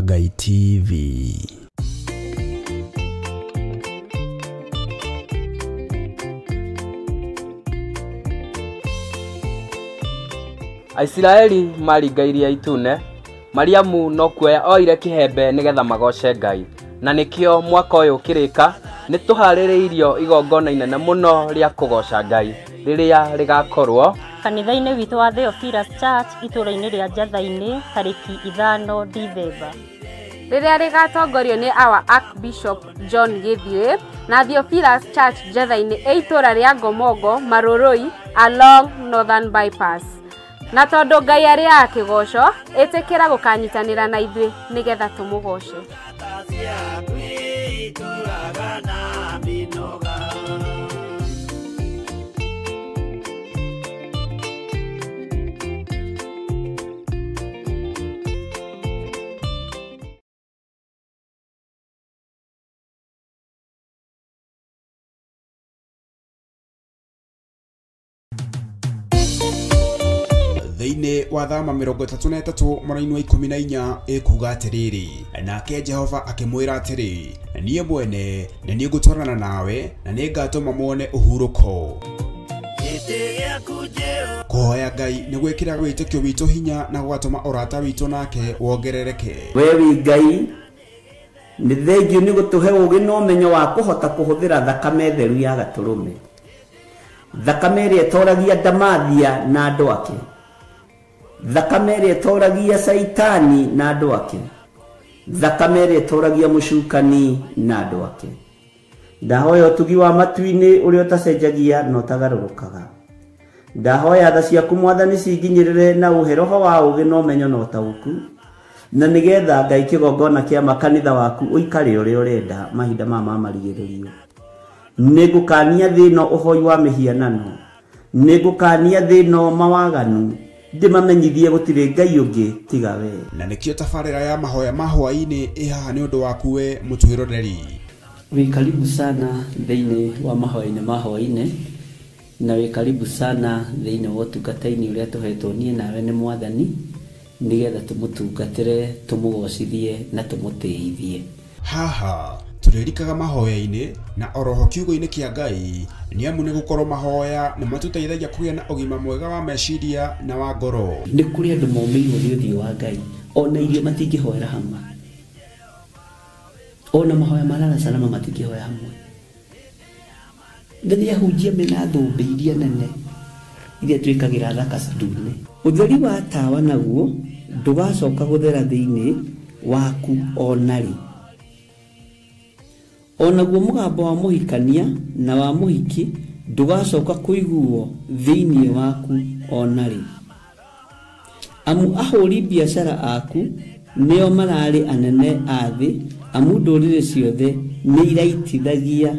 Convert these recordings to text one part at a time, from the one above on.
wa Ngai TV. Aisiraeli maringa Iria Itune, Mariamu no kuoya oire kĩhembe nĩgetha magoce Ngai. Na nĩkĩo mwaka ũyũ ũkĩrĩka nĩ tũharĩrĩirio igongona inene mũno rĩa kũgoca Ngai rĩrĩa rĩgakorwo kanitha-inĩ witũ wa Theophilus Church itũũra-inĩ rĩa Njatha-inĩ tarĩki 5 Dithemba, rĩrĩa rĩgatongorio nĩ our Archbishop John Githiĩ na Theophilus Church Njatha-inĩ ĩ itũũra rĩa Ngomongo Marũrũi along Northern Bypass. Na tondũ Ngai arĩaga kĩgoco, ĩtĩkĩra gũkanyitanĩra na ithuĩ nĩgetha tũmũgoce. Thĩinĩ wa thama 33 mũraini wa 14 ĩkuga atĩrĩrĩ, nake Jehova akĩmwĩra atĩrĩ, niĩ mwene nĩ niĩ ngũtwarana nawe na nĩ ngatũma muone ũhurũko. Kũhoya Ngai nĩ gwĩkĩra wĩtĩkio witũ hinya na gũgatũma ũrata witũ nake wongerereke. We wĩ Ngai nĩ thengiũ nĩ gũtũhe ũũgĩ na ũmenyo wa kũhota kũhũthĩra thakame theru ya gatũrũme, thakame ĩrĩa ĩtoragia Ndamathia na andũ ake, thakame ĩrĩa ĩtoragia Caitani na andũ ake, thakame ĩrĩa ĩtoragia mũcukani na andũ ake. Ndahoya ũtugi wa matu-inĩ ũrĩa ũtacenjagia na ũtagarũrũkaga. Ndahoya tha ciaku Mwathani cinginyĩrĩre na ũhe roho wa ũũgĩ na ũmenyo na ũtaũku, na nĩgetha Ngai kĩgongona kĩa makanitha waku ũikare ũrĩa ũrenda mahinda maya ma marigĩrĩrio. Nĩngũkania thĩ ĩno ũhoi wa mĩhianano, nĩngũkania thĩ ĩno mawaganu, ndĩmamenyithie gũtirĩ Ngai ũngĩ tiga we. Na nĩkĩo tabarĩra ya mahoya ma hwaĩ-inĩ ĩ haha nĩ ũndũ waku we mũtwĩroreri. Wĩ karibu sana thĩinĩ wa mahoya-inĩ ma hwaĩ-inĩ, na wĩ karibu sana thĩinĩ wa ũtungata-inĩ ũrĩa tũhetwo niĩ nawe nĩ Mwathani, nĩgetha tũmũtungatĩre, tũmũgocithie na tũmũtĩithie. Haha tũrĩrikaga mahoya-inĩ na oroho kiugo-inĩ kĩa Ngai, nĩ amu nĩ gũkorwo mahoya nĩ matũteithagia kũgĩa na ũgima mwega wa meciria na wa ngoro. Nĩ kũrĩ andũ momĩirwo nĩ ũthiũ wa Ngai, ona irio matingĩhoera hamwe, ona mahoya ma lala salama matingĩhoya hamwe. Na nĩ ahunjia mena thũmbĩ iria nene iria twĩkagĩra thaka ndune. Ũtheri wa tawa naguo ndũgacoka gũthera thĩinĩ waku ona rĩ. Onaguo mũgambo wa mũhikania na wa mũhiki ndũgacoka kũiguo thĩinĩ waku ona rĩ. Amu ahũri biacara aku nĩo mararĩ anene a thĩ, amu ndũrĩrĩ ciothe nĩ irahĩtithagio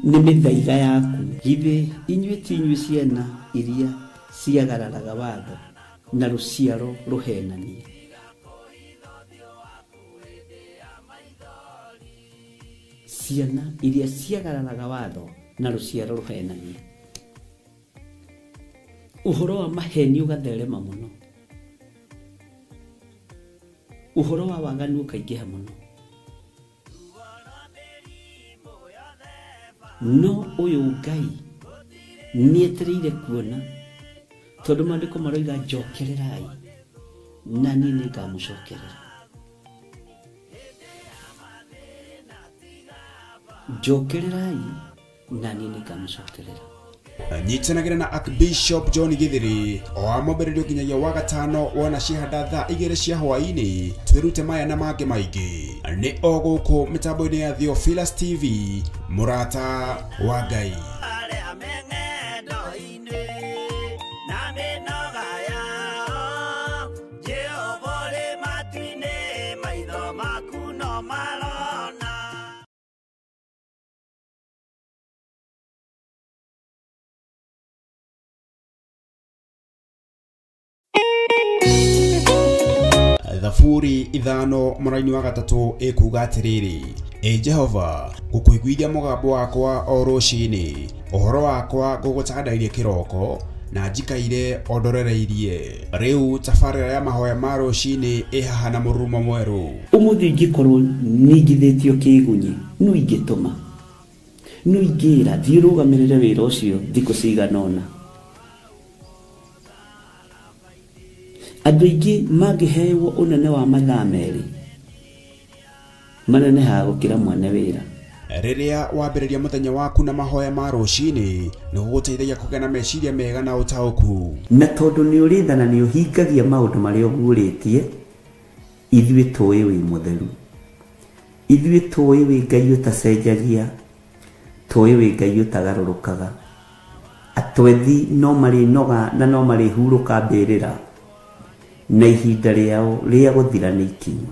nĩ mĩthaiga yaku. Githĩ inyuĩ ti inyuĩ ciana iria ciagararaga watho na rũciaro rũhenanie? Ciana iria ciagararaga watho na rũciaro rũhenanie. Ũhoro wa maheni ũgatherema mũno, ũhoro wa waganu ũkaingĩha mũno, no ũyũ Ngai nĩetereire kuona, tondũ maandĩko maroiga njokererai na niĩ nĩngamũcokerera. Njokererai na niĩ nĩngamũcokerera. Nyitanagĩra na Archbishop John Githiri o wa mwambĩrĩrio nginyagia wa gatano wona cihanda thaa 2 cia hwaĩ-inĩ, twĩrute maya na mangĩ maingĩ nĩ o gũkũ mĩtambo-inĩ ya Theophilus TV, mũrata wa Ngai. Thaburi 5 mũraini wa 3 ĩkuga atĩrĩrĩ, ĩ Jehova, ngũkũiguithia mũgambo wakwa o rũcinĩ, ũhoro wakwa ngũgũtandairie kĩroko, na njikaire ondorereirie. Rĩu tabarĩra ya mahoya ma rũcinĩ ĩ haha na mũrurumo mwerũ. Ũmũthĩ ingĩkorwo ningithĩtio kĩgunyi no ingĩtũma no ingĩra thiĩ rũgamĩrĩre wĩra ũcio thikũ cigana ũna. Andũ aingĩ mangĩhewo ũnene wa mathaa merĩ manenehaga gũkĩra mwene wĩra. Rĩrĩa wambĩrĩria mũthenya waku na mahoya ma rũcinĩ nĩ gũgũteithagia kũgĩa na meciria mega na ũtaũku. Na tondũ nĩ ũrĩ tha na nĩ ũhingagia maũndũ marĩa ũguũrĩtie, ithuĩ tũĩ wĩ mũtheru, ithuĩ tũĩ wĩ Ngai ũtacenjagia, tũĩ wĩ Ngai ũtagarũrũkaga. Atwethi no marĩnoga na no marĩhurũka mbĩrĩra, na ihinda rĩao rĩa gũthira nĩ ikinyu.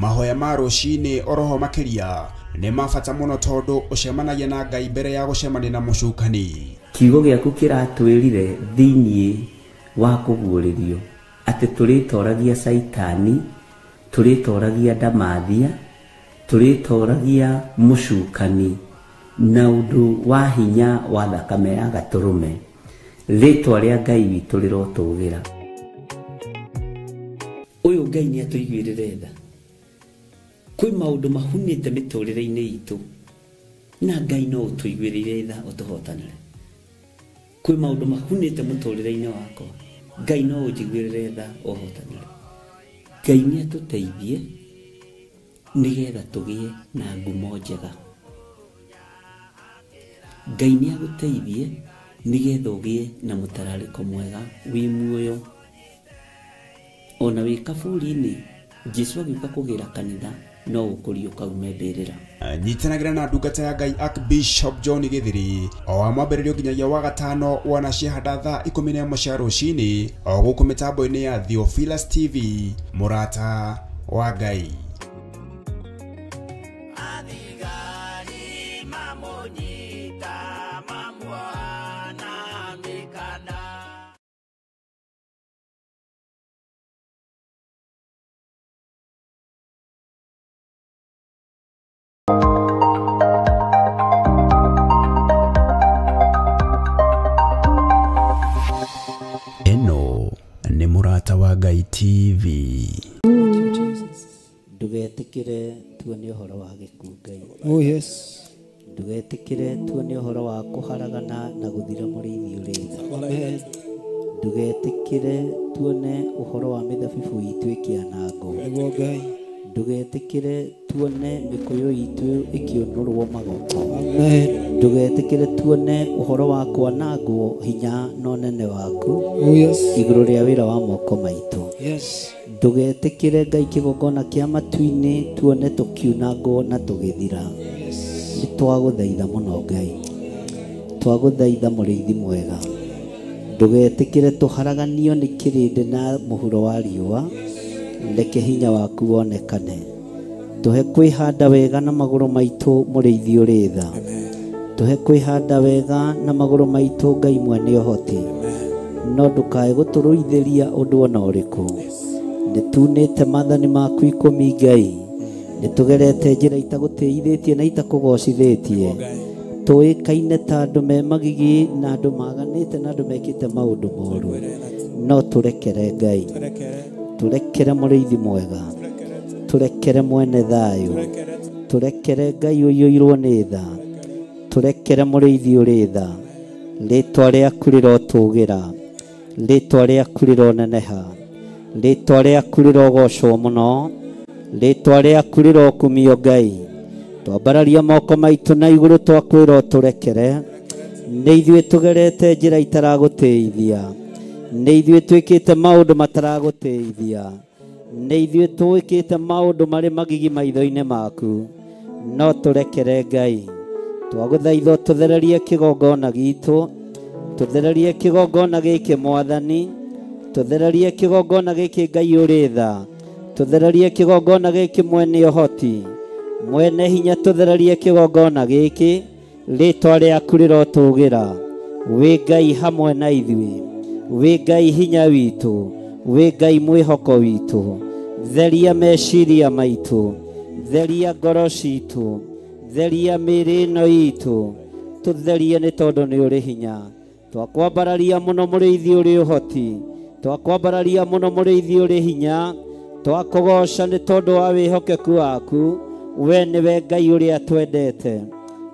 Mahoya ma rũcinĩ oroho makĩria nĩ ma bata mũno tondũ ũcemanagia na Ngai mbere ya gũcemania na mũcukani. Kiugo gĩaku kĩratwĩrire thĩiniĩ wa kũguũrĩrio atĩ tũrĩtoragia Caitani, tũrĩtoragia ndamathia, tũrĩtoragia mũcukani na ũndũ wa hinya wa thakame ya gatũrũme. Rĩtwa rĩa Ngai witũ rĩrotũgĩra. Ũyũ Ngai nĩ atũiguĩrĩre tha. Kwĩ maũndũ mahunĩte mĩtũrĩre-inĩ itũ na Ngai no ũtũiguĩrĩire tha ũtũhotanĩre. Kwĩ maũndũ mahunĩte mũtũrĩre-inĩ wakwa, Ngai no ũnjiguĩrĩre tha ũhotanĩre. Ngai nĩ atũteithie nĩgetha tũgĩe na ngumo njega. Ngai nĩ agũteithie nĩgetha ũgĩe na mũtararĩko mwega wĩ muoyo. Ona wĩ kaburi-inĩ, Jesũ agĩũka kũgĩra kanitha no ũkũriũka ume mbĩrĩra. Nyitanagĩra na ndungata ya Ngai Archbishop John Githiri o wa mwambĩrĩrio nginyagia wa gatano wana ciahanda thaa 11 cia rũcinĩ o gũkũ mĩtambo-inĩ ya Theophilus TV, mũrata wa Ngai. Ĩno nĩ Mũrata wa Ngai TV. Ndũgetĩkĩre tuone ũhoro wa gĩkuũ Ngai. Oh yes. Ndũgetĩkĩre tuone ũhoro wa kũharagana na gũthira mũrĩithi ũrĩ tha. Amen. Ndũgetĩkĩre tuone ũhoro wa mĩthabibũ itũ ĩkĩanangwo. Nĩguo Ngai. Ndũgetĩkĩre tuone mĩkũyũ itũ ĩkĩũnũrwo magoko. Amen. Ndũgetĩkĩre tuone ũhoro wa kwanangwo hinya na ũnene waku. Oh yes. Igũrũ rĩa wĩra wa moko maitũ. Yes. Ndũgetĩkĩre Ngai kĩgongona kĩa matu-inĩ tuone tũkiunangwo na tũgĩthira. Yes. Nĩ twagũthaitha mũno Ngai, twagũthaitha mũrĩithi mwega. Ndũgetĩkĩre tũharaganio nĩ kĩrĩndĩ na mũhuro wa riũa, reke hinya waku wonekane. Tũhe kwĩhanda wega na magũrũ maitũ mũrĩithi ũrĩ tha. Tũhe kwĩhanda wega na magũrũ maitũ Ngai mwene ũhoti. No ndũkae gũtũrũithĩria ũndũ ona ũrĩkũ. Nĩ tunĩte maathani maku 10 Ngai. Nĩ tũgerete njĩra itagũtĩithĩtie na itakũgocithĩtie. Tũĩkaine ta andũ me magigi na andũ maganĩte na andũ mekĩte maũndũ moru. No tũrekere Ngai, tũrekere mũrĩithi mwega, tũrekere mwene thayũ, tũrekere Ngai ũiyũirwo nĩ tha, tũrekere mũrĩithi ũrĩ tha. Rĩtwa rĩaku rĩrotũgĩra, rĩtwa rĩaku rĩroneneha, rĩtwa rĩaku rĩrogocwo mũno, rĩtwa rĩaku rĩrokumio Ngai. Twambararia moko maitũ na igũrũ twakwĩra ũtũrekere. Nĩ ithuĩ tũgerete njĩra itaragũtĩithia, nĩ ithuĩ twĩkĩte maũndũ mataragũtĩithia, nĩ ithuĩ twĩkĩte maũndũ marĩ magigi maitho-inĩ maku. No tũrekere Ngai. Twagũthaitha ũtũthererie kĩgongona gitũ, tũthererie kĩgongona gĩkĩ Mwathani, tũthererie kĩgongona gĩkĩ Ngai ũrĩ tha, tũthererie kĩgongona gĩkĩ mwene ũhoti, mwene hinya, tũthererie kĩgongona gĩkĩ. Rĩtwa rĩaku rĩrotũgĩra. Wĩ Ngai hamwe na ithuĩ, wĩ Ngai hinya witũ, wĩ Ngai mwĩhoko witũ. Theria meciria maitũ, theria ngoro citũ, theria mĩĩrĩ ĩno itũ, tũtherie nĩ tondũ nĩ ũrĩ hinya. Twakwambararia mũno mũrĩithi ũrĩ ũhoti, twakwambararia mũno mũrĩithi ũrĩ hinya, twakũgoca nĩ tondũ wa wĩhokeku waku. We nĩwe Ngai ũrĩa twendete,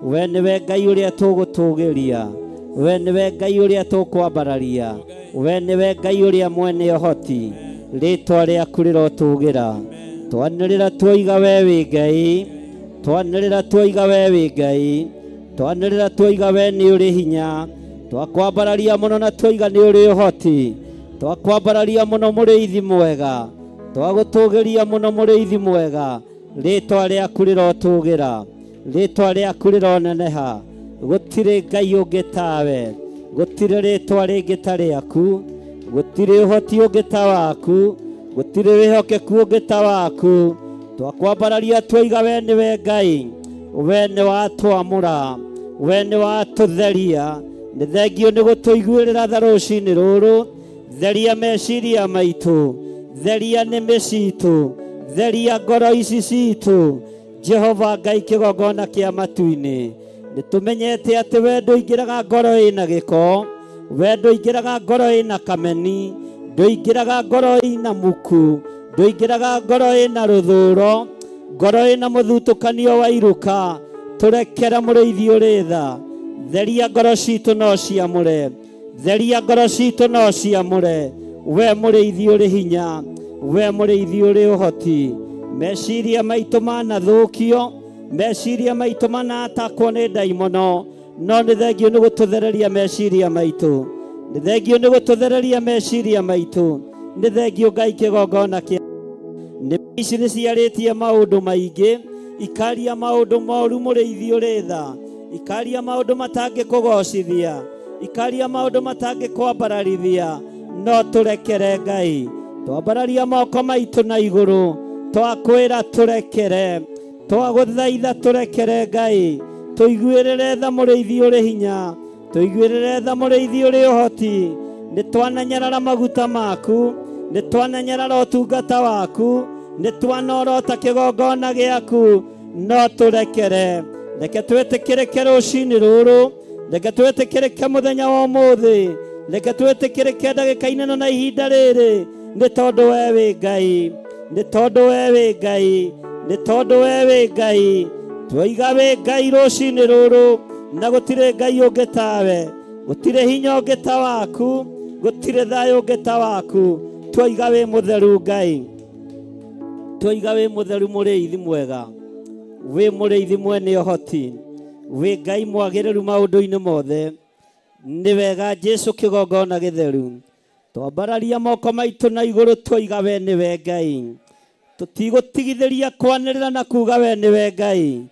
we nĩwe Ngai ũrĩa tũgũtũgĩria, we nĩwe Ngai ũrĩa tũkwambararia, we nĩwe Ngai ũrĩa mwene ũhoti. Rĩtwa rĩaku rĩrotũgĩra. Twanĩrĩra tuoiga we wĩ Ngai, twanĩrĩra tuoiga we wĩ Ngai, twanĩrĩra tuoiga we nĩ ũrĩ hinya. Twakwambararia mũno na tuoiga nĩ ũrĩ ũhoti. Twakwambararia mũno mũrĩithi mwega, twagũtũgĩria mũno mũrĩithi mwega. Rĩtwa rĩaku rĩrotũgĩra, rĩtwa rĩaku rĩroneneha. Gũtirĩ Ngai ũngĩ tawe, gũtirĩ rĩtwa rĩngĩ ta rĩaku, gũtirĩ ũhoti ũngĩ ta waku, gũtirĩ wĩhokeku ũngĩ ta waku. Twakwambararia tuoiga we nĩwe Ngai, we nĩ watwamũra, we nĩ watũtheria. Nĩ thengio nĩ gũtũiguĩrĩra tha rũcinĩ rũrũ. Theria meciria maitũ, theria nĩmĩ citũ, theria ngoro ici citũ. Jehova Ngai kĩgongona kĩa matu-inĩ, nĩ tũmenyete atĩ we ndũingĩraga ngoro ĩna gĩko, we ndũingĩraga ngoro ĩna kameni, ndũingĩraga ngoro ĩna muku, ndũingĩraga ngoro ĩna rũthũro, ngoro ĩna mũthutũkanio wa iruka. Tũrekere mũrĩithi ũrĩ tha. Theria ngoro citũ no ciamũre, theria ngoro citũ no ciamũre. We mũrĩithi ũrĩ hinya, we mũrĩithi ũrĩ ũhoti. Meciria maitũ manathũkio, meciria maitũ manatakwo nĩ ndaimono, no nĩ thengio nĩ gũtũthereria meciria maitũ, nĩ thengio nĩ gũtũthereria meciria maitũ. Nĩ thengio Ngai kĩgongona kĩa nĩ ici nĩ ciarĩtie maũndũ maingĩ, ikaria maũndũ moru mũrĩithi ũrĩ tha, ikaria maũndũ matangĩkũgocithia, ikaria maũndũ matangĩkwambararithia. No tũrekere Ngai. Twambararia moko maitũ na igũrũ, twakwĩra tũrekere, twagũthaitha tũrekere Ngai. Tũiguĩrĩre tha mũrĩithi ũrĩ hinya, tũiguĩrĩre tha mũrĩithi ũrĩ ũhoti. Nĩ twananyarara maguta maku, nĩ twananyarara ũtungata waku, nĩ twanorota kĩgongona gĩaku. No tũrekere. Reke twĩtĩkĩrĩke rũcinĩ rũrũ, reke twĩtĩkĩrĩke mũthenya wa ũmũthĩ, reke twĩtĩkĩrĩke ndagĩka-inĩ ĩno na ihinda rĩrĩ, nĩ tondũ we wĩ Ngai, nĩ tondũ we wĩ Ngai, nĩ tondũ we wĩ Ngai. Twoiga wĩ Ngai rũcinĩ rũrũ, na gũtirĩ Ngai ũngĩ tawe, gũtirĩ hinya ũngĩ ta waku, gũtirĩ thayũ ũngĩ ta waku. Twoiga wĩ mũtheru Ngai, twoiga wĩ mũtheru mũrĩithi mwega, wĩ mũrĩithi mwene ũhoti, wĩ Ngai mwagĩrĩru maũndũ-inĩ mothe. Nĩ wega Jesu kĩgongona gĩtheru. Twambararia moko maitũ na igũrũ, twoiga we nĩwe Ngai. Tũtigũtigithĩria kwanĩrĩra na kuga we nĩwe Ngai.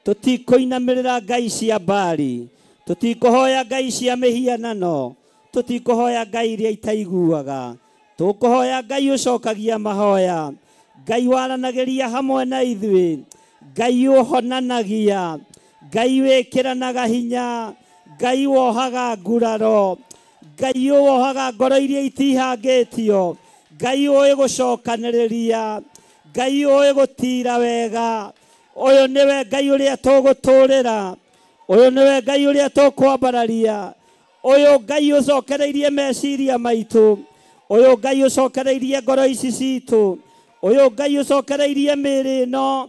Tũtikũinamĩrĩra ngai cia Baali, tũtikũhoya ngai cia mĩhianano, tũtikũhoya ngai iria itaiguaga. Tũkũhoya Ngai ũcokagia mahoya, Ngai waranagĩria hamwe na ithuĩ, Ngai ũhonanagia, Ngai wĩkĩranaga hinya, Ngai wohaga nguraro, Ngai wohaga ngoro iria itihangĩtio, Ngai ũĩ gũcokanĩrĩria, Ngai ũĩ gũtira wega. Ũyũ nĩwe Ngai ũrĩa tũgũtũrĩra, ũyũ nĩwe Ngai ũrĩa tũkwambararia, ũyũ Ngai ũcokereirie meciria maitũ, ũyũ Ngai ũcokereirie ngoro ici citũ, ũyũ Ngai ũcokereirie mĩĩrĩ ĩno.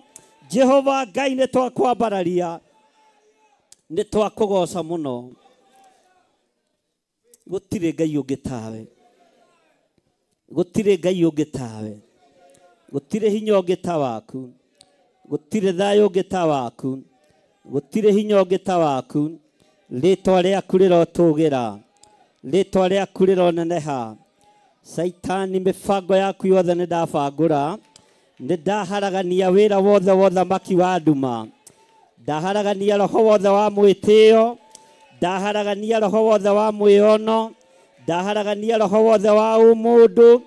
Jehova Ngai nĩ twakwambararia, nĩ twakũgoca mũno. Gũtirĩ Ngai ũngĩ tawe, gũtirĩ Ngai ũngĩ tawe, gũtirĩ hinya ũngĩ ta waku, gũtirĩ thayũ ũngĩ ta waku, gũtirĩ hinya ũngĩ ta waku. Rĩtwa rĩaku rĩrotũgĩra, rĩtwa rĩaku rĩroneneha. Saitani mĩbango yaku yothe nĩ ndabangũra, nĩ ndaharagania wĩra wothe wa ũthamaki wa nduma, ndaharagania roho wothe wa mwĩtĩo, ndaharagania roho wothe wa mwĩono, ndaharagania roho wothe wa ũmũndũ.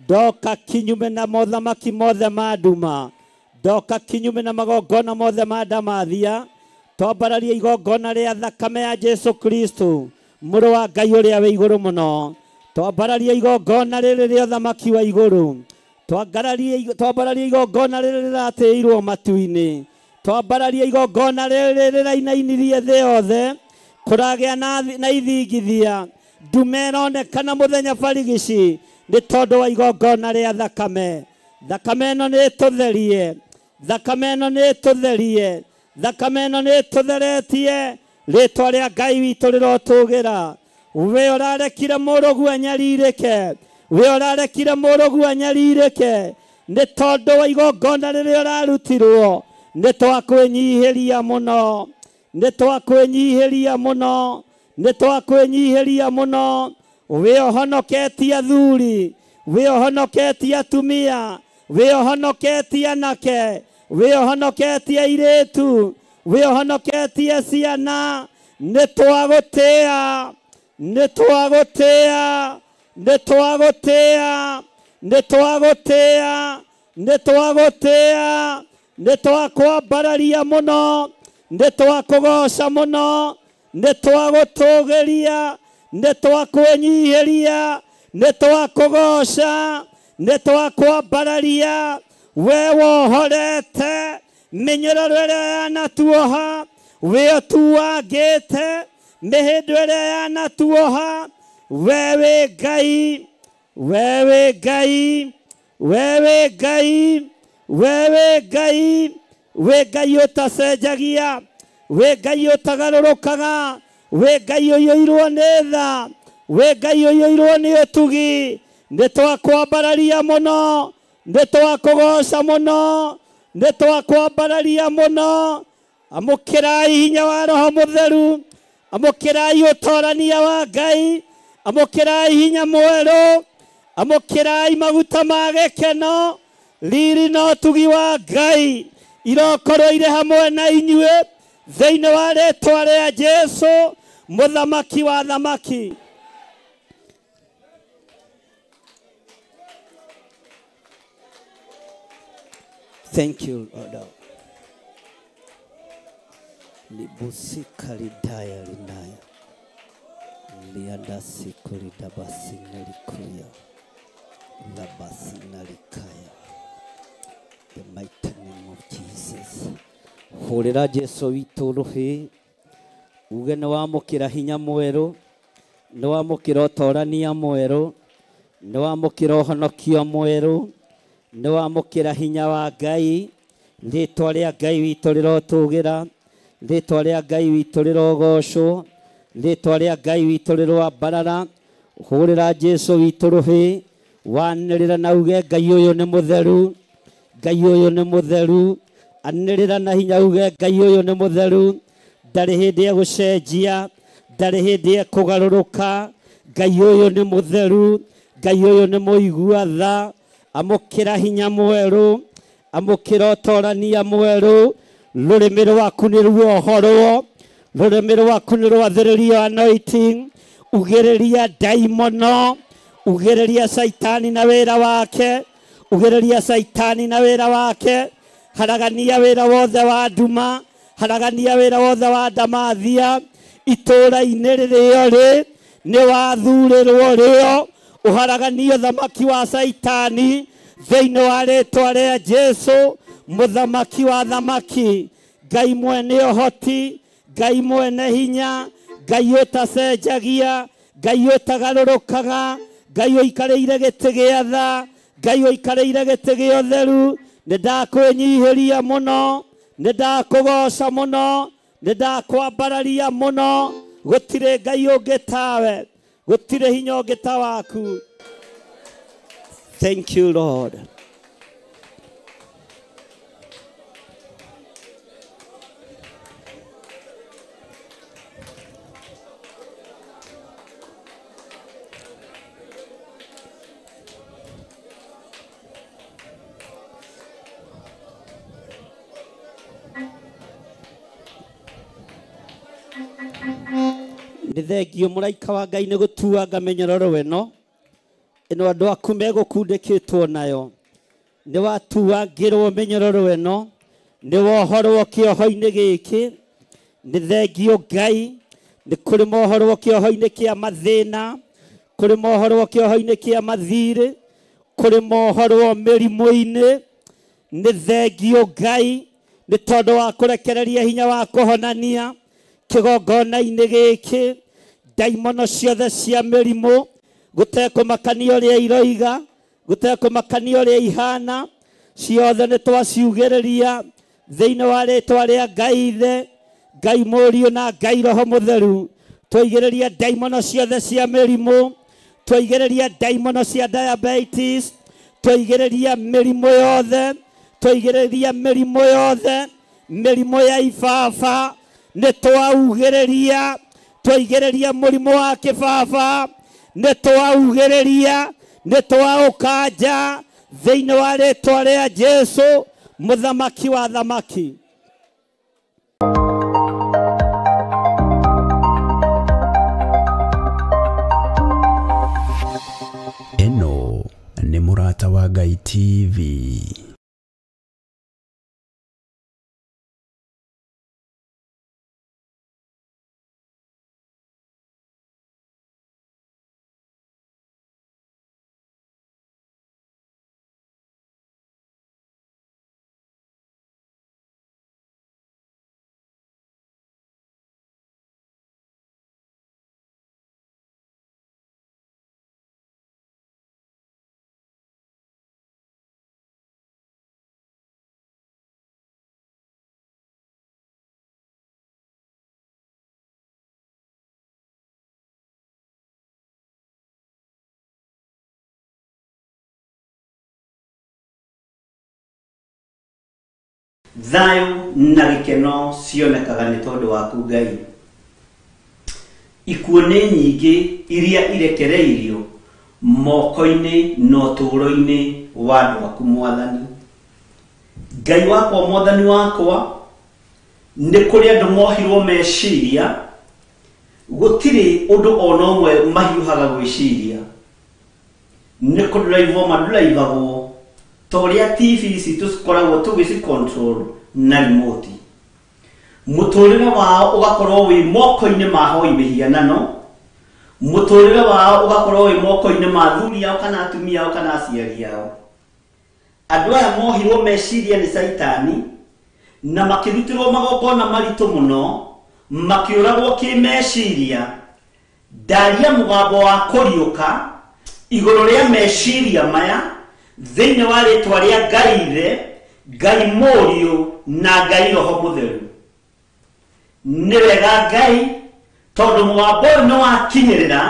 Ndoka kinyume na mothamaki mothe ma nduma, ndoka kinyume na magongona mothe ma ndamathia. Twambararia igongona rĩa thakame ya Jesu Kristo mũrũ wa Ngai ũrĩa wĩ igũrũ mũno. Twambararia igongona rĩrĩ rĩa ũthamaki wa igũrũ, twambararia igongona rĩrĩ rĩratĩirwo matu-inĩ, twambararia igongona rĩrĩ rĩrainainirie thĩ yothe. Kũragĩa na ithingithia, Ndume ĩronekana mũthenya barigici nĩ tondũ wa igongona rĩa thakame. Thakame ĩno nĩ ĩtũtherie, thakame ĩno nĩ ĩtũtherie, thakame ĩno nĩ ĩtũtheretie. Rĩtwa rĩa Ngai witũ rĩrotũgĩra. We ũrarekire mũrũgu anyarirĩke, we ũrarekire mũrũgu anyarirĩke nĩ tondũ wa igongona rĩrĩa ũrarutirwo. Nĩ twakwĩnyihĩria mũno, nĩ twakwĩnyihĩria mũno, nĩ twakwĩnyihĩria mũno. We ũhonoketie athuri, we ũhonoketie atumia, we ũhonoketie anake, we ũhonoketie airĩtu, we ũhonoketie ciana. Nĩ twagũtĩa, nĩ twagũtĩa, nĩ twagũtĩa, nĩ twagũtĩa, nĩ twagũtĩa, nĩ twakwambararia mũno, nĩ twakũgoca mũno, nĩ twagũtũgĩria, nĩ twakwĩnyihĩria, nĩ twakũgoca, nĩ twakwambararia. We wohorete mĩnyororo ĩrĩa yanatuoha, we ũtuangĩte mĩhĩndo ĩrĩa yanatuoha. We wĩ Ngai, we wĩ Ngai, we wĩ Ngai, we wĩ Ngai, wĩ Ngai ũtacenjagia, wĩ Ngai ũtagarũrũkaga, wĩ Ngai ũiyũirwo nĩ tha, wĩ Ngai ũiyũirwo nĩ ũtugi. Nĩ twakwambararia mũno, nĩ twakũgoca mũno, nĩ twakwambararia mũno. Amũkĩrai hinya wa Roho Mũtheru, amũkĩrai ũtorania wa Ngai, amũkĩrai hinya mwerũ, amũkĩrai maguta ma gĩkeno. Riri na ũtugi wa Ngai irokorwo irĩ hamwe na inyuĩ thĩinĩ wa rĩtwa rĩa Jesũ, mũthamaki wa thamaki. Thank you, Lord. Libusika lidaya linaya lianda siku lidabasina likuya labasina likaya. The mighty name of Jesus. Hũrĩra Jesũ witũ rũhĩ, uge nĩ wamũkĩra hinya mwerũ, nĩ wamũkĩra ũtorania mwerũ, nĩ wamũkĩra ũhonokio mwerũ, nĩ wamũkĩra hinya wa Ngai. Rĩtwa rĩa Ngai witũ rĩrotũgĩra, rĩtwa rĩa Ngai witũ rĩrogocwo, rĩtwa rĩa Ngai witũ rĩroambarara. Hũrĩra Jesũ witũ rũhĩ, wanĩrĩra na uge Ngai ũyũ nĩ mũtheru, Ngai ũyũ nĩ mũtheru. Anĩrĩra na hinya uge Ngai ũyũ nĩ mũtheru. Ndarĩ hĩndĩ egũcenjia, ndarĩ hĩndĩ ekũgarũrũka. Ngai ũyũ nĩ mũtheru, Ngai ũyũ nĩ mũigua tha. Amũkĩra hinya mwerũ, amũkĩra ũtorania mwerũ. Rũrĩmĩ rwaku nĩ ruohorwo, rũrĩmĩ rwaku nĩ rwathĩrĩrio anointing. Ugĩrĩria ndaimono, ugĩrĩria Caitani na wĩra wake, ugĩrĩria Caitani na wĩra wake. Haragania wĩra wothe wa nduma, haragania wĩra wothe wa ndamathia. Itũũra-inĩ rĩrĩa rĩ nĩ wathurĩrwo rĩo, ũharaganie thamaki wa Caitani thĩinĩ wa rĩtwa rĩa Jesũ, mũthamaki wa thamaki. Ngai mwene ũhoti, Ngai mwene hinya, Ngai ũtacenjagia, Ngai ũtagarũrũkaga, Ngai ũikarĩire gĩtĩ gĩa tha, Ngai ũikarĩire gĩtĩ gĩa ũtheru. Nĩ ndakwĩnyihĩria mũno, nĩ ndakũgoca mũno, nĩ ndakwambararia mũno. Gũtirĩ Ngai ũngĩ tawe, gũtirĩ hinya ũngĩ ta waku. Thank you, Lord. Nĩ thengio mũraika wa Ngai nĩ gũtuanga mĩnyororo ĩno ĩno andũ aku megũkundĩkĩtwo nayo. Nĩ watuangĩrwo mĩnyororo ĩno, nĩ wohorwo kĩoho-inĩ gĩkĩ. Nĩ thengio Ngai, nĩ kũrĩ mohorwo kĩoho-inĩ kĩa mathĩna, kũrĩ mohorwo kĩoho-inĩ kĩa mathirĩ, kũrĩ mohorwo mĩrimũ-inĩ. Nĩ thengio Ngai nĩ tondũ wa kũrekereria hinya wa kũhonania kĩgongona-inĩ gĩkĩ. Ndaimono ciothe cia mĩrimũ gũtekũmakania ũrĩa iroiga, gũtekũmakania ũrĩa ihana, ciothe nĩ twaciugĩrĩria thĩinĩ wa rĩtwa rĩa Ngai Ithe, Ngai Mũriũ na Ngai Roho Mũtheru. Twaigĩrĩria ndaimono ciothe cia mĩrimũ, twaigĩrĩria ndaimono cia diabetes, twaigĩrĩria mĩrimũ yothe, twaigĩrĩria mĩrimũ yothe, mĩrimũ ya ibaba nĩ twaugĩrĩria, twaigĩrĩria mũrimũ wa kĩbaba nĩ twaugĩrĩria, nĩ twaũkanja thĩinĩ wa rĩtwa rĩa Jesu mũthamaki wa thamaki. Ĩno nĩ Mũrata wa Ngai TV. Thayũ na gĩkeno cionekaga nĩ tondũ waku Ngai. Ikuũ nĩ nyingĩ iria irekereirio moko-inĩ na ũtũũro-inĩ wa andũ aku Mwathani. Ngai wakwa, Mwathani wakwa, nĩ kũrĩ andũ mohirwo meciria, gũtirĩ ũndũ ona ũmwe mahiũhaga gwĩciria. Nĩ kũndũraivwo mandũraivagwo ta ũrĩa TV ici tũkoragwo tũgĩci control na remote. Mũtũrĩre wao ũgakorwo wĩ moko-inĩ ma hoi mĩhianano, mũtũrĩre wao ũgakorwo wĩ moko-inĩ ma athuri ao kana atumia ao kana aciari ao. Andũ aya mohirwo meciria nĩ Caitani na makĩrutĩrwo magongona maritũ mũno, makĩũragwo kĩmeciria. Ndaria mũgambo wa kũriũka igũrũ rĩa meciria maya thĩinĩ wa rĩtwa rĩa Ngai Ithe, Ngai Mũriũ na Ngai Roho Mũtheru. Nĩ wega Ngai, tondũ mũgambo ũyũ nĩ wakinyĩrĩra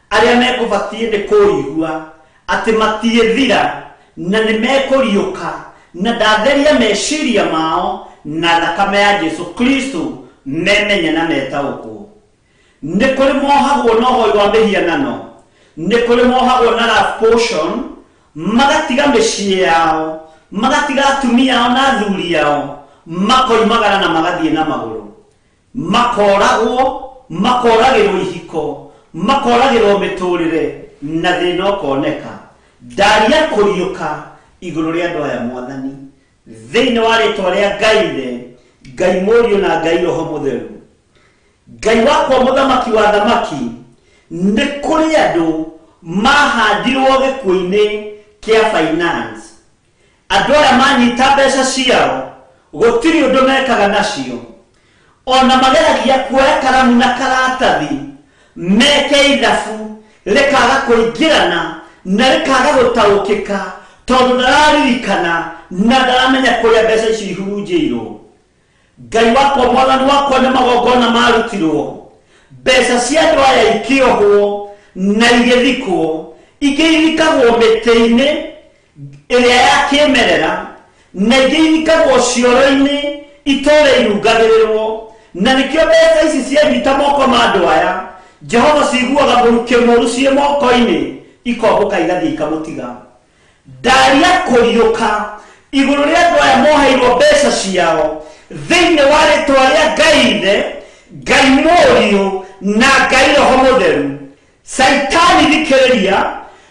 arĩa mekũbatiĩ nĩ kũũigua atĩ matiĩthira na nĩ mekũriũka, na ndatheria meciria mao na thakame ya Jesu Kristo memenye na metaũkwo. Nĩ kũrĩ mohagwo na ũhoi wa mĩhianano, nĩ kũrĩ mohagwo na love potion, magatiga mĩciĩ yao, magatiga atumia ao na athuri ao, makoimagara na magathiĩ na magũrũ, makoragwo, makoragĩrwo ihiko, makoragĩrwo mĩtũrĩre na thĩna ũkoneka. Ndaria kũriũka igũrũ rĩa andũ aya Mwathani, thĩinĩ wa rĩtwa rĩa Ngai Ithe, Ngai Mũriũ na Ngai Roho Mũtheru. Ngai wakwa mũthamaki wa thamaki, nĩ kũrĩ andũ mahandirwo gĩkuũ-inĩ kĩa finance. Andũ aya manyita mbeca ciao gũtirĩ ũndũ mekaga nacio, ona mageragia kuoya karamu na karatathi meke ithabu rĩkaga kũingĩrana na rĩkaga gũtaũkĩka, tondũ ndararirikana na ndaramenya kũrĩa mbeca icio ihurunjĩirwo. Ngai wakwa, Mwathani wakwa, nĩ magongona marutirwo, mbeca cia andũ aya ikĩohwo na igĩthikwo, ingĩ ithikagwo mĩtĩ-inĩ ĩrĩa ya kĩmerera na ingĩ ithikagwo cioro-inĩ itũũra irungagĩrĩrwo. Na nĩkĩo mbeca ici cianyita moko ma andũ aya, Jehova ciguaga mũrukĩ mũru ciĩ moko-inĩ, ikombũka igathiĩ ikamũtiga. Ndaria kũriũka igũrũ rĩa andũ aya moheirwo mbeca ciao thĩinĩ wa rĩtwa rĩa Ngai Ithe, Ngai Mũriũ na Ngai Roho Mũtheru. Caitani thikĩrĩria,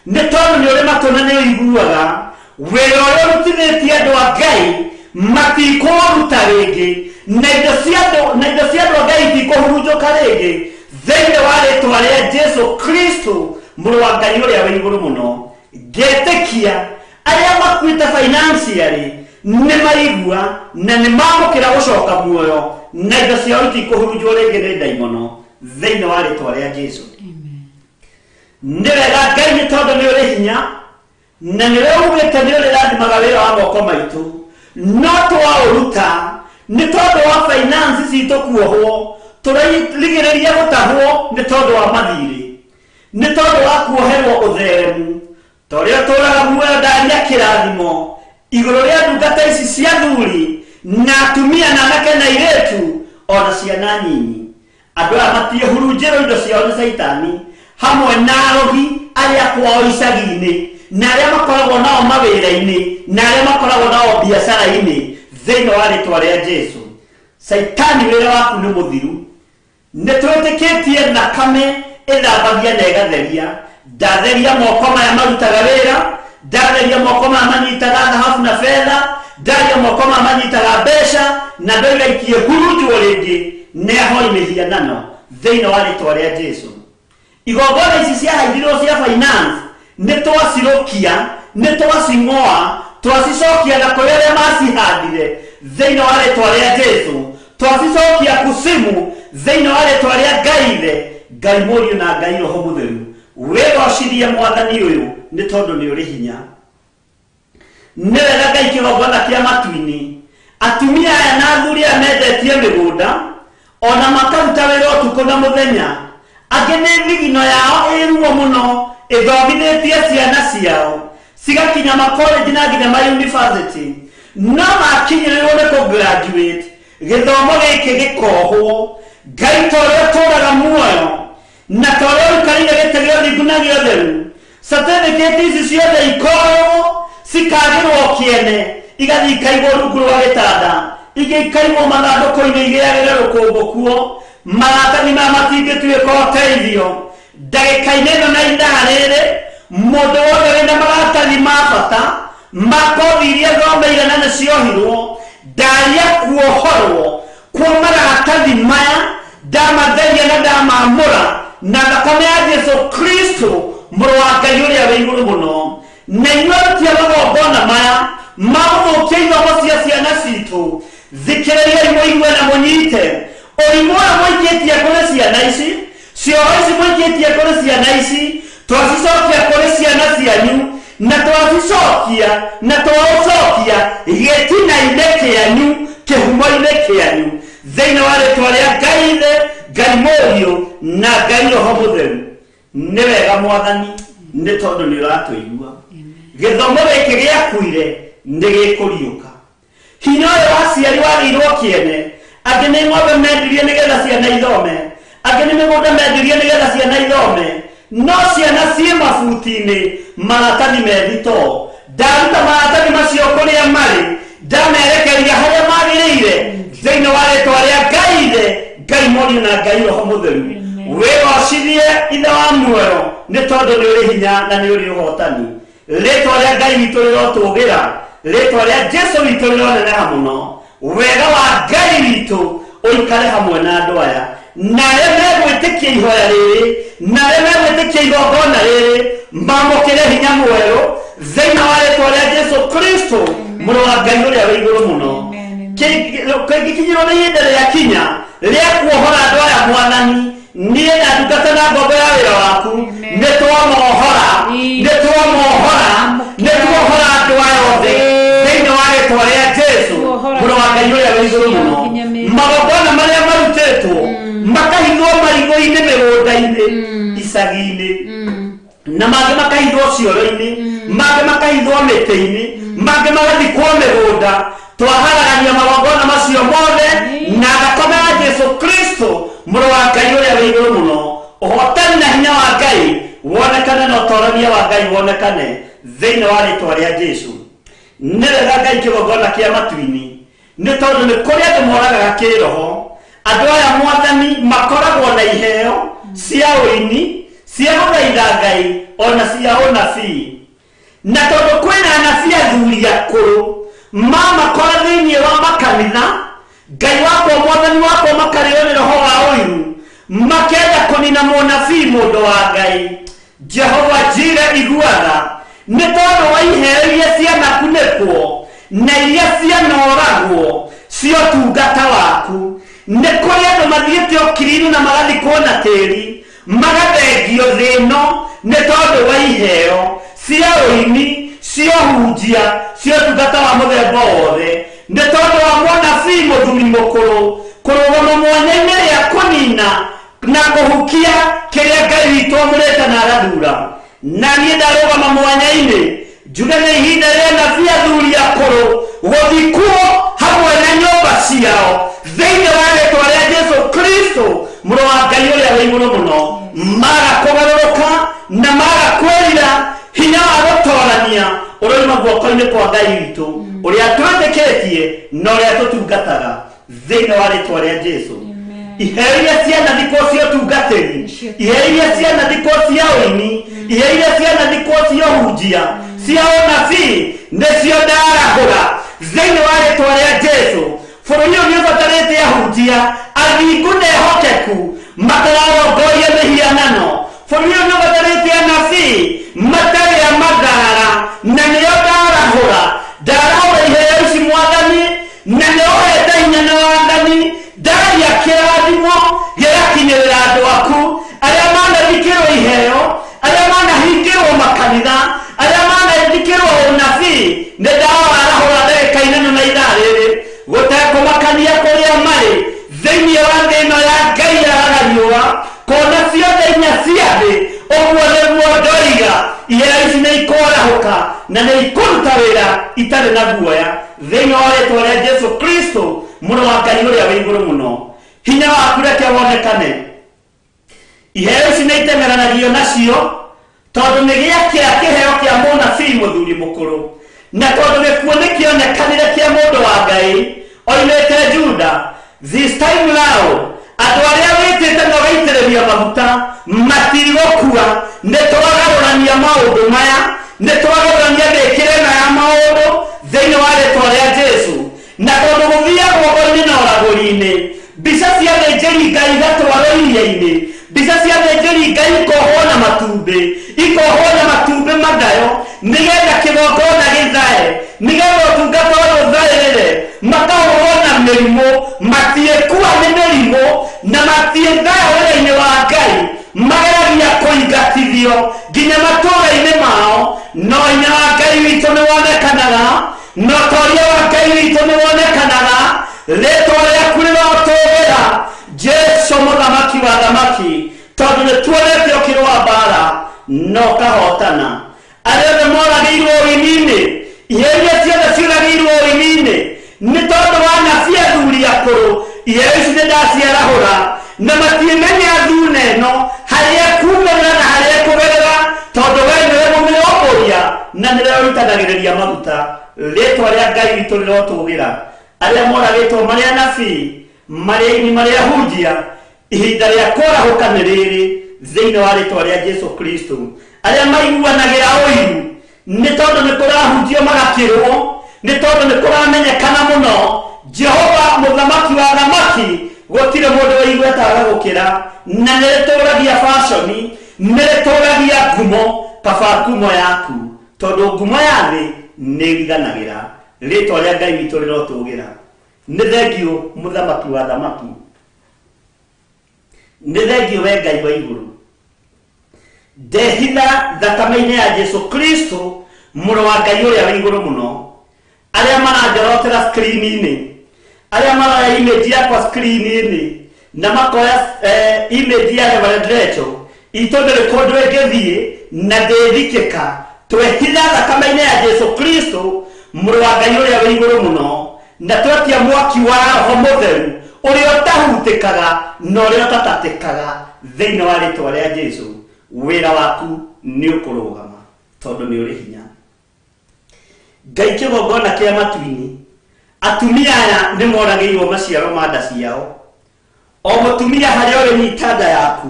nĩ tondũ nĩ ũrĩ matũ na nĩ ũiguaga wĩra ũrĩa ũrutithĩtie andũ a Ngai matikũũruta rĩngĩ, na indo cia andũ a Ngai itikũhurunjũka rĩngĩ thĩinĩ wa rĩtwa rĩa Jesu Kristo mũrũ wa Ngai ũrĩa wĩ igũrũ mũno. Ngetĩkia arĩa makuĩte financially nĩ maigua na nĩ mamũkĩra gũcoka muoyo, na indo ciao itikũhurunjwo rĩngĩ nĩ ndaimono Thĩinĩ wa rĩtwa rĩa Jesu. Nĩ wega Ngai nĩ tondũ nĩ ũrĩ hinya na nĩwe ugĩte nĩ ũrĩrathimaga wĩra wa moko maitũ, no twaũruta nĩ tondũ wa finance citũ kuohwo, tũrarigĩrĩria gũtahwo nĩ tondũ wa mathirĩ, nĩ tondũ wa kuoherwo ũtheremu. Torĩa tũraga muoyo ndaria kĩrathimo igũrũ rĩa ndungata ici cia thuri na atumia na anake na airĩtu ona ciana nyinyi. Andũ aya matiĩhurunjĩrwo indo ciao nĩ caitani hamwe na arogi arĩa kwao icagi-inĩ na arĩa makoragwo nao mawĩra-inĩ na arĩa makoragwo nao biacara-inĩ thĩinĩ wa rĩtwa rĩa Jesu. Caitani wĩra waku nĩ mũthiru. Nĩ twĩtĩkĩtie thakame ĩthambagia na ĩgatheria. Ndatheria moko maya marutaga wĩra, ndatheria moko maya manyitaga thahabu na betha, ndatheria moko maya manyitaga mbeca, na ndoiga ikiĩhurunjwo rĩngĩ nĩ ahoi mĩhianano thĩinĩ wa rĩtwa rĩa Jesu. Igongona ici ciahaithirwo cia finance nĩ twacirũkia, nĩ twacing'oa, twacicokia na kũrĩ arĩa macihandire thĩinĩ wa rĩtwa rĩa Jesu. Twacicokia kusimu thĩinĩ wa rĩtwa rĩa Ngai Ithe, Ngai Mũriũ na Ngai Roho Mũtheru. Wĩgocithie Mwathani ũyũ nĩ tondũ nĩ ũrĩ hinya. Nĩ wega Ngai kĩgongona kĩa matu-inĩ. Atumia aya na athuri aya mendetie mĩgũnda ona makaruta wĩra ũtukũ na mũthenya, angĩ nĩ thigino yao ĩruo mũno ĩthomithĩtie ciana ciao cigakinya makoleji na nginya ma university, no makinyĩrĩrwo nĩ kũ-graduate gĩthomo gĩkĩ gĩkohwo. Ngai ta ũrĩa ũtũũraga muoyo na ta ũrĩa ũikarĩire gĩtĩ gĩa ũthingu na gĩa ũtheru, certificate ici ciothe ikoywo cikagĩrwo kĩene, igathiĩ ikaigwo rungu rwa gĩtanda, ingĩ ikaigwo mathandũkũ-inĩ igĩagĩre rũkũngũ kuo. Maratathi maya matingĩtuĩka ũteithio ndagĩka-inĩ ĩno na ithaa rĩrĩ. Mũndũ wothe wĩna maratathi ma bata ma kothi iria thomeire na nĩciohirwo, ndaria kuohorwo kwa maratathi maya, ndamatheria na ndamamũra na thakame ya Jesu Kristo mũrũ wa Ngai ũrĩa wĩ igũrũ mũno. Na inyuĩ aruti a magongona maya ma gũthũkia ithomo cia ciana citũ, thikĩrĩriai mũigue na mũnyite ũrimũ ũyũ mũikĩtie kũrĩ ciana ici, cioho ici mũikĩtie kũrĩ ciana ici, twacicokia kũrĩ ciana cianyu na twacicokia na twaũcokia gĩtina-inĩ kĩanyu, kĩhumo-inĩ kĩanyu thĩinĩ wa rĩtwa rĩa Ngai Ithe, Ngai Mũriũ na Ngai Roho Mũtheru. Nĩ wega Mwathani nĩ tondũ nĩ ũratũigua. Gĩthomo gĩkĩ gĩakuire nĩ gĩkũriũka. Hinya ũyũ wa aciari wagĩirwo kĩene, angĩ nĩ ng'ombe mendirie nĩgetha ciana ithome, angĩ nĩ mĩgũnda mendirie nĩgetha ciana ithome, no ciana ciĩ mabuti-inĩ, maratathi me thitoo. Ndaruta maratathi macio kũrĩa marĩ, ndamerekeria harĩa magĩrĩire thĩinĩ wa rĩtwa rĩa Ngai Ithe, Ngai Mũriũ na Ngai Roho Mũtheru. Wĩgocithie Ithe wa muoyo nĩ tondũ nĩ ũrĩ hinya na nĩ ũrĩ ũhotani. Rĩtwa rĩa Ngai witũ rĩrotũgĩra, rĩtwa rĩa Jesu witũ rĩroneneha mũno. Wega wa Ngai witũ ũikare hamwe na andũ aya, na arĩa megwĩtĩkia ihoya rĩrĩ, na arĩa megwĩtĩkia igongona rĩrĩ, mamũkĩre hinya mwerũ thĩinĩ wa rĩtwa rĩa Jesu Kristo mũrũ wa Ngai ũrĩa wĩ igũrũ mũno. Kĩngĩkinyĩrwo nĩ ihinda rĩa kinya rĩa kuohora andũ aya Mwathani, niĩ na ndungata na ngombo ya wĩra waku nĩ twamohora, nĩ twamohora, nĩ tuohora andũ aya othe thĩinĩ wa rĩtwa rĩa Jesu mũrũ wa Ngai ũrĩa wĩ igũrũ mũno. Magongona marĩa marutĩtwo makahithwo marigũ-inĩ, mĩgũnda-inĩ, icagi-inĩ, na mangĩ makahithwo cioro-inĩ, mangĩ makahithwo mĩtĩ-inĩ, mangĩ magathikwo mĩgũnda. Twaharagania magongona macio mothe na thakame ya Jesu Kristo mũrũ wa Ngai ũrĩa wĩ igũrũ mũno. Ũhotani na hinya wa Ngai wonekane na ũtorania wa Ngai wonekane thĩinĩ wa rĩtwa rĩa Jesu. Nĩ wega Ngai kĩgongona kĩa matu-inĩ, nĩ tondũ nĩ kũrĩ andũ moragaga kĩroho. Andũ aya Mwathani makoragwo na iheo cia ũini, cia gũthaitha Ngai ona cia ũnabii, na tondũ kwĩna anabii athuri akũrũ mamakora thĩinĩ wa makanitha, Ngai wakwa Mwathani wakwa makarĩo nĩ roho wa ũiru, makenda kũnina mũnabii mũndũ wa Ngai. Jehova Jire iguaga nĩ tondũ wa iheo iria cianakunĩkwo na iria cianoragwo cia ũtungata waku. Nĩ kũrĩ andũ mathiĩte ũkiri-inĩ na magathikwo na tĩri, magathengio thĩ ĩno nĩ tondũ wa iheo cia ũini, cia ũhunjia, cia ũtungata wa mũthemba wothe, nĩ tondũ wa mũnabii mũthuri mũkũrũ kũrũgama mwanya-inĩ rĩa kũnina na kũhukia kĩrĩa Ngai witũ amũrĩte na agathura. Na niĩ ndarũgama mwanya-inĩ njuge nĩ ihinda rĩa nabii athuri akũrũ gũthikwo hamwe na nyũmba ciao thĩinĩ wa rĩtwa rĩa Jesu Kristo mũrũ wa Ngai ũrĩa wĩ igũrũ mũno, maga kũgarũrũka na maga kwĩrira hinya wa gũtorania ũroima guoko-inĩ kwa Ngai witũ ũrĩa twĩtĩkĩtie na ũrĩa tũtungataga thĩinĩ wa rĩtwa rĩa Jesu. Iheo iria cianathikwo cia ũtungatĩri, iheo iria cianathikwo cia ũini, iheo iria cianathikwo cia ũhunjia, cia ũnabii nĩcio ndarahũra thĩinĩ wa rĩtwa rĩa Jesu. Bũrũri ũyũ nĩũbatarĩte ahunjia athingu na ehokeku matararongoria mĩhianano. Bũrũri ũyũ nĩũbatarĩte anabii matarĩ a mathara, na nĩo ndarahũra. Ndarahũra iheo ici Mwathani, na nĩohete hinya na wathani. Ndaria kĩrathimo gĩgakinyĩrĩra andũ aku arĩa manathikĩrwo iheo, arĩa manahingĩrwo makanitha, arĩa manathikĩrwo ũnabii. Nĩ ndawarahũra ndagĩka-inĩ ĩno na ithaa rĩrĩ gũtekũmakania kũrĩa marĩ thĩinĩ wa thĩ ĩno ya Ngai yaraga riũa, kona ciothe inya cia thĩ. Ũguo nĩguo ndoiga, iheo ici nĩ ikwarahũka na nĩ ikũruta wĩra itarĩ na guoya thĩinĩ wa rĩtwa rĩa Jesu Kristo mũrũ wa Ngai ũrĩa wĩ igũrũ mũno. Hinya waku reke wonekane. Iheo ici nĩ itemeranagio nacio tondũ nĩ gĩakĩra kĩheo kĩa mũnabii mũthuri mũkũrũ, na tondũ gĩkuũ nĩ kĩonekanire kĩa mũndũ wa Ngai oimĩte Juda. This time round andũ arĩa wĩtĩte na ũgaitĩrĩria maguta matigũkua. Nĩ twagarũrania maũndũ maya, nĩ twagarũrania mĩkĩre ĩno ya maũndũ thĩinĩ wa rĩtwa rĩa Jesu. Na tondũ gũthiagwo ngo-inĩ na ũragũri-inĩ, mbica cia athĩnjĩri Ngai igatwarwo iria-inĩ, mbica cia athĩnjĩri Ngai ikohwo na matumbĩ, ikohwo na matumbĩ mathayo, nĩgetha kĩgongona gĩthae, nĩgetha ũtungata ũyũ ũthaĩrĩre. Makahũrwo na mĩrimũ, matiĩkua nĩ mĩrimũ na matiĩthaya wĩra-inĩ wa Ngai. Mageragia kũingatithio nginya matũũra-inĩ mao, no hinya wa Ngai witũ nĩ wonekanaga, na ũtoria wa Ngai witũ nĩ wonekanaga. Rĩtwa rĩaku rĩrotũgĩra Jesu mũthamaki wa thamaki, tondũ nĩ tuonete ũkĩrũa mbara na ũkahotana. Arĩa othe moragĩirwo ũini-inĩ, iheo iria ciothe ciũragĩirwo ũini-inĩ nĩ tondũ wa anabii athuri akũrũ, iheo ici nĩ ndaciarahũra na matiĩmenya thuna ĩno harĩa kumĩrĩra na harĩa kũgerera, tondũ we nĩwe mũmĩrongoria na nĩwe ũitanagĩrĩria maguta. Rĩtwa rĩa Ngai witũ rĩrotũgĩra. Arĩa moragĩtwo marĩ anabii, marĩ aini, marĩ ahunjia, ihinda rĩa kwarahũka nĩ rĩrĩ thĩinĩ wa rĩtwa rĩa Jesu Kristo. Arĩa maiguanagĩra ũiru nĩ tondũ nĩ kũrahunjio magakĩrwo, nĩ tondũ nĩ kũramenyekana mũno Jehova mũthamaki wa thamaki gũtirĩ mũndũ wĩigwetaga gũkĩra, na nĩ rĩtũragia fashion, nĩ rĩtũragia ngumo, kaba ngumo yaku, tondũ ngumo ya thĩ nĩ ĩriganagĩra. Rĩtwa rĩa Ngai witũ rĩrotũgĩra. Nĩ thengio mũthamaki wa thamaki, nĩ thengio we Ngai wa igũrũ. Ndehitha thakame-inĩ ya Jesu Kristo mũrũ wa Ngai ũrĩa wĩ igũrũ mũno. Arĩa maranjorotera screen-inĩ, arĩa maroya image yakwa screen-inĩ na makoya image ya Reverend Rachel, itũ ndĩrĩ kũndũ ĩngĩthiĩ na ndĩthikĩka. Twehitha thakame-inĩ ya Jesu Kristo mũrũ wa Ngai ũrĩa wĩ igũrũ mũno, na twetia mwaki wa Roho Mũtheru ũrĩa ũtahutĩkaga na ũrĩa ũtatatĩkaga thĩinĩ wa rĩtwa rĩa Jesu. Wĩra waku nĩ ũkũrũgama tondũ nĩ ũrĩ hinya. Ngai kĩgongona kĩa matu-inĩ, atumia aya nĩ moragĩirwo maciaro ma nda ciao. O mũtumia harĩa ũrĩ nyita nda yaku,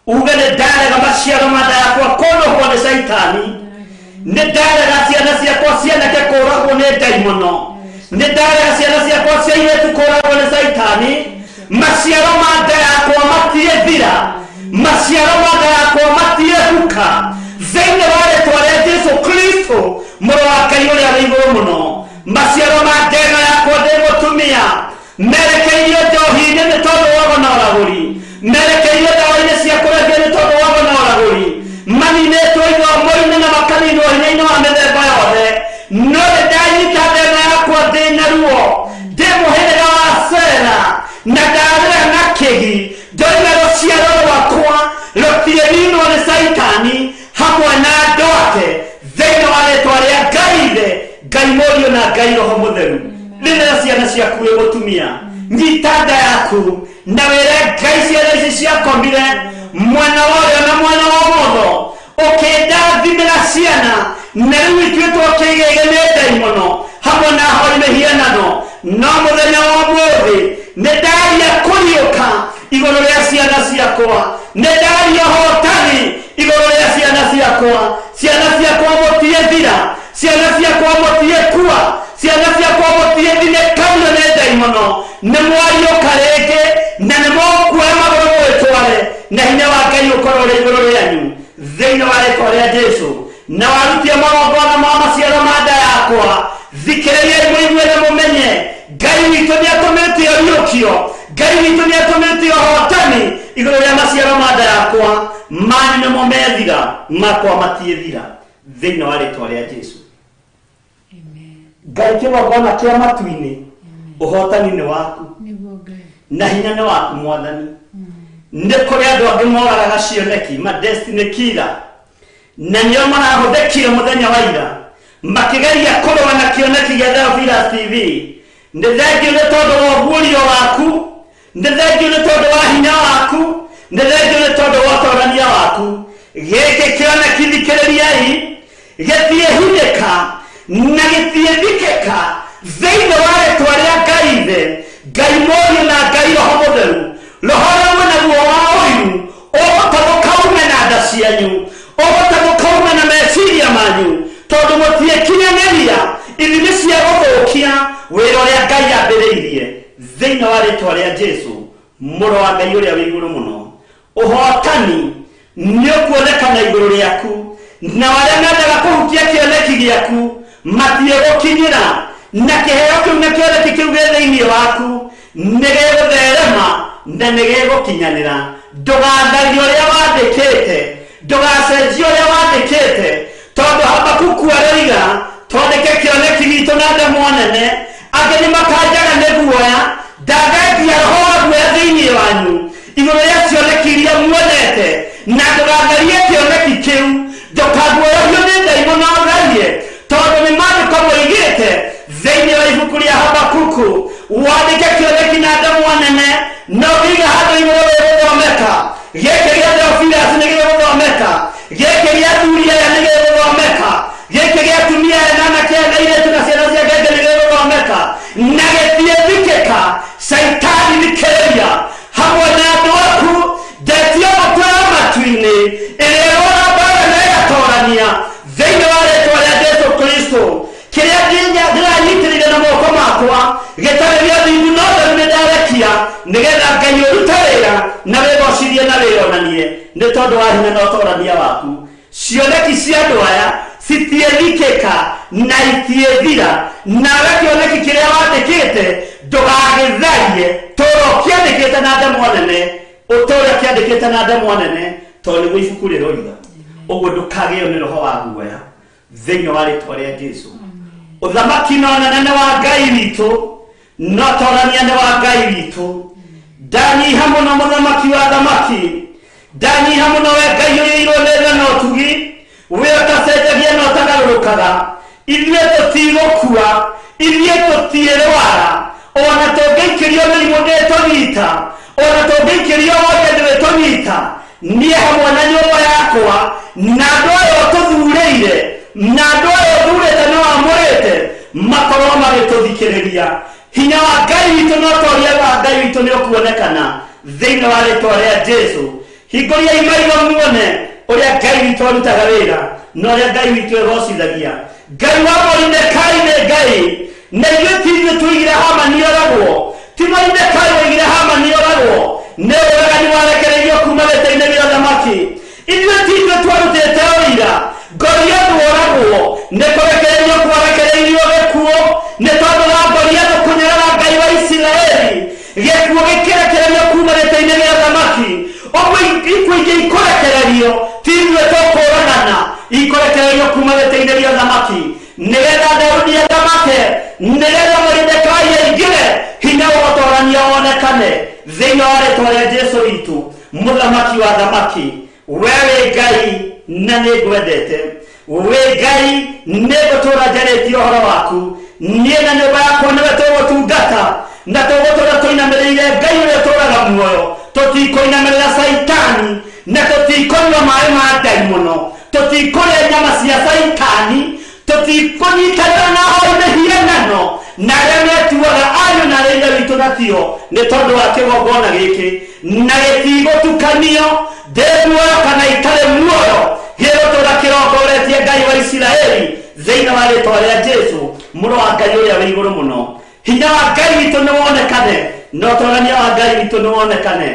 uge nĩ ndarega maciaro ma nda yakwa kũrũhwo nĩ caitani, nĩ ndarega ciana ciakwa cianake kũragwo nĩ ndaimono, nĩ ndarega ciana ciakwa cia airĩtu kũragwo nĩ caitani. Maciaro ma nda yakwa matiĩthira, maciaro ma nda yakwa matiĩhuka thĩinĩ wa rĩtwa rĩa Jesu Kristo mũrũ wa Ngai ũrĩa wĩ igũrũ mũno. Maciaro ma nda ĩno yakwa ndĩ mũtumia merekeirio njohi nĩ tondũ wa ũgo na ũragũri, merekeirio ndawa-inĩ cia kũrebia nĩ tondũ wa ũgo na ũragũri, maninĩtwo ithomo-inĩ na makaninwo hinya-inĩ wa mĩthemba yothe. No nĩ ndanyita ndema yakwa ndĩ na ruo, ndĩ mũhĩrĩga wa Sera, na ndarĩra na kĩgi, ndoiga rũciaro rwakwa rũtiĩninwo nĩ Caitani hamwe na andũ ake, thĩinĩ wa rĩtwa rĩa Ngai Ithe, Ngai Mũriũ na Ngai Roho Mũtheru. Rĩrĩa ciana ciaku wĩ mũtumia, nyita nda yaku na wĩre Ngai ciana ici ciakomire mwena wa ũrĩo na mwena wa ũmotho, ũkĩndathimĩra ciana, na rĩu ituĩtwo kĩgĩgĩ nĩ ndaimono hamwe na ahoi mĩhianano. No mũthenya wa ũmũthĩ nĩ ndaria kũriũka igũrũ rĩa ciana ciakwa, nĩ ndaria ũhotani igũrũ rĩa ciana ciakwa. Ciana ciakwa mũtiĩthira, ciana ciakwa mũtiĩkua, ciana ciakwa mũtiĩthinĩkanio nĩ ndaimono. Nĩ mwariũka rĩngĩ na nĩ mũkuoya magũrũ mũgĩtware, na hinya wa Ngai ũkorwo ũrĩ igũrũ rĩanyu thĩinĩ wa rĩtwa rĩa Jesũ. Na warutie magongona ma maciaro ma nda yakwa, thikĩrĩriai mũigue na mũmenye Ngai witũ nĩatũmĩte ũriũkio, Ngai witũ nĩatũmĩte ũhotani igũrũ rĩa maciaro ma nda yakwa. Manyu nĩmo methira, makwa matiĩthira, thĩinĩ wa rĩtwa rĩa Jesũ. Ngai kĩgongona kĩa matu-inĩ, ũhotani nĩ waku na hinya nĩ waku Mwathani. Nĩ kũrĩ andũ angĩ moragaga cioneki, ma destiny killer, na nĩo marahũthĩkire mũthenya wa ira makĩgeria kũrũa na kĩoneki gĩa Theophilus TV. Nĩ thengiũ nĩ tondũ wa ũguũrio waku, nĩ thengiũ nĩ tondũ wa hinya waku, nĩ thengiũ nĩ tondũ wa ũtorania waku. Gĩkĩ kĩoneki thikĩrĩriai, gĩtiĩhithĩka na gĩtiĩthikĩka thĩinĩ wa rĩtwa rĩa Ngai Ithe, Ngai Mũriũ na Ngai Roho Mũtheru. Roho ũrĩa mwĩnaguo wa ũiru ũgũtathũka ume na nda cianyu, ũgũtathũka ume na meciria manyu, tondũ mũtiĩkinyanĩria ithimi cia gũthũkia wĩra ũrĩa Ngai ambĩrĩirie thĩinĩ wa rĩtwa rĩa Jesũ, mũrũ wa Ngai ũrĩa wĩ igũrũ mũno. Ũhotani nĩ ũkuonekana igũrũ rĩaku, na arĩa mendaga kũhutia kĩoneki gĩaku matiĩgũkinyĩra, na kĩheo kĩu na kĩoneki kĩu gĩ thĩinĩ waku nĩ gĩgũtherema na nĩ gĩgũkinyanĩra. Ndũgatharie ũrĩa wandĩkĩte, ndũgacenjie ũrĩa wandĩkĩte, tondũ Habakuku aroiga twandĩke kĩoneki gitũ na ndemwa nene, angĩ nĩ makanjaga nĩ guoya. Ndangengia roho wa guoya thĩinĩ wanyu igũrũ rĩa cioneki iria muonete, na ndũgatharie kĩoneki kĩu, ndũkaguoyohio nĩ ndaimono ũtharie, tondũ nĩ maandĩko moigĩte thĩinĩ wa ibuku rĩa Habakuku, wandĩke kĩoneki na ndemwa nene na ũkĩiga handũ igũrũ gĩgũthomeka. Gĩkĩ gĩa Theophilus nĩ gĩgũthomeka, gĩkĩ gĩa athuri aya nĩ gĩgũthomeka, gĩkĩ gĩa atumia aya na anake aya na airĩtu na ciana cia ngenge nĩ gĩgũthomeka, na gĩtiĩthikĩka. Caitani thikĩrĩria hamwe na andũ aku, ndetia mũtwe wa matu-inĩ ĩrĩa ĩrũaga mbara na ĩgatorania thĩinĩ wa rĩtwa rĩa Jesũ Kristo. Kĩrĩa ndĩranyitĩrĩire na moko makwa gĩtarĩ gĩa thingu no theru nĩ ndarekia, nĩgetha Ngai ũrute wĩra na wĩgocithie na wĩyonanie nĩ tondũ wa hinya na ũtorania waku. Cioneki cia andũ aya citiĩthikĩka na itiĩthira, nawe kĩoneki kĩrĩa wandĩkĩte ndũgagĩtharie, tũra ũkĩandĩkĩte na ndemwa nene, ũtũre ũkĩandĩkĩte na ndemwa nene, tondũ nĩguo ibuku rĩroiga. Ũguo ndũkagĩo nĩ roho wa guoya thĩinĩ wa rĩtwa rĩa Jesũ. Ũthamaki na ũnene wa Ngai witũ, no torania nĩ wa Ngai witũ. Ndanyiha mũno mũthamaki wa thamaki, ndanyiha mũno we Ngai ũiyũirwo nĩ tha na ũtugi, we ũtacenjagia na ũtagarũrũkaga. Ithuĩ tũtigũkua, ithuĩ tũtiĩrwara, ona tũngĩikĩrio mĩrimũ ndĩtũnyita, ona tũngĩikĩrio wothe ndĩtũnyita. Niĩ hamwe na nyũmba yakwa na andũ aya ũtũthurĩire na andũ aya ũthurĩte na wamũrĩte makorwo magĩtũthikĩrĩria. Hinya wa Ngai witũ na ũtoria wa Ngai witũ nĩ ũkuonekana thĩinĩ wa rĩtwa rĩa Jesũ. Hingũriai maitho muone ũrĩa Ngai witũ arutaga wĩra na ũrĩa Ngai witũ egocithagia. Ngai wa Moridekai nĩ Ngai, na ithuĩ ti ithuĩ tuigire Hamani oragwo, ti Moridekai woigire Hamani oragwo, nĩ ũragani warekereirio kuma gĩtĩ-inĩ gĩa ũthamaki. Ithuĩ ti ithuĩ twarutĩte ũira Goliathu oragwo, nĩ kũrekereirio kwarekereirio gĩkuũ nĩ tondũ wa Goliathu kũnyarara Ngai wa Isiraeli. Gĩkuũ gĩkĩrekererio Ikũrekererio kuma gĩtĩ-inĩ gĩa ũthamaki nĩgetha Daudi athamake, nĩgetha Moridekai aingĩre, hinya wa ũtorania wonekane thĩinĩ wa rĩtwa rĩa Jesũ witũ, mũthamaki wa thamaki. We wĩ Ngai na nĩ ngwendete, wĩ Ngai nĩ ngũtũũra njarĩtie ũhoro waku. Niĩ na nyũmba yakwa nĩwe tũgũtungata na tũgũtũũra tũinamĩrĩire Ngai ũrĩa ũtũũraga muoyo. Tũtikũinamĩrĩra Caitani na tũtikũnyua maĩ ma ndaimono, tũtikũrĩa nyama cia Caitani, tũtikũnyitanĩra na ahoi mĩhianano na arĩa metuaga ariũ na arĩa ithe witũ natio, nĩ tondũ wa kĩgongona gĩkĩ na gĩtigũtukanio. Ndĩ muoyo kana itarĩ muoyo, gĩgũtũũra kĩrongoretie Ngai wa Isiraeli thĩinĩ wa rĩtwa rĩa Jesũ, mũrũ wa Ngai ũrĩa wĩ igũrũ mũno. Hinya wa Ngai witũ nĩ wonekane na ũtorania wa Ngai witũ nĩ wonekane.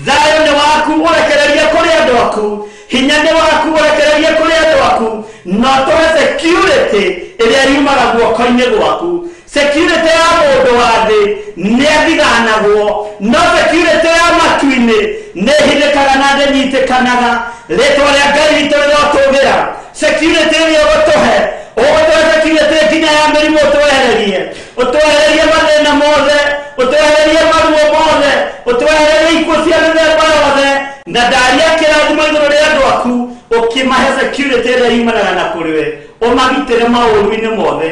Thayũ nĩ waku ũrekererie kũrĩ andũ aku, hinya nĩ waku ũrekererie kũrĩ andũ aku, na ũtũhe security ĩrĩa yumaga guoko-inĩ gwaku. Security ya mũndũ wa thĩ nĩ athiganagwo, no security ya matu-inĩ nĩ ĩhithĩkaga na ndĩnyitĩkanaga. Rĩtwa rĩa Ngai witũ rĩrotũgĩra. Security ĩrĩa ũgũtũhe, ũgũtũhe security nginya ya mĩrimũ, ũtwehererie, ũtwehererie mathĩna mothe, ũtwehererie maruo mothe, ũtwehererie ikuũ cia mĩthemba yothe, na ndaria kĩrathimo igũrũ rĩa andũ aku, ũkĩmahe security ĩrĩa yumanaga na kũrĩ we, ũmagitĩre maũru-inĩ mothe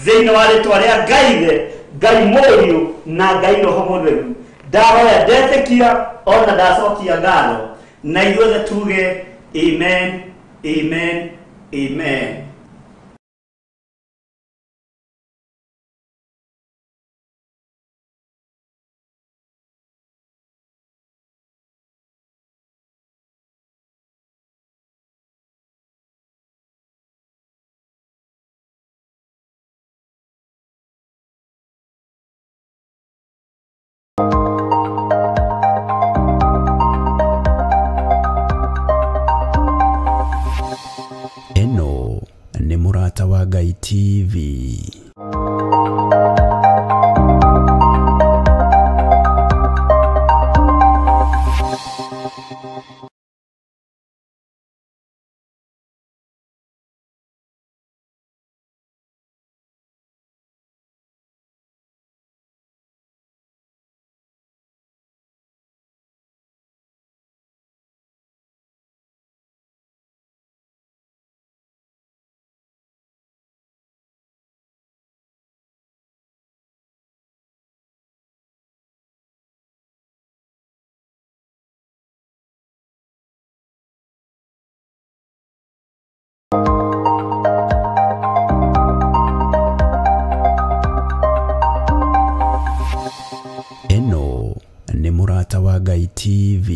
thĩinĩ wa rĩtwa rĩa Ngai Ithe, Ngai Mũriũ na Ngai Roho Mũtheru. Ndahoya ndetĩkia ona ndacokia ngatho, na ithuothe tuge amen, amen, amen. Ĩno nĩ Mũrata wa Ngai TV. Ĩno nĩ Mũrata wa Ngai TV.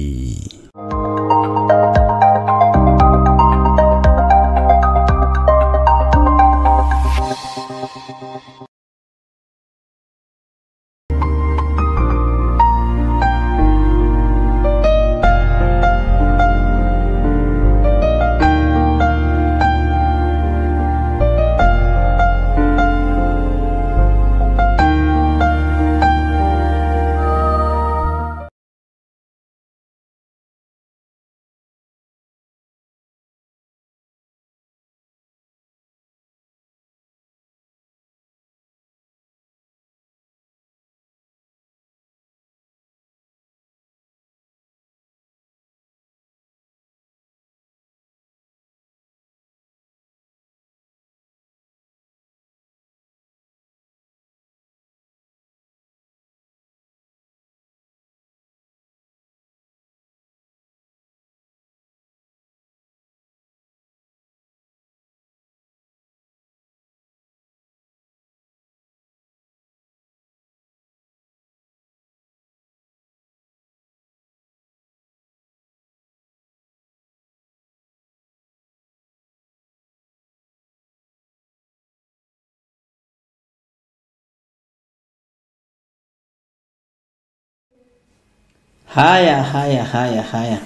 Haya haya haya haya,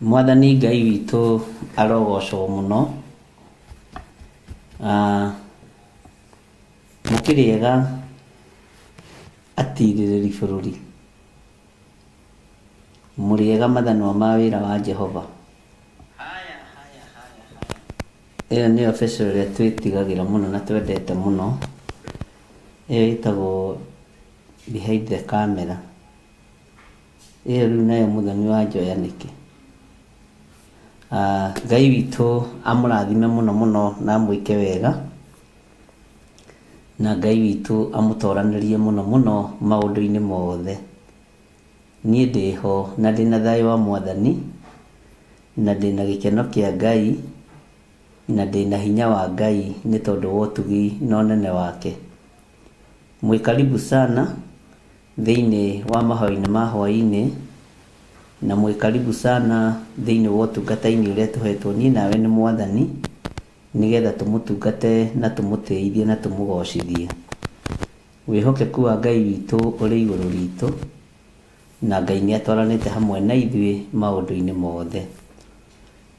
Mwathani Ngai witũ arogocwo mũno. Mũkĩrĩega atirĩrĩri bũrũri, mũrĩega mathanwa ma wĩra wa Jehova. Ĩyo nĩyo facial ĩrĩa twĩtigagĩra mũno na twendete mũno. Ĩyo ĩtagwo behind the camera. Ĩyo rĩu nayo mũthoni wa njoya nĩkĩ? Ngai witũ amũrathime mũno mũno na amwĩke wega, na Ngai witũ amũtoranĩrie mũno mũno maũndũ-inĩ mothe. Niĩ ndĩho na ndĩna thayũ wa Mwathani, na ndĩna gĩkeno kĩa Ngai, na ndĩna hinya wa Ngai nĩ tondũ wa ũtugi na ũnene wake. Mwĩ karibu sana thĩinĩ wa mahoya-inĩ ma hwaĩ-inĩ, na mwĩ karibu sana thĩinĩ wa ũtungata-inĩ ũrĩa tũhetwo niĩ nawe nĩ Mwathani, nĩgetha tũmũtungate na tũmũtĩithie na tũmũgocithie. Wĩhokeku wa Ngai witũ ũrĩ igũrũ ritũ, na Ngai nĩ atwaranĩte hamwe na ithuĩ maũndũ-inĩ mothe.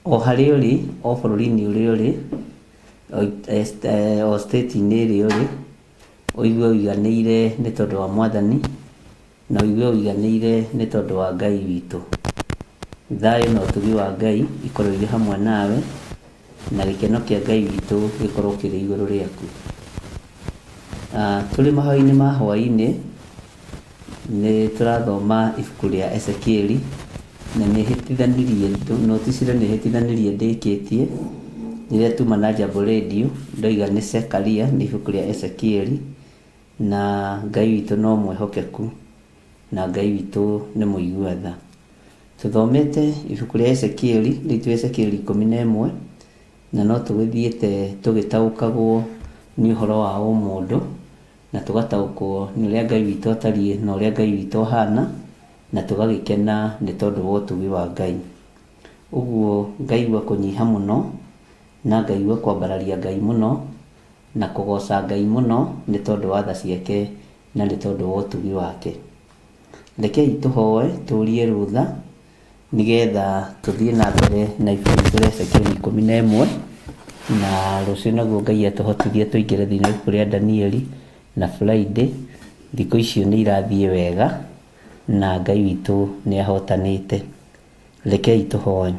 O harĩa ũrĩ, o bũrũri-inĩ ũrĩa ũrĩ, o state-inĩ ĩrĩa ũrĩ, ũigue ũiganĩire nĩ tondũ wa Mwathani, na ũigue ũiganĩire nĩ tondũ wa Ngai witũ. Thayũ na ũtugi wa Ngai ikorwo irĩ hamwe nawe, na gĩkeno kĩa Ngai witũ gĩkorwo kĩrĩ igũrũ rĩaku. Tũrĩ mahoya-inĩ ma hwaĩ-inĩ, nĩ tũrathoma ibuku rĩa Ezekieli, na nĩ hĩtithanirie, noticire nĩ hĩtithanirie ndĩkĩtie, rĩrĩa tuma na Jambo Radio, ndoiga nĩ Zekaria, nĩ ibuku rĩa Ezekieli, na Ngai witũ no mwĩhokeku, na Ngai witũ nĩ mũigua tha. Tũthomete ibuku rĩa Ezekieli, rĩu twĩ Ezekieli 11, na no tũgĩthiĩte tũgĩtaũkagwo nĩ ũhoro wa ũmũndũ, na tũgataũkwo nĩ ũrĩa Ngai witũ atariĩ na ũrĩa Ngai witũ ahana, na tũgagĩkena nĩ tondũ wa ũtugi wa Ngai. Ũguo ngaigua kũnyiha mũno, na ngaigua kwambararia Ngai mũno, na kũgoca Ngai mũno nĩ tondũ wa tha ciake na nĩ tondũ wa ũtugi wake. Rekei tũhoe tũrie rũtha nĩgetha tũthiĩ na mbere na ibuku ritũ rĩa Ezekieli 11, na rũciũ naguo Ngai atũhotithie tũingĩre thĩinĩ wa ibuku rĩa Danieli na Friday. Thikũ icio nĩ irathiĩ wega na Ngai witũ nĩ ahotanĩte. Rekei tũhoe.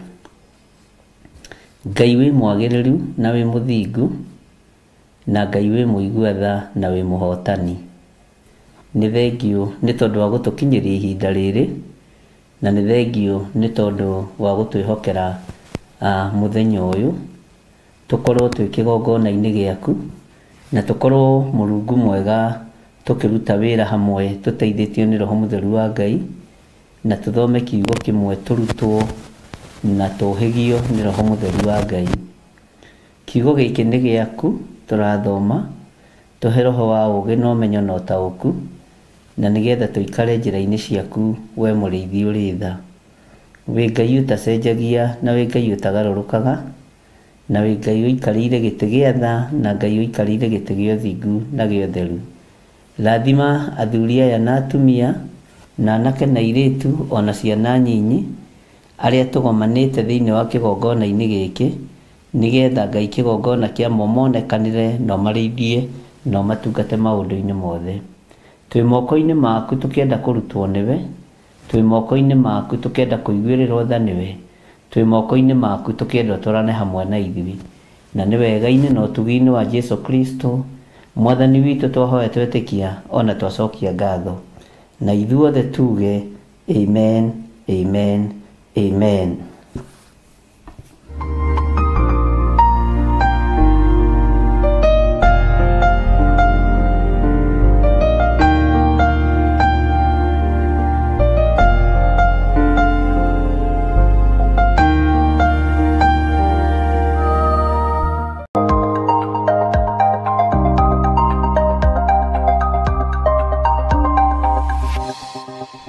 Ngai wĩ mwagĩrĩru na wĩ mũthingu, na Ngai wĩ mũigua tha na wĩ mũhotani. Nĩ thengiũ nĩ tondũ wa gũtũkinyĩria ihinda rĩrĩ, na nĩ thengiũ nĩ tondũ wa gũtwĩhokera mũthenya ũyũ, tũkorwo twĩ kĩgongona-inĩ gĩaku, na tũkorwo mũrungu mwega tũkĩruta wĩra hamwe tũteithĩtio nĩ Roho Mũtheru wa Ngai, na tũthome kiugo kĩmwe tũrutwo na tũhĩgio nĩ Roho Mũtheru wa Ngai. Kiugo gĩkĩ nĩ gĩaku tũrathoma, tũhe roho wa ũũgĩ na ũmenyo na ũtaũku, na nĩgetha tũikare njĩra-inĩ ciaku we mũrĩithi ũrĩ tha. Wĩ Ngai ũtacenjagia na wĩ Ngai ũtagarũrũkaga, na wĩ Ngai ũikarĩire gĩtĩ gĩa tha na Ngai ũikarĩire gĩtĩ gĩa ũthingu na gĩa ũtheru. Rathima athuri aya na atumia, na anake na airĩtu ona ciana nyinyi, arĩa tũgomanĩte thĩinĩ wa kĩgongona-inĩ gĩkĩ, nĩgetha Ngai kĩgongona kĩamo monekanĩre na ũmarĩithie na ũmatungate maũndũ-inĩ mothe. Twĩ moko-inĩ maku tũkĩenda kũrutwo nĩwe, twĩ moko-inĩ maku tũkĩenda kũiguĩrĩrwo tha nĩwe, twĩ moko-inĩ maku tũkĩenda ũtwarane hamwe na ithuĩ. Na nĩ wega-inĩ na ũtugi-inĩ wa Jesu Kristo Mwathani witũ twahoya twetĩkia ona twacokia ngatho. Na ithuothe tuge amen, amen, amen.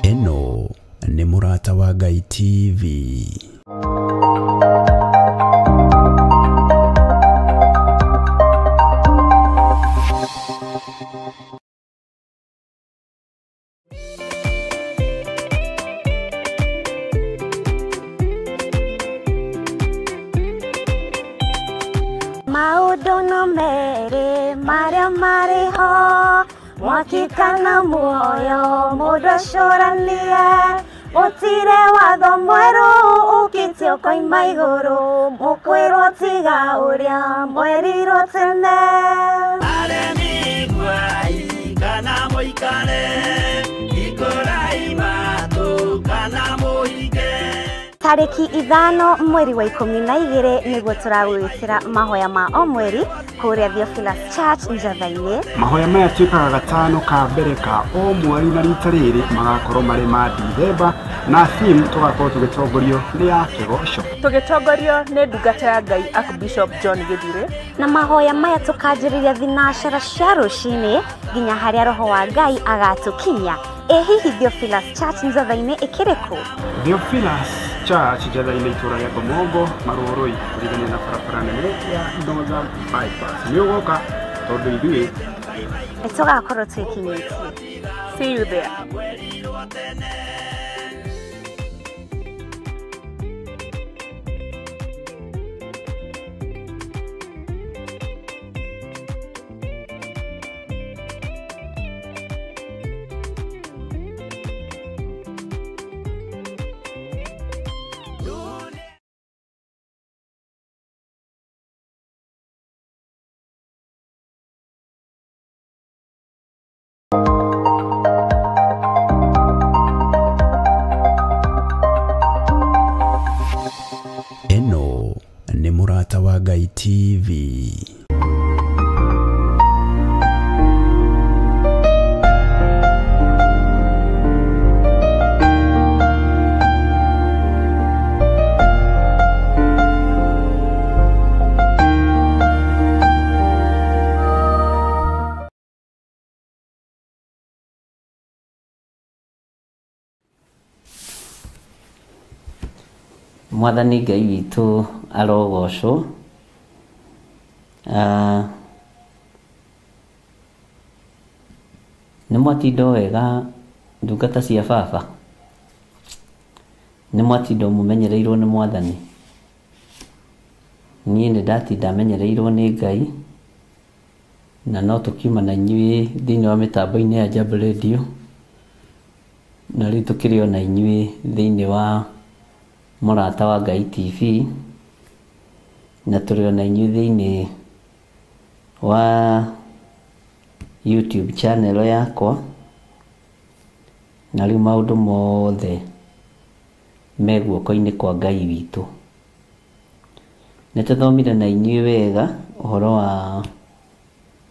Ĩno nĩ Mũrata wa Ngai TV. Maũndũ no merĩ marĩa marĩ ho, mwaki kana muoyo, mũndũ acũranie, gũtirĩ watho mwerũ ũkĩte. ũcio ũkoima igũrũ mũkwĩrwo tiga ũrĩa mwerirwo tene. Aremi gwai kana mũikare ikũrai matũ kana mũige. Tarĩki 5 mweri wa 12 nĩguo tũragwĩtĩra mahoya ma o mweri kũrĩa Theophilus Church Njatha-inĩ. Mahoya maya tuĩkaga gatano ka mbere ka o mweri na rita rĩrĩ magakorwo marĩ ma Dithemba na theme tũgakorwo tũgĩtongorio nĩ ya kĩgoco. Tũgĩtongorio nĩ ndungata ya Ngai Archbishop John Gĩthire. Na mahoya maya tũkanjĩrĩria thinacara cia rũcinĩ nginya harĩa roho wa Ngai agatũkinyia. Ĩ hihi Theophilus Church Njatha-inĩ ĩkĩrĩ kũ? Theophilus Church Njatha-inĩ itũra rĩa Ngomongo Marũrũi kũrigania na barabara nene ya Northern Bypass. Nĩ ũgoka tondũ ithuĩ nĩ tũgakorwo twĩkinyĩtie. See you there. Ĩno nĩ Mũrata wa Ngai TV. Mwathani Ngai witũ arogocwo. Nĩ mwatindo wega ndungata cia baba, nĩ mwatindo mũmenyereirwo nĩ Mwathani. Niĩ nĩ ndatinda menyereirwo nĩ Ngai na no tũkiuma na inyuĩ thĩinĩ wa mĩtambo-inĩ ya Jambo Radio, na rĩu tũkĩrĩ o na inyuĩ thĩinĩ wa Mũrata wa Ngai TV, na tũrĩ o na inyuĩ thĩinĩ wa YouTube channel yakwa, na rĩu maũndũ mothe me guoko-inĩ kwa Ngai witũ. Nĩ tũthomire na inyuĩ wega ũhoro wa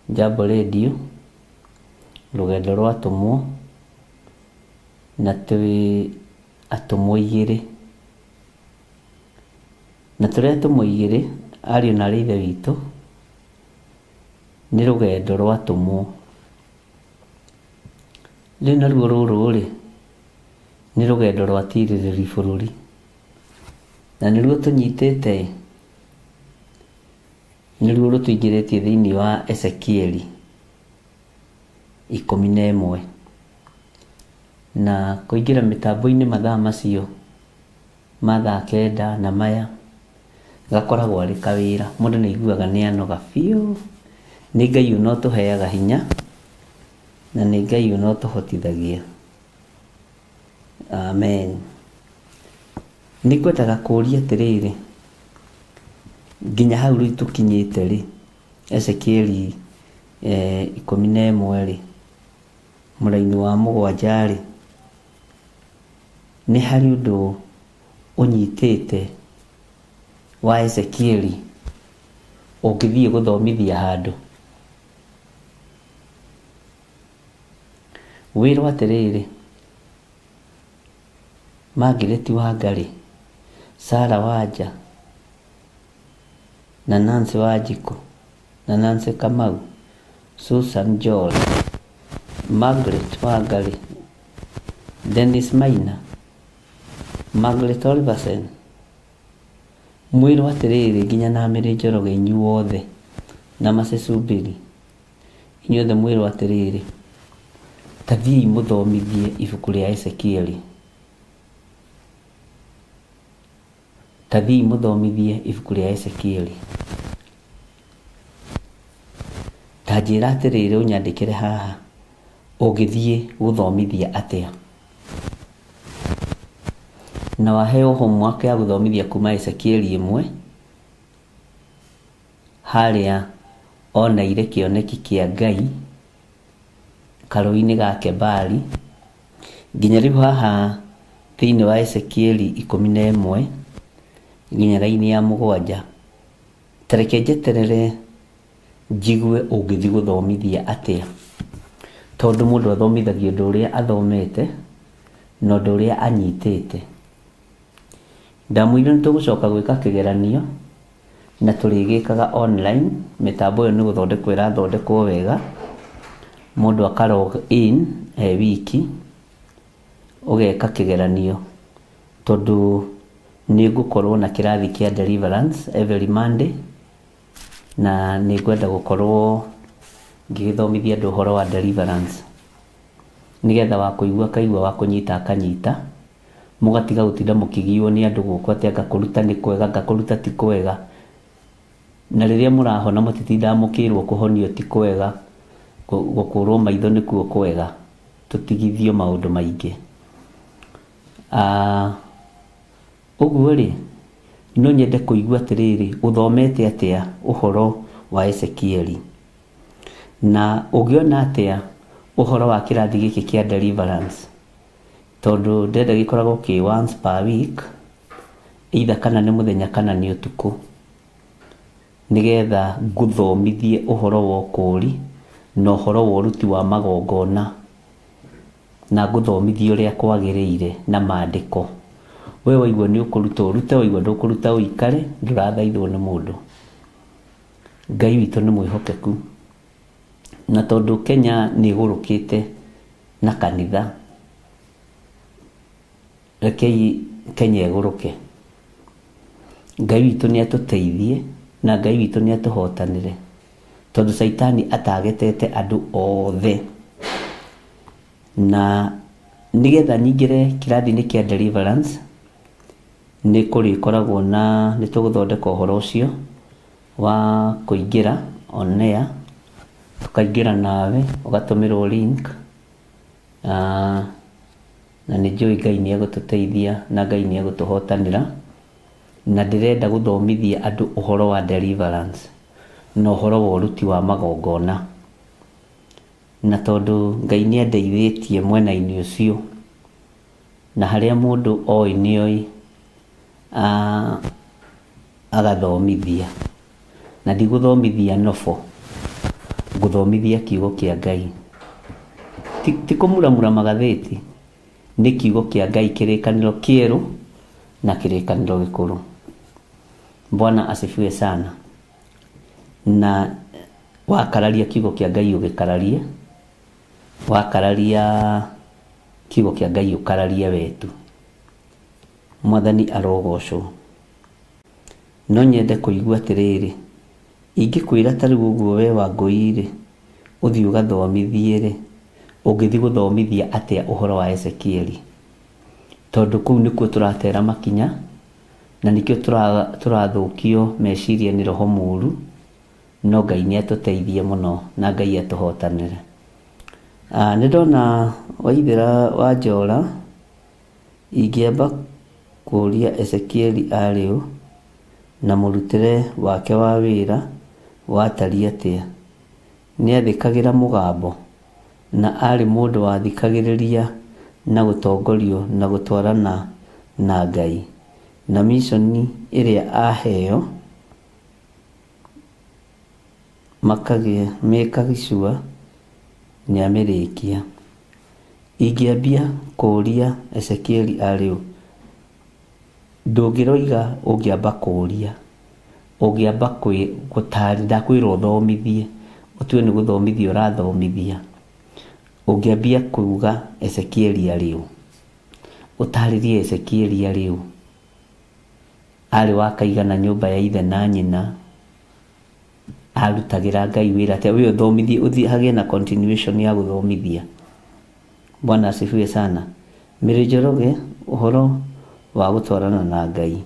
Jambo Radio, rũgendo rwa atũmwo, na twĩ atũmwo igĩrĩ. Na tũrĩ atũmwo igĩrĩ, ariũ na aarĩ a Ithe witũ, nĩ rũgendo rwa atũmwo. Rĩu naruo rũrũ rĩ, nĩ rũgendo rwa tirĩrĩri bũrũri, na nĩruo tũnyitĩte, nĩruo rũtũingĩrĩtie thĩinĩ wa Ezekieli 11. Na kũingĩra mĩtambo-inĩ mathaa macio ma thaa 9 na maya gakoragwo arĩ kawĩra, mũndũ nĩ aiguaga nĩ anoga biũ. Nĩ Ngai ũna ũtũheaga hinya na nĩ Ngai ũna ũtũhotithagia. Amen. Nĩ ngwendaga kũũria atĩrĩrĩ, nginya hau rĩu tũkinyĩte rĩ, Ezekieli 11 rĩ, mũraini wa 7 rĩ, nĩ harĩ ũndũ ũnyitĩte wa Ezekieli ũngĩthiĩ gũthomithia handũ. Wĩrwo atĩrĩrĩ, Margaret Wangari, Sarah Wanja, na Nancy Wanjikũ, na Nancy Kamau, Susan Joel, Margaret Wangari, Dennis Maina, Margaret Oliversen, mwĩrwo atĩrĩrĩ nginya na Mary Njoroge inyuothe na Mercy Cumbĩri, inyuothe mwĩrwo atĩrĩrĩ, ta thiĩi mũthomithie ibuku rĩa Ezekieli. Ta thiĩi mũthomithie ibuku rĩa Ezekieli. Ta njĩra atĩrĩrĩ ũnyandĩkĩre haha, ũngĩthiĩ gũthomithia atĩa? Na waheo homework ya gũthomithia kuma Ezekieli 1 harĩa oneire kĩoneki kĩa Ngai karũĩ-inĩ ga Kebari nginya rĩu haha thĩinĩ wa Ezekieli 11 nginya raini ya 7. Tareke njeterere njigue ũngĩthiĩ gũthomithia atĩa, tondũ mũndũ athomithagia ũndũ ũrĩa athomete na ũndũ ũrĩa anyitĩte. Ndamwĩrire nĩ tũgũcoka gwĩka kĩgeranio na tũrĩgĩkaga online. Mĩtambo ĩyo nĩ gũthondekwo ĩrathondekwo wega, mũndũ aka log in e wiki ũgeka kĩgeranio, tondũ nĩ ngũkorwo na kĩrathi kĩa deliverance every Monday, na nĩ ngwenda gũkorwo ngĩgĩthomithia andũ ũhoro wa deliverance, nĩgetha wa kũigua akaigua, wa kũnyita akanyita, mũgatiga gũtinda mũkĩgiywo nĩ andũ gũkũ atĩ anga kũruta nĩ kwega, anga kũruta ti kwega. Na rĩrĩa mũrahona mũtitindaga mũkĩrwo kũhonio ti kwega, gũkũrwo maitho nĩkuo kwega. Tũtigithio maũndũ maingĩ. Ũguo rĩ, no nyende kũigua atĩrĩrĩ, ũthomete atĩa ũhoro wa Ezekieli, na ũngĩona atĩa ũhoro wa kĩrathi gĩkĩ kĩa deliverance, tondũ ndenda gĩkoragwo kĩ once per week, either kana nĩ mũthenya kana nĩ ũtukũ, nĩgetha ngũthomithie ũhoro wa ũkũũri na ũhoro wa ũruti wa magongona, na ngũthomithie ũrĩa kwagĩrĩire na maandĩko. We waigua nĩ ũkũruta ũrute, waigua ndũkũruta ũikare, ndũrathaithwo nĩ mũndũ. Ngai witũ nĩ mwĩhokeku, na tondũ Kenya nĩ ĩgũrũkĩte na kanitha, rekei Kenya ĩgũrũke. Ngai witũ nĩ atũteithie na Ngai witũ nĩ atũhotanĩre, tondũ Caitani atagetete andũ othe. Na nĩgetha nyingĩre kĩrathi-inĩ kĩa deliverance, nĩ kũrĩkoragwo na nĩ tũgũthondeka ũhoro ũcio wa kũingĩra on air, tũkaingĩra nawe ũgatũmĩrwo link, na nĩ njũĩ Ngai nĩ egũtũteithia na Ngai nĩ egũtũhotanĩra. Na ndĩrenda gũthomithia andũ ũhoro wa deliverance na ũhoro wa ũruti wa magongona, na tondũ Ngai nĩ andeithĩtie mwena-inĩ ũcio, na harĩa mũndũ oĩ nĩ oĩ, agathomithia. Na ndigũthomithia nobo, ngũthomithia kiugo kĩa Ngai. Ti kũmuramura magathĩti, nĩ kiugo kĩa Ngai, kĩrĩkanĩro kĩerũ na kĩrĩkanĩro gĩkũrũ. Bwana asifiwe sana. Na wakararia kiugo kĩa Ngai ũgĩkararie, wakararia kiugo kĩa Ngai ũkararie wetu. Mwathani arogocwo. No nyende kũigua atĩrĩrĩ, ingĩkwĩra ta rĩu ũguo we Wangũi rĩ, ũthiĩ ũgathomithie rĩ, ũngĩthiĩ gũthomithia atĩa ũhoro wa Ezekieli? Tondũ kũu nĩkuo tũratera makinya, na nĩkĩo tũrathũkio meciria nĩ roho mũũru. No Ngai nĩ atũteithie mũno na Ngai atũhotanĩre. Nĩ ndona Waithera wa Njora, ingĩamba kũũria Ezekieli arĩ ũ na mũrutĩre wake wa wĩra watariĩ atĩa. Nĩ athĩkagĩra mũgambo na arĩ mũndũ wathikagĩrĩria na gũtongorio na gũtwarana na Ngai, na mishoni ĩrĩa aheo mekagicua nĩ amĩrĩkia. Ingĩambia kũũria Ezekieli arĩ ũ, ndũngĩroiga ũngĩamba kũũria, ũngĩamba gũtarĩ, ndakwĩra ũthomithie, ũtue nĩ gũthomithia ũrathomithia. Ũngĩambia kuuga Ezekieli arĩ ũ, ũtarĩrie Ezekieli arĩ ũ, arĩ wa kaigana nyũmba ya ithe na nyina, arutagĩra Ngai wĩra atĩa, we ũthomithie, ũthiĩ hagĩe na continuation ya gũthomithia. Bwana asifiwe sana. Mary Njoroge, ũhoro wa gũtwarana na Ngai.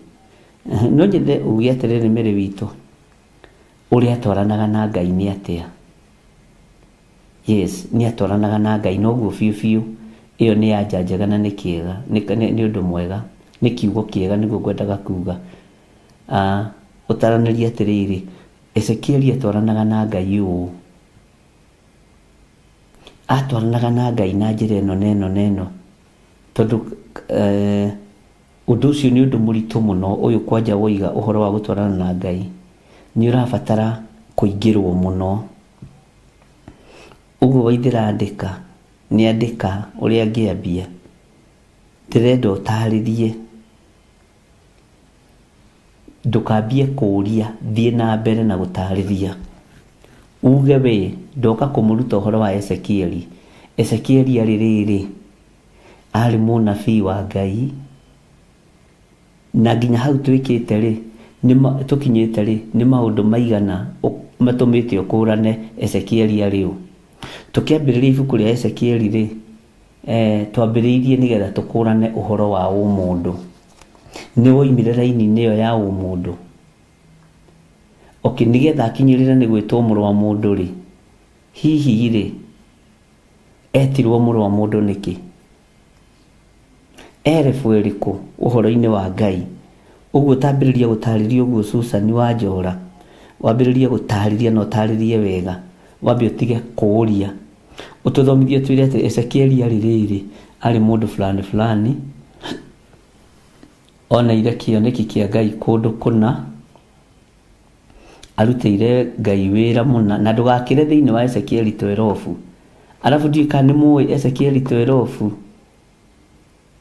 No nyende uge atĩrĩrĩ Mary witũ, ũrĩa atwaranaga na Ngai nĩ atĩa? Yes, nĩ atwaranaga na Ngai noguo biũ biũ. Ĩyo nĩ anja njega na nĩ kĩega, nĩ ũndũ mwega. Nĩ kiugo kĩega nĩguo ngwendaga kuga. Ũtaranĩrie atĩrĩrĩ, Ezekieli atwaranaga na Ngai ũũ, atwaranaga na Ngai na njĩra ĩno na ĩno na ĩno, tondũ ũndũ ũcio nĩ ũndũ mũritũ mũno. Ũyũ kwanja woiga ũhoro wa gũtwarana na Ngai nĩ ũrabatara kũingĩrwo mũno. Ũguo Waithĩra andĩka, nĩ andĩka ũrĩa angĩambia. Ndĩrenda ũtarĩrie, ndũkambie kũũria, thiĩ na mbere na gũtarĩria. Uge we ndoka kũmũruta ũhoro wa Ezekieli. Ezekieli arĩ rĩrĩ, arĩ mũnabii wa Ngai, na nginya hau twĩkĩte rĩ, tũkinyĩte rĩ, nĩ maũndũ maigana matũmĩte ũkũrane Ezekieli arĩ ũ. Tũkĩambĩrĩria ibuku rĩa Ezekieli rĩ, twambĩrĩirie nĩgetha tũkũrane ũhoro wa ũmũndũ. Nĩ woimire raini-inĩ ĩyo ya ũmũndũ. Okay, nĩgetha akinyĩrĩre nĩ gwĩtwo mũrũ wa mũndũ rĩ, hihi rĩ, etirwo mũrũ wa mũndũ nĩkĩ? Erebu ĩrĩkũ ũhoro-inĩ wa Ngai? Ũguo ũtambĩrĩria gũtarĩria ũguo Susan wa Njora, wambĩrĩrie gũtarĩria na ũtarĩrie wega, wambe ũtige kũũria. Ũtũthomithie twĩre atĩ Ezekieli arĩ rĩrĩ, arĩ mũndũ fulani fulani, oneire kĩoneki kĩa Ngai kũndũ kũna, arutĩire Ngai wĩra mũna, na ndũgakĩre thĩinĩ wa Ezekieli 12. Arabu ndiũĩ kana nĩ mũĩ Ezekieli 12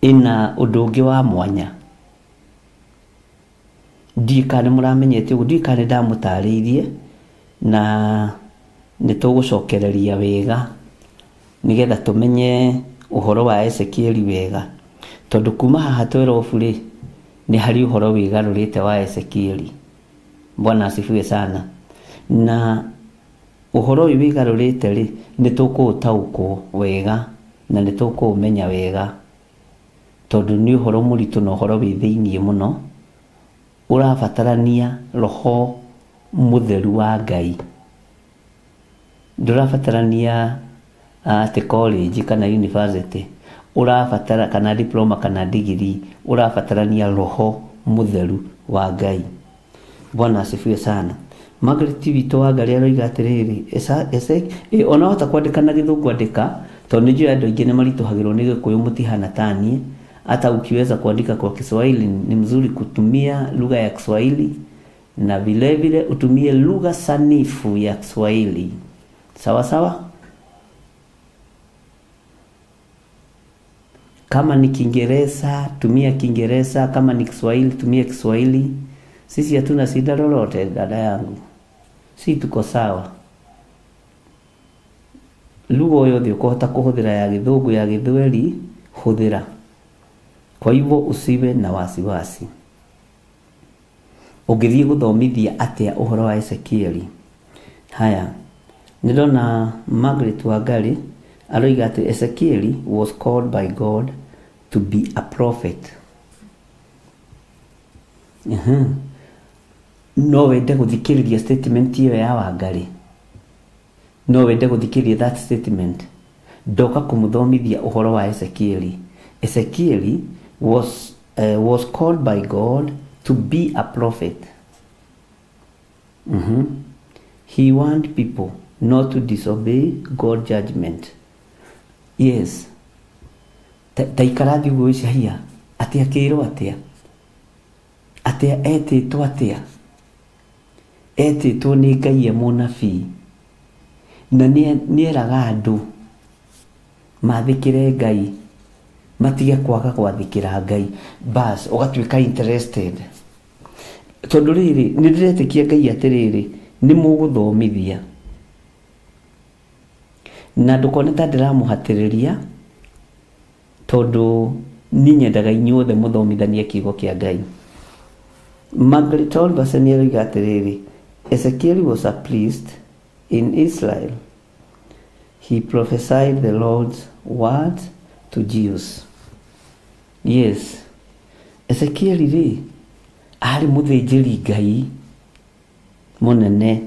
ĩna ũndũ ũngĩ wa mwanya. Ndiũĩ kana nĩ mũramenyete ũguo, ndiũĩ kana nĩ ndamũtarĩirie, na nĩ tũgũcokereria wega nĩgetha tũmenye ũhoro wa Ezekieli wega, tondũ kuma haha 12 rĩ, nĩ harĩ ũhoro wĩgarũrĩte wa Ezekieli. Bwana asifiwe sana. Na ũhoro ũyũ wĩgarũrĩte rĩ, nĩ tũkũũtaũkwo wega na nĩ tũkũũmenya wega, tondũ nĩ ũhoro mũritũ na ũhoro wĩ thĩiniĩ mũno, ũrabatarania roho mũtheru wa Ngai. Ndũrabatarania atĩ college kana university, ũrabatara kana diploma kana degree, ũrabatarania roho mũtheru wa Ngai. Bwana asifiwe sana. Margaret witũ wa Ngai aroiga atĩrĩrĩ, ona wahota kwandĩka na gĩthũngũ andĩka, tondũ nĩ njũĩ andũ aingĩ nĩ maritũhagĩrwo nĩ gĩkũyũ mũtihana ta niĩ. Hata ukiweza kuandika kwa Kiswahili ni mzuri kutumia lugha ya Kiswahili, na vile vile utumie lugha sanifu ya Kiswahili. Sawa sawa? Kama ni Kiingereza tumia Kiingereza, kama ni Kiswahili tumia Kiswahili. Sisi hatuna shida lolote dada yangu, si tuko sawa. Lugha yothe ũkũhota kũhũthĩra ya Gĩthũngũ ya Gĩthweri hũthĩra. Kwa hivyo usiwe na wasiwasi. Ũngĩthiĩ gũthomithia atĩa ũhoro wa Ezekieli? Haya, nĩndona Margaret Wangari aroiga atĩ Ezekieli was called by God to be a prophet. No wende gũthikĩrĩria statement ĩyo ya Wangari? No wende gũthikĩrĩria that statement? Ndoka kũmũthomithia ũhoro wa Ezekieli. Ezekieli was called by God to be a prophet. He warned people not to disobey God's judgment. Yes. Ta ikarathi ũguo wĩcahia atĩ akĩrwo atĩa, atĩa etĩtwo atĩa, etĩtwo nĩ Ngai e mũnabii, na nĩeraga andũ mathĩkĩre Ngai, matige kwaga gwathĩkĩra Ngai. Bas ũgatuĩka interested, tondũ rĩrĩ nĩ ndĩretĩkia Ngai atĩrĩrĩ, nĩ mũgũthomithia, na ndũkone ta ndĩramũhatĩrĩria, tondũ niĩ nyendaga inyuothe mũthomithanie kiugo kĩa Ngai. Margaret Olverson nĩ aroiga atĩrĩrĩ, Ezekiel was a priest in Israel. He prophesied the Lord's word to Jews. Yes. Ezekiel rĩ, arĩ mũthĩnjĩri Ngai mũnene,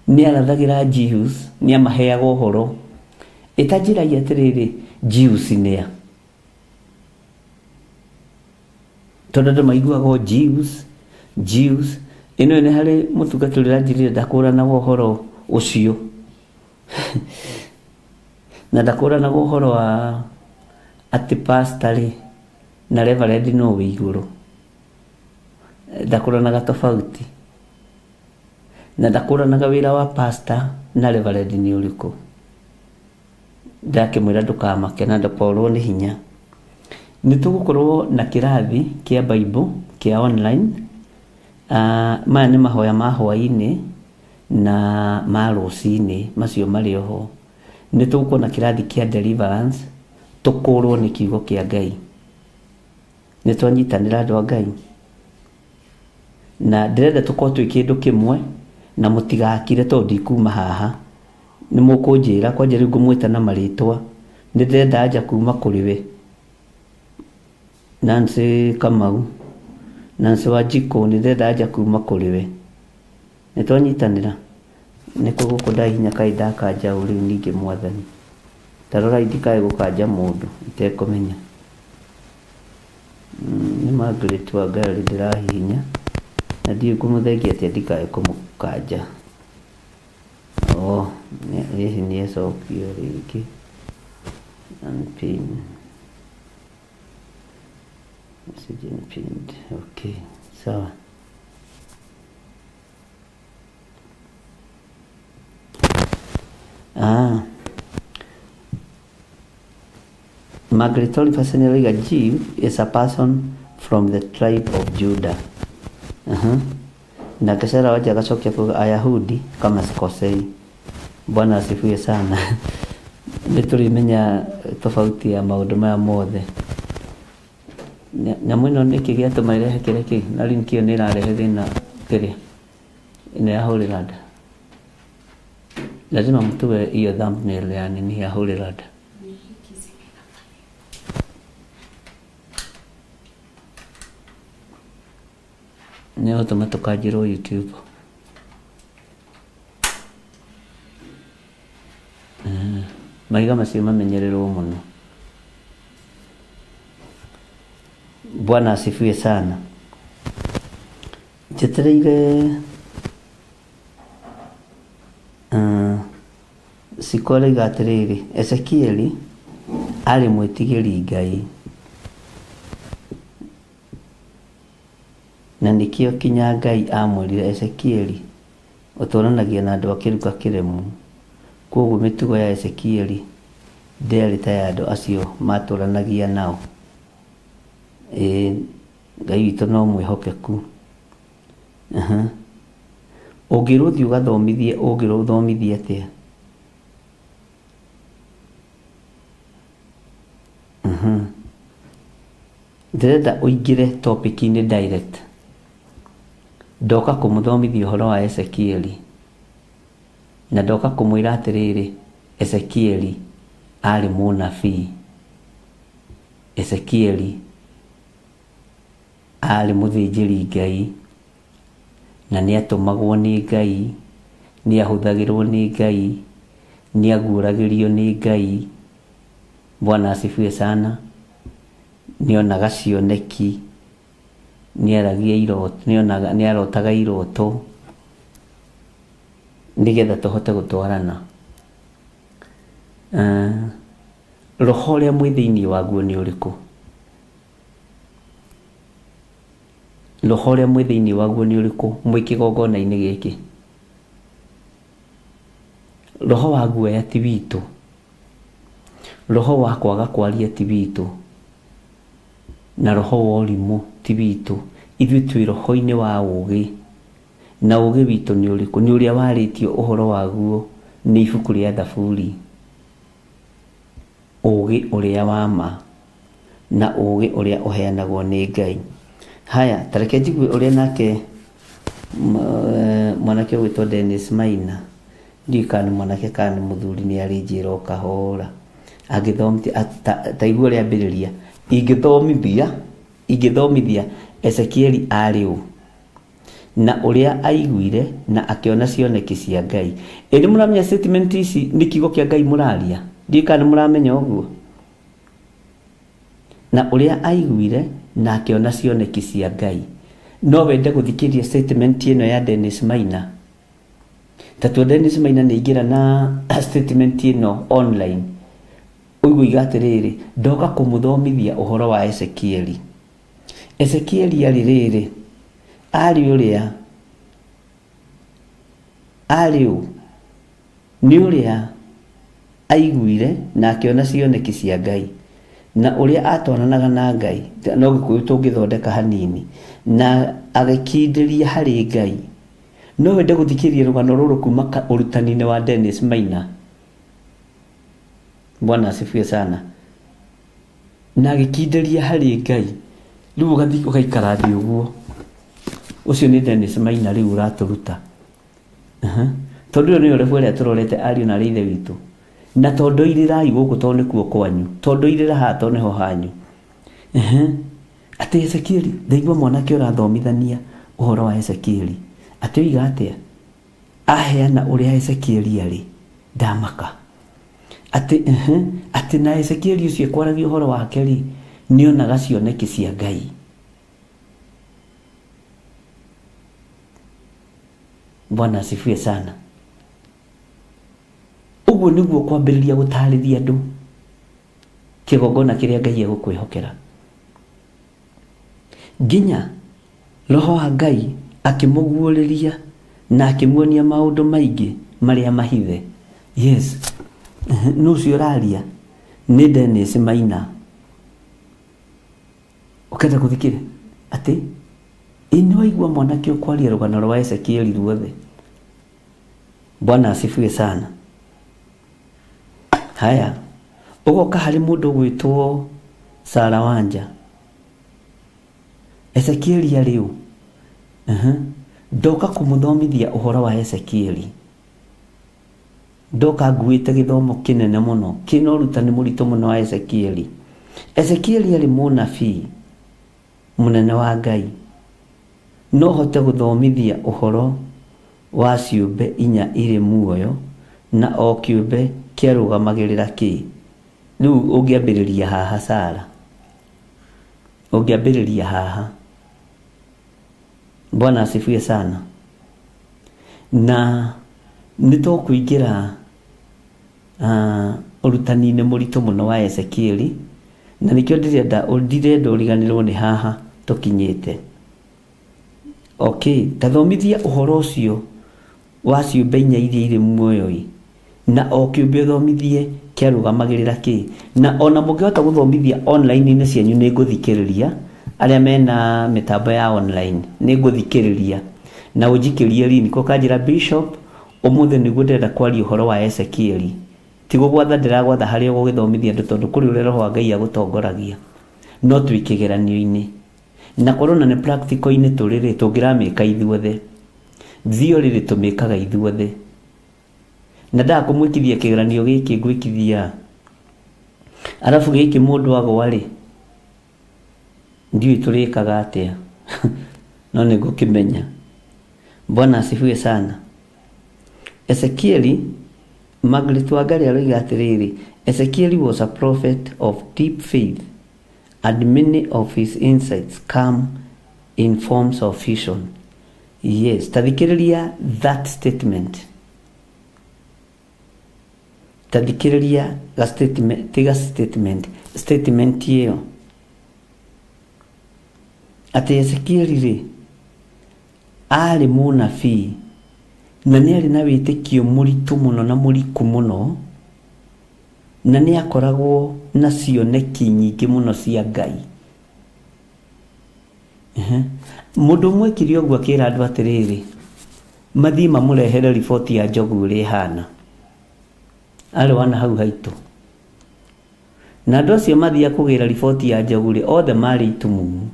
nĩ arathagĩra Jews, nĩ amaheaga ũhoro. Ĩtanjĩragia atĩrĩrĩ, Jews nĩa? Tondũ andũ maiguaga o Jews, Jews. Ĩno nĩ harĩ mũtungatĩri ũranjĩrire ndakũranaga ũhoro ũcio. Na ndakũranaga ũhoro wa atĩ pastor rĩ na reverend no wĩ igũrũ. Ndakũranaga tofauti. Na ndakũranaga wĩra wa pastor na reverend nĩ ũrĩkũ. Ndakĩmwĩra ndũkamake na ndũkorwo nĩ hinya. Nĩ tũgũkorwo na kĩrathi kĩa Bible kĩa online. Maya nĩ mahoya ma hwaĩ-inĩ na ma rũcinĩ macio marĩ oho. Nĩ tũgũkorwo na kĩrathi kĩa deliverance tũkũrwo nĩ kiugo kĩa Ngai. Nĩ twanyitanĩra andũ a Ngai. Na ndĩrenda tũkorwo twĩ kĩndũ kĩmwe na mũtigakire tondũ ndikuma haha. Nĩ mũkũnjĩra kwanja rĩu ngũmwĩta na marĩtwa. Nĩ ndĩrenda anja kuma kũrĩ we. Nancy Kamau, Nancy Wanjikũ, nĩ ndĩrenda anja kuma kũrĩ we. Nĩ twanyitanĩra. Nĩ kũ gũkũ ndahihinya kaĩ ndakanja ũ rĩu ningĩ mwathani. Ta rora ndikae gũkanja mũndũ itekũmenya. Nĩ Margaret Wangari ndĩrahihinya na ndiũĩ ngũmũthengia atĩa ndikae kũmũkanja. Oh, hihi nĩ ecokio rĩngĩ. Unpin. Message unpinned. Okay, sawa. Margaret Oliver Seneliga Jew is a person from the tribe of Judah. Na Kesera waje akacokia kuga Ayahudi kama sikosei. Bwana asifiwe sana. Nĩ tũrĩmenya tofauti ya maũndũ maya mothe. Nyamũ ĩno nĩkĩ gĩatũma ĩrehe kĩrĩa kĩ na link ĩyo nĩ ĩrarehe thĩna kĩrĩa ĩno ya Holy Land. Lazima mtuwe hiyo thumbnail ya nini ya Holy Land. Nĩ ũtũma tũkanjĩrwo YouTube. Mahiga macio mamenyererwo mũno. Bwana asifiwe sana. Njetereire Sikora atĩrĩrĩ, Ezekieli arĩ mwĩtigĩri Ngai na nĩkĩo kinya Ngai amwĩrire Ezekieli ũtũranagia na andũ a kĩruka kĩremu. Kwoguo mĩtugo ya Ezekieli ndĩarĩ ta ya andũ acio matũranagia nao. Ngai witũ no mwĩhokeku. Ũngĩrwo ũthiĩ ũgathomithie, ũngĩrwo ũthomithie atĩa? Ndĩrenda ũingĩre topic-inĩ direct. Ndoka kũmũthomithia ũhoro wa Ezekieli na ndoka kũmwĩra atĩrĩrĩ, Ezekieli arĩ mũnabii. Ezekieli arĩ mũthĩnjĩri Ngai na nĩatũmagwo nĩ Ngai, nĩahũthagĩrwo nĩ Ngai, nĩaguũragĩrio nĩ Ngai. Bwana asifiwe sana. Nĩonaga cioneki, nĩaragia iroto, nĩarotaga iroto nĩgetha tũhote gũtwarana. Roho ũrĩa mwĩ thĩinĩ waguo nĩ ũrĩkũ? Roho ũrĩa mwĩ thĩinĩ waguo nĩ ũrĩkũ mwĩ kĩgongona-inĩ gĩkĩ? Roho wa guoya ti witũ. Roho wa kwaga kwaria ti witũ. Na roho wa ũrimũ ti witũ. Ithuĩ twĩ roho-inĩ wa ũũgĩ. Na ũũgĩ witũ nĩ ũrĩkũ? Nĩ ũrĩa warĩtio ũhoro waguo nĩ ibuku rĩa Thaburi. Ũũgĩ ũrĩa wa ma na ũũgĩ ũrĩa ũheanagwo nĩ Ngai. Haya, ta reke njigue ũrĩa nake mwanake ũgwĩtwo Dennis Maina, ndiũĩ kana nĩ mwanake kana nĩ mũthuri, nĩ arĩnjĩra o kahora. Angĩthomithia, ta igua rĩambĩrĩria, ingĩthomithia Ezekieli arĩ ũ na ũrĩa aiguire na akĩona cioneki cia Ngai. Ĩ nĩ mũramenya statement ici nĩ kiugo kĩa Ngai mũraria? Ndiũĩ kana nĩ mũramenya ũguo. Na ũrĩa aiguire na akĩona cioneki cia Ngai. No wende gũthikĩria statement ĩno ya Dennis Maina. Tatu Dennis Maina nĩ aingĩra na statement ĩno online. Ũiguiga atĩrĩrĩ, ndoka kũmũthomithia ũhoro wa Ezekieli. Ezekieli arĩ rĩrĩ, arĩ ũrĩa, arĩ ũ, nĩ ũrĩa aiguire na akĩona cioneki cia Ngai, na ũrĩa atwaranaga na Ngai, no Gĩkũyũ tũngĩthondeka hanini, na agĩkindĩria harĩ Ngai. No wende gũthikĩrĩria rũgano rũrũ kuma ũrutani-inĩ wa Dennis Maina. Bwana asifiwe sana. Na agĩkindĩria harĩ Ngai. Rĩu ũgathiĩ ũgaikara thĩ ũguo. Ũcio nĩ Dennis Maina rĩu ũratũruta. Tondũ ũyũ nĩwe rebu ĩrĩa tũrorete ariũ na arĩ ithe witũ. Na tondũ irĩrai gũkũ tondũ nĩkuo kwanyu. Tondũ irĩra haha tondũ nĩho hanyu. Atĩ Ezekieli, ndaigua mwanake ũrathomithania ũhoro wa Ezekieli. Atĩ oiga atĩa? Aheana ũrĩa Ezekieli arĩ. Ndamaka. Atĩ atĩ na Ezekieli ũcio kwaragia ũhoro wake rĩ, nĩonaga cioneki cia Ngai. Bwana asifiwe sana. Ũguo nĩguo kwambĩrĩria gũtarĩria andũ kĩgongona kĩrĩa Ngai egũkwĩhokera. Nginya Roho wa Ngai akĩmũguũrĩria na akĩmuonia maũndũ maingĩ marĩa mahithe. Yes. Nũ ũcio ũraria? Nĩ Dennis Maina. Ũkenda gũthikĩrĩria? Atĩ ĩ nĩ waigua mwanake ũkwaria rũgano rwa Ezekieli ruothe. Bwana asifiwe sana. Haya, ũgoka harĩ mũndũ ũgwĩtwo Sara Wanja. Ezekieli arĩ ũ? Ndoka kũmũthomithia ũhoro wa Ezekieli. Ndoka nguĩte gĩthomo kĩnene mũno, kĩna ũrutani mũritũ mũno wa Ezekieli. Ezekieli arĩ mũnabii mũnene wa Ngai. No hote gũthomithia ũhoro wa ciũmbe inya irĩ muoyo na o kĩũmbe kĩarũgamagĩrĩra kĩ. Rĩu ũngĩambĩrĩria haha Sara, ũngĩambĩrĩria haha. Bwana asifiwe sana. Na nĩ tũkũingĩra ũrutani-inĩ mũritũ mũno wa Ezekieli, na nĩkĩo ndĩrenda ũriganĩrwo nĩ haha tũkinyĩte. Okay, tathomithia ũhoro ũcio wa ciũmbe inya iria irĩ muoyo ĩ, na o kĩũmbe ũthomithie kĩarũgamagĩrĩra kĩ. Na ona mũngĩhota gũthomithia online-inĩ cianyu nĩ ngũthikĩrĩria, arĩa mena mĩtambo ya online nĩ ngũthikĩrĩria, na ũnjikĩrie link ũkanjĩra Bishop, ũmũthĩ nĩguo ndĩrenda kwaria ũhoro wa Ezekieli. Ti gũgwatha ndĩragwatha harĩa ũgũgĩthomithia andũ tondũ kũrĩ ũrĩa Roho wa Ngai agũtongoragia. No twĩ kĩgeranio-inĩ. Na korwo na nĩ practical-inĩ tũrĩ rĩ, tũngĩramĩka ithuothe. Theory rĩ tũmĩkaga ithuothe. Na ndaga kũmwĩkithia kĩgeranio gĩkĩ ngwĩkithia. Arabu gĩkĩ mũndũ agwa rĩ, ndiũĩ tũrĩkaga atĩa. No nĩngũkĩmenya. Bwana asifiwe sana. Ezekieli, Margaret Wangari aroiga atĩrĩrĩ, Ezekieli was a prophet of deep faith and many of his insights come in forms of vision. Yes, tathikĩrĩria that statement. Tathikĩrĩria ga statement, tiga statement, statement ĩyo. Atĩ Ezekieli rĩ, arĩ mũnabii na nĩ arĩ na wĩtĩkio mũritũ mũno na mũriku mũno, na nĩ akoragwo na cioneki nyingĩ mũno cia Ngai. Mũndũ ũmwe ekire ũguo akĩra andũ atĩrĩrĩ, mathiĩ mamũrehere riboti ya njogu ũrĩa ĩhana. Arĩ wana hau haitũ. Na andũ acio mathiĩ kũgĩra riboti ya njogu rĩ, othe marĩ itumumu.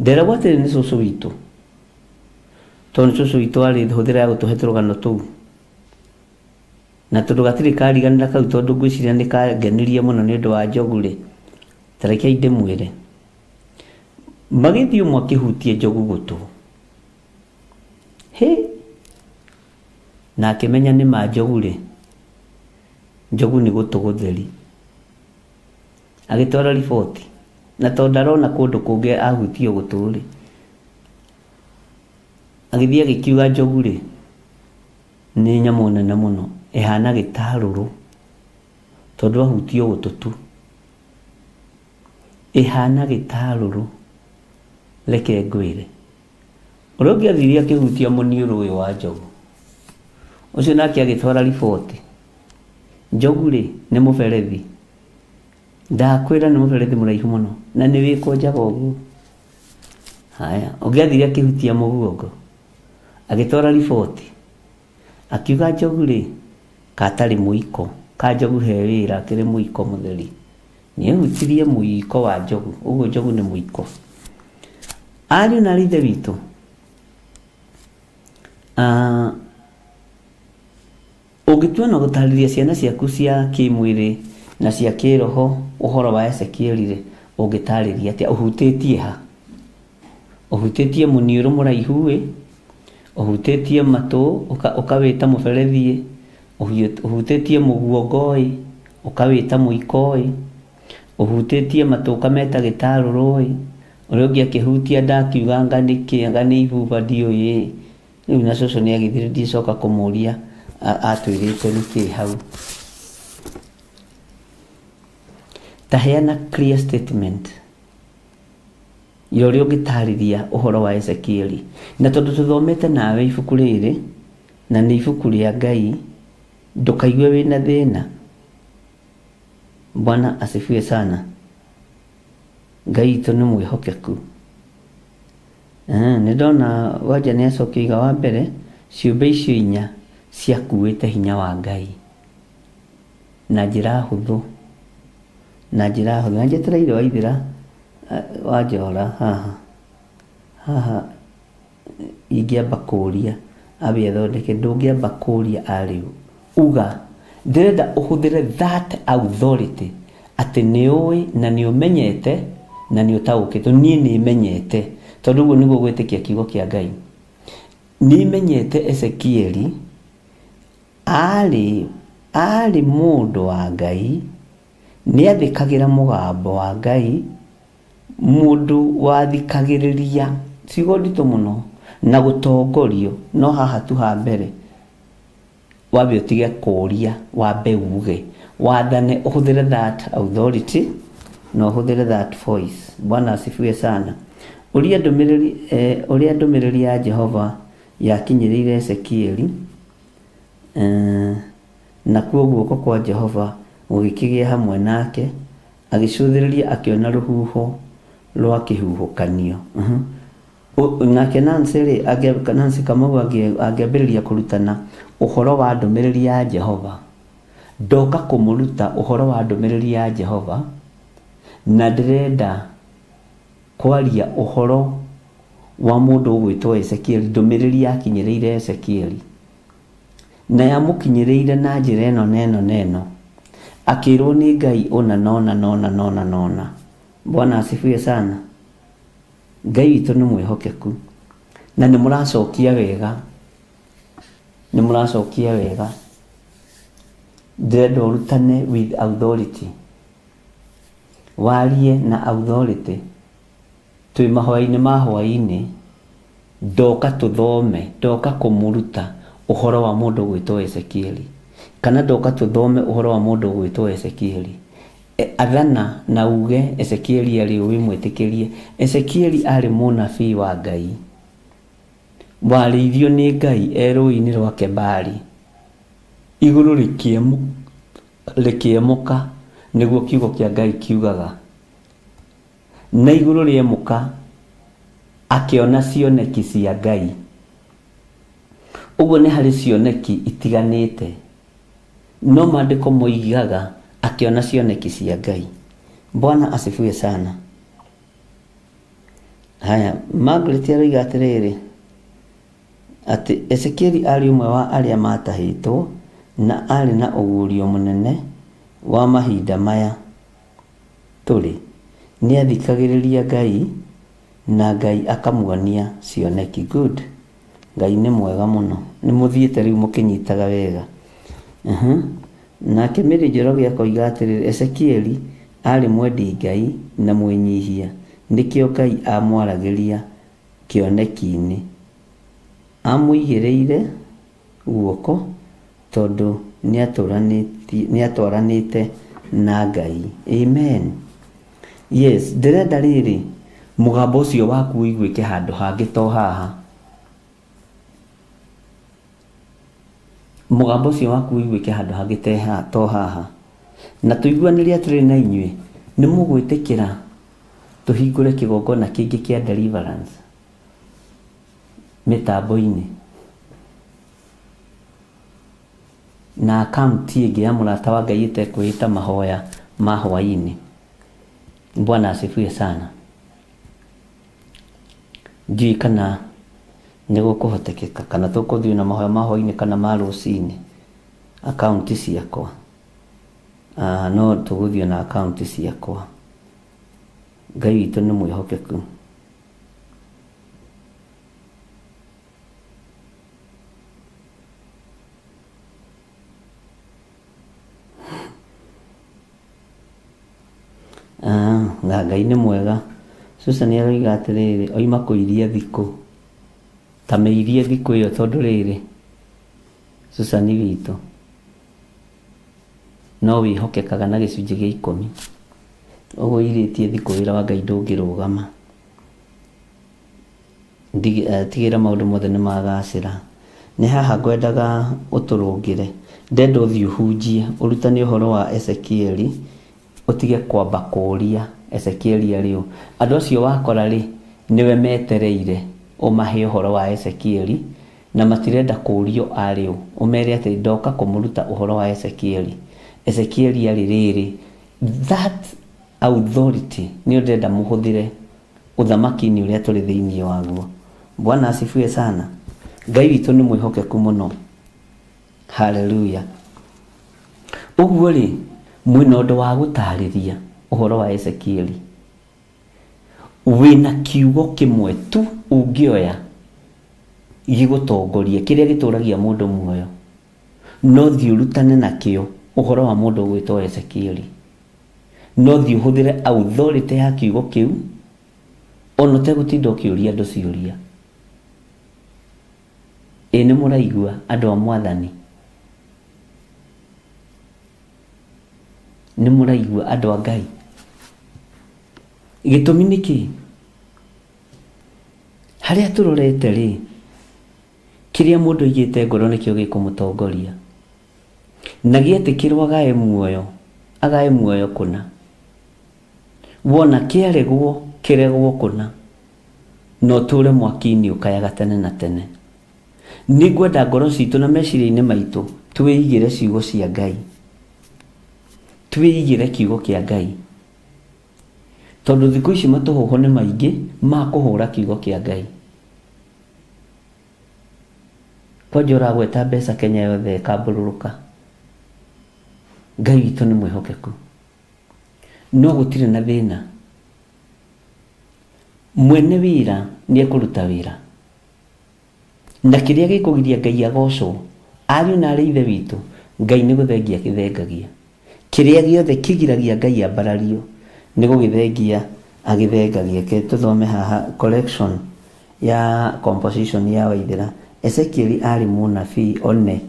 Nderagwo atĩrĩ nĩ cũcũ witũ. Tondũ cũcũ witũ arĩ hũthĩra ya gũtũhe tũrũgano tũu. Na tondũ gatirĩ kariganĩra kau tondũ ngwĩciria nĩ kangenirie mũno nĩ ũndũ wa njogu rĩ, ta rekei ndĩmwĩre. Magĩthiĩ ũmwe akĩhutia njogu gũtũ. Hĩ! Na akĩmenya nĩ ma njogu rĩ, njogu nĩ gũtũ gũtheri. Agĩtwara riboti. Na tondũ ndarona kũndũ kũngĩ ahutio gũtũ rĩ, agĩthiĩ agĩkiuga njogu rĩ nĩ nyamũ nene mũno ĩhana gĩtarũrũ tondũ ahutio gũtũ tu ĩhana gĩtarũrũ. Reke ngwĩre ũrĩa ũngĩ athire akĩhutia mũniũrũ ũyũ wa njogu ũcio nake agĩtwara riboti njogu rĩ nĩ mũberethi ndakwĩra nĩ mũberethi mũraihu mũno na nĩ wĩkũnjaga ũguo. Haya, ũngĩ athire akĩhutia mũguongo agĩtwara riboti akiuga njogu rĩ katarĩ mũiko ka njogu he wĩra akĩrĩ mũiko mũtheri nĩehutirie mũiko wa njogu ũguo njogu nĩ mũiko. Ariũ na ithe witũ ũngĩtua na gũtarĩria ciana ciaku cia kĩmwĩrĩ na cia kĩroho ũhoro wa Ezekieli rĩ ũngĩtarĩria atĩa? Ũhutĩtie ha? Ũhutĩtie mũniũrũ mũraihu ĩ, ũhutĩtie matũ ũkawĩta mũberethi ĩ, ũhutĩtie mũguongo ĩ ũkawĩta mũiko ĩ, ũhutĩtie matũ ũkameta gĩtarũrũ ĩ, ũrĩa ũngĩ akĩhutia ndakiuga anga nĩ kĩ anga nĩ ibuba ndiũĩ ĩ. Rĩu na cũcũ nĩ agĩthire ndicoka kũmũria atwĩrĩte nĩkĩ hau. Ta heana clear statement ya ũrĩa ũngĩtarĩria ũhoro wa Ezekieli na tondũ tũthomete nawe ibuku rĩrĩ na nĩ ibuku rĩa Ngai ndũkaigue wĩna thĩna. Bwana asifiwe sana. Ngai witũ nĩ mwĩhokeku. Nĩ ndona Wanja nĩ acokia iga wa mbere ciũmbe icio inya ciakuĩte hinya wa Ngai na njĩra hũthũ na njĩra hũthũ. Na njetereire waithĩra wanjora haha haha ingĩamba kũũria ambe athondeke ndũngĩamba kũũria arĩu uga ndĩrenda ũhũthĩre that authority atĩ nĩ ũĩ na nĩ ũmenyete na nĩ ũtaũkĩtwo. Niĩ nĩ menyete tondũ ũguo nĩguo gwĩtĩkia kiugo kĩa Ngai. Nĩ menyete Ezekieli arĩ mũndũ wa Ngai nĩ athĩkagĩra mũgambo wa Ngai mũndũ wathikagĩrĩria ciugo nditũ mũno na gũtongorio no haha tu ha mbere wambe ũtige kũũria wambe uge wathane ũhũthĩre that authority na ũhũthĩre that voice. Bwana asifiwe sana. Ũrĩa ndũmĩrĩri ya Jehova yakinyĩrĩire Ezekieli nakuo guoko kwa Jehova gũgĩkĩgĩa hamwe nake agĩcũthĩrĩria akĩona rũhuho rwa kĩhuhũkanio. Nake Nancy rĩ Nancy Kamau angĩambĩrĩria kũrutana ũhoro wa ndũmĩrĩri ya Jehova ndoka kũmũruta ũhoro wa ndũmĩrĩri ya Jehova na ndĩrenda kwaria ũhoro wa mũndũ ũgwĩtwo Ezekieli ndũmĩrĩri yakinyĩrĩire Ezekieli na yamũkinyĩrĩire na njĩra ĩno na ĩno na ĩno akĩrwo nĩ Ngai ũna nona nona nona nona. Bwana asifiwe sana. Ngai witũ nĩ mwĩhokeku na nĩ mũracokia wega nĩ mũracokia wega. Ndĩrenda ũrutane with authority warie na authority twĩ mahoya-inĩ ma hwaĩ-inĩ ndoka tũthome ndoka kũmũruta ũhoro wa mũndũ ũgwĩtwo Ezekieli kana ndoka tũthome ũhoro wa mũndũ ũgwĩtwo Ezekieli. Athana na uge Ezekieli arĩ ũĩ mwĩtĩkĩrie. Ezekieli arĩ mũnabii wa Ngai warĩithio nĩ Ngai e rũĩ-inĩ rwa Kebari igũrũ rĩkĩemũka nĩguo kiugo kĩa Ngai kiugaga na igũrũ rĩemũka akĩona cioneki cia Ngai. Ũguo nĩ harĩ cioneki itiganĩte no maandĩko moigaga akiona cioneki cia Ngai. Bwana asifiwe sana. Haya, Margaret aroiga atĩrĩrĩ atĩ Ezekieli arĩ ũmwe wa arĩa matahĩtwo na arĩ na ũguũrio mũnene wa mahinda maya tũrĩ. Nĩ athikagĩrĩria Ngai na Ngai akamuonia cioneki. Good. Ngai nĩ mwega mũno. Nĩ mũthiĩte rĩu mũkĩnyitaga wega. Nake Mary Njoroge akoiga atĩrĩrĩ Ezekieli Arĩ mwendi Ngai na mwĩnyihia, nĩkĩo Ngai amwaragĩria kĩoneki-inĩ. Amũigĩrĩire guoko tondũ nĩatwaranĩte na Ngai. Amen. Yes, ndĩrenda rĩrĩ mũgambo ũcio waku ũiguĩke handũ hangĩ to haha. Mũgambo ũcio waku ũiguĩke handũ hangĩ to haha. Na tũiguanĩre atĩrĩrĩ na inyuĩ, nĩ mũgwĩtĩkĩra tũhingũre kĩgongona kĩngĩ kĩa deliverance mĩtambo-inĩ na akaunti ĩngĩ ya mũrata wa Ngai ĩtekwĩta mahoya ma hwaĩ-inĩ. Bwana asifiwe sana. Ndiũĩ kana nĩ gũkũhotekeka kana tũkũthiĩ na mahoya ma hwaĩ-inĩ kana ma rũcinĩ akaunti ciakwa. No tũgũthiĩ na akaunti ciakwa. Ngai witũ nĩ mwĩhokeku. Ngai nĩ mwega. Susan aroiga atĩrĩrĩ, oima kũiria thikũ. Ta mĩirie thikũ ĩyo tondũ rĩrĩ, Susan witũ no wĩhokekaga na gĩcunjĩ gĩa 10. Ũguo irĩtie thikũ wĩra wa Ngai ndũngĩrũgama. Tigĩra maũndũ mothe nĩ magacĩra. Nĩ haha ngwendaga ũtũrũngĩre. Ndenda ũthiĩ ũhunjie, ũrutane ũhoro wa Ezekieli, ũtige kwamba kũũria Ezekieli arĩ ũ. Andũ acio wakora rĩ, nĩwe metereire ũmahe ũhoro wa Ezekieli na matirenda kũũrio arĩ ũ. Ũmere atĩ ndoka kũmũruta ũhoro wa Ezekieli. Ezekieli arĩ rĩrĩ, that authority nĩyo ndĩrenda mũhũthĩre ũthamaki-inĩ ũrĩa tũrĩ thĩinĩ waguo. Bwana asifiwe sana. Ngai witũ nĩ mwĩhokeku mũno. Hallelujah. Ũguo rĩ, mwĩna ũndũ wa gũtarĩria ũhoro wa Ezekieli. Wĩna kiugo kĩmwe tu ũngĩoya gĩgũtongorie kĩrĩa gĩtũragia mũndũ muoyo. No thiĩ ũrutane nakĩo ũhoro wa mũndũ ũgwĩtwo Ezekieli. No thiĩ ũhũthĩre authority ya kiugo kĩu ona ũtegũtinda ũkĩũria andũ ciũria. Ĩ nĩ mũraigua andũ a Mwathani? Nĩ mũraigua andũ a Ngai? Gĩtũmi nĩ kĩĩ? Harĩa tũrorete rĩ, kĩrĩa mũndũ aigĩte ngoro nĩkĩo gĩkũmũtongoria. Na gĩetĩkĩrwo agae muoyo, agae muoyo kũna. Wona kĩaregwo, kĩregwo kũna. Na ũtũre mwaki-inĩ ũkayaga tene na tene. Nĩngwenda ngoro citũ na meciria-inĩ maitũ twĩigĩre ciugo cia Ngai. Twĩigĩre kiugo kĩa Ngai. Tondũ thikũ ici matũhũhũ nĩ maingĩ ma kũhũra kiugo kĩa Ngai. Kwanja ũragweta mbeca Kenya yothe ĩkambũrũrũka. Ngai witũ nĩ mwĩhokeku. No gũtirĩ na thĩna. Mwene wĩra nĩ ekũruta wĩra. Na kĩrĩa gĩkũgiria Ngai agocwo, ariũ na arĩ ithe witũ, Ngai nĩ gũthengia kĩthengagia. Kĩrĩa gĩothe kĩgiragia Ngai ambarario nĩ gũgĩthengia agĩthengagia. Ke tũthome haha collection ya composition ya Waithera. Ezekieli arĩ mũnabii one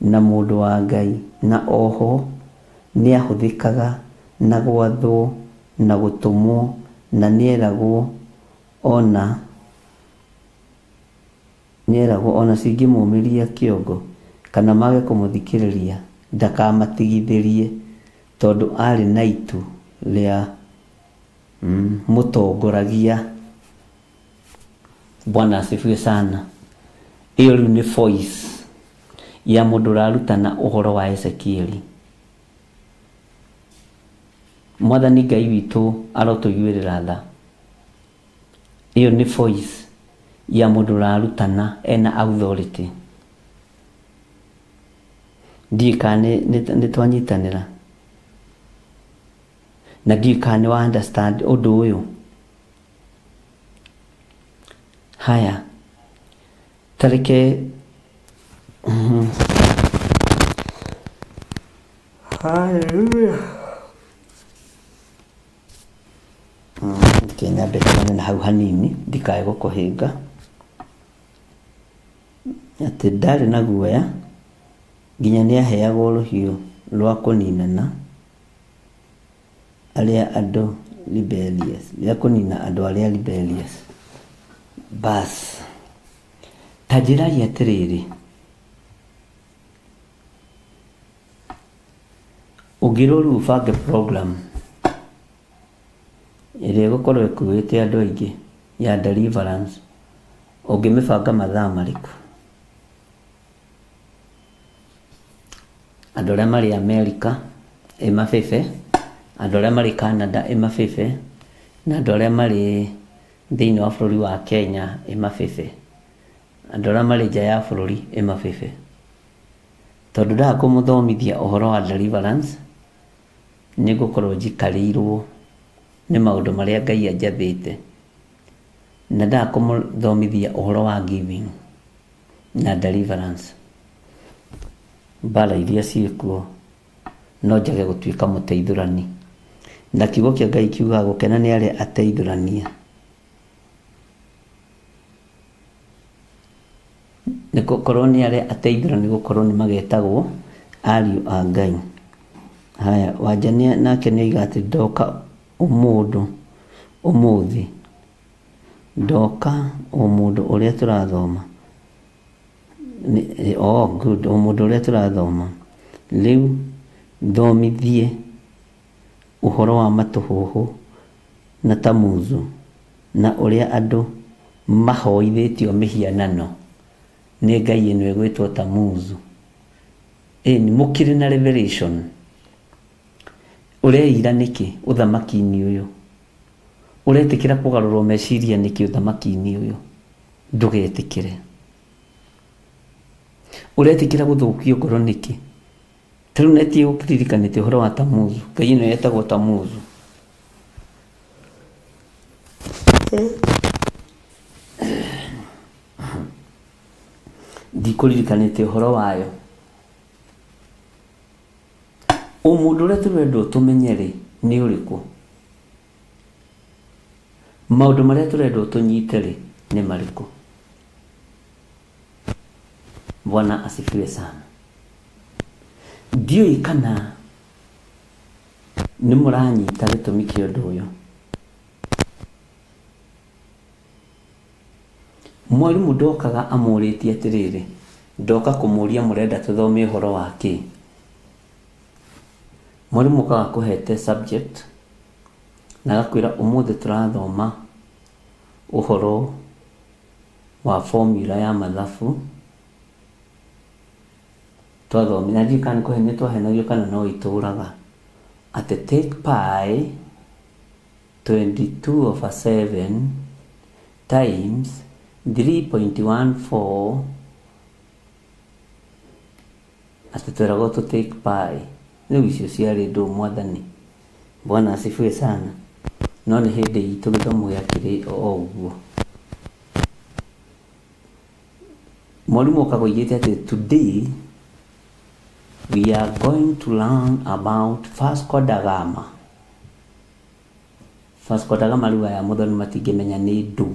na mũndũ wa Ngai, na oho nĩahũthĩkaga na gwathwo na gũtũmwo na nĩeragwo ona cingĩmũmĩria kĩongo kana mage kũmũthikĩrĩria ndakamatigithĩrie tondũ arĩ na itu rĩa mũtongoragia. Bwana asifiwe sana. Ĩyo rĩu nĩ voice ya mũndũ ũrarutana ũhoro wa Ezekieli. Mwathani Ngai witũ arotũiguĩrĩra tha. Ĩyo nĩ voice ya mũndũ ũrarutana ena authority. Ndiũĩ kana nĩ twanyitanĩra. Na ndiũĩ kana nĩ wa understand ũndũ ũyũ. Haya, tareke Hallelujah. Kenya mbere na hau hanini ndikae gũkũhĩnga atĩ ndarĩ na guoya nginya nĩaheagwo rũhiũ rwa kũninana arĩa andũ rebellious, rĩa kũnina andũ arĩa rebellious. Bas, ta njĩrai atĩrĩrĩ, ũngĩrwo rĩu ũbange program ĩrĩa ĩgũkorwo ĩkuĩte andũ aingĩ ya deliverance, ũngĩmĩbanga mathaa marĩkũ? Andũ arĩa marĩ America ĩ mabebe, andũ arĩa marĩ Canada ĩ mabebe, na andũ arĩa marĩ thĩinĩ wa bũrũri wa Kenya ĩ mabebe, andũ arĩa marĩ nja ya bũrũri ĩ mabebe. Tondũ ndaga kũmũthomithia ũhoro wa deliverance, nĩ ngũkorwo njikarĩirwo nĩ maũndũ marĩa Ngai anjathĩte, na ndaga kũmũthomithia ũhoro wa giving na deliverance, mbara iria ciĩkuo no njage gũtuĩka mũteithũrani. Na kiugo kĩa Ngai kiugaga gũkena nĩ arĩa ateithũrania, nĩ gũkorwo nĩ arĩa ateithũrani gũkorwo nĩ magetagwo ariũ a Ngai. Haya, Wanja nake nĩ oiga atĩ ndoka ũmũndũ ũmũthĩ, ndoka ũmũndũ ũrĩa tũrathoma. Oh good, ũmũndũ ũrĩa tũrathoma rĩu thomithie ũhoro wa matũhũhũ na tamuzu na ũrĩa andũ mahoithĩtio mĩhianano nĩ ngai ĩno ĩgwĩtwo tamuzu. Ĩni mũkĩrĩ na revelation. Ũreira nĩkĩ ũthamaki-inĩ ũyũ? Ũretĩkĩra kũgarũrwo meciria nĩkĩ ũthamaki-inĩ ũyũ? Ndũgetĩkĩre. Ũretĩkĩra gũthũkio ngoro nĩkĩ? Ta rĩu netie gũkĩririkanĩte ũhoro wa tamuzu, ngai ĩno yetagwo tamuzu. Ndikũririkanĩte ũhoro wayo. Ũmũndũ ũrĩa tũrendwo tũmenye rĩ nĩ ũrĩkũ? Maũndũ marĩa tũrendwo tũnyite rĩ nĩ marĩkũ? Bwana asifiwe sana. Ndiũĩ kana nĩ mũranyita gĩtũmi kĩa ũndũ ũyũ. Mwarimũ ndokaga amũrĩtie atĩrĩrĩ, ndoka kũmũria mũrenda tũthome ũhoro wa kĩ? Mwarimũ okaga kũhete subject na agakwĩra ũmũthĩ tũrathoma ũhoro wa formula ya mathabu. Twathomithia ndiũĩ kana nĩ twahenagio kana no itũraga atĩ take pi 22/7 times 3.14, atĩ tweragwo tũ take pi. Rĩu icio ciarĩ ndũ mwathani. Bwana asifiwe sana. No nĩ hĩndĩ itũ gĩthomo gĩakĩrĩ o ũguo. Mwarimũ okaga oigĩte atĩ today we are going to learn about Vasco da Gama. Vasco da Gama rĩu aya mũthoni matingĩmenya nĩ ndũ.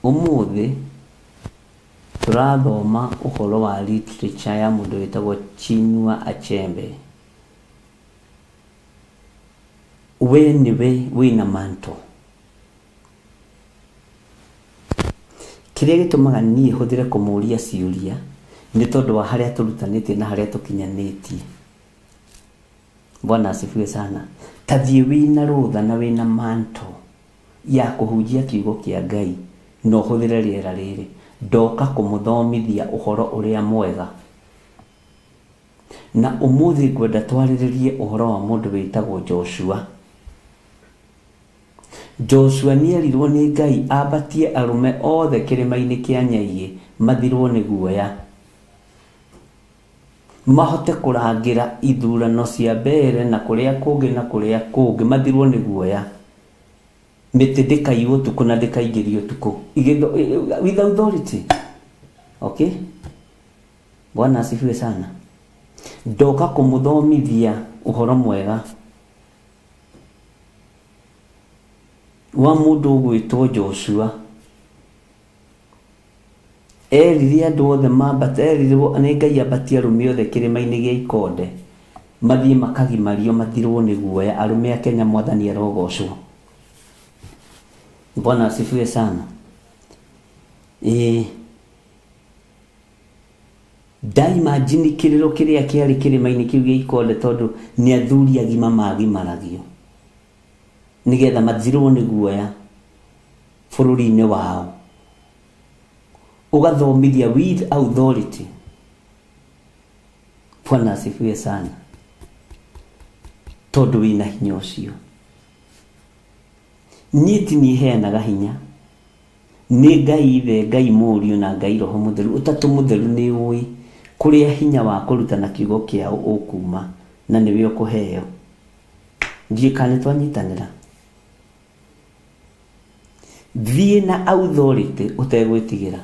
Ũmũthĩ tũrathoma ũhoro wa literature ya mũndũ wĩtagwo Chinua Achebe. We nĩwe wĩna manto. Kĩrĩa gĩtũmaga niĩ hũthĩre kũmũria ciũria nĩ tondũ wa harĩa tũrutanĩtie na harĩa tũkinyanĩtie. Bwana asifiwe sana. Ta thiĩ wĩna rũtha na wĩna manto ya kũhunjia kiugo kĩa Ngai na ũhũthĩre rĩera rĩrĩ. Ndoka kũmũthomithia ũhoro ũrĩa mwega. Na ũmũthĩ ngwenda twarĩrĩrie ũhoro wa mũndũ wĩtagwo Joshua. Joshua nĩerirwo nĩ Ngai ambatie arũme othe kĩrĩma-inĩ kĩa Nyaigĩ mathirwo nĩ guoya, mahote kũrangĩra ithurano cia mbere na kũrĩa kũngĩ na kũrĩa kũngĩ, mathirwo nĩ guoya. Mĩtĩ ndĩkaiywo ũtukũ na ndĩkaingĩrio ũtukũ with authority. Okay? Bwana asifiwe sana. Ndoka kũmũthomithia ũhoro mwega. Wa mũndũ ũgwĩtwo Joshua. Erire andũ othe mambate, erirwo nĩ Ngai ambatie arũme othe kĩrĩma-inĩ gĩa Ikonde mathiĩ makagimario mathirwo nĩ guoya. Arũme a Kenya, Mwathani arogocwo. Bwana asifiwe sana. Ĩĩ, ndaimagine kĩrĩro kĩrĩa kĩarĩ kĩrĩma-inĩ kĩu gĩa Ikonde, tondũ nĩ athuri agima magimaragio nĩgetha mathirwo nĩ guoya bũrũri-inĩ wao. Ũgathomithia with authority. Bwana asifiwe sana. Tondũ wĩna hinya ũcio. Niĩ ti niĩ heanaga hinya, nĩ Ngai Ithe, Ngai Mũriũ na Ngai Roho Mũtheru. Ũtatũ Mũtheru nĩ ũĩ kũrĩa hinya wa kũrutana kiugo kĩao ũkuma, na nĩwe ũkũheo. Ndiũĩ kana nĩ twanyitanĩra. Thiĩ na authority ũtegwĩtigĩra.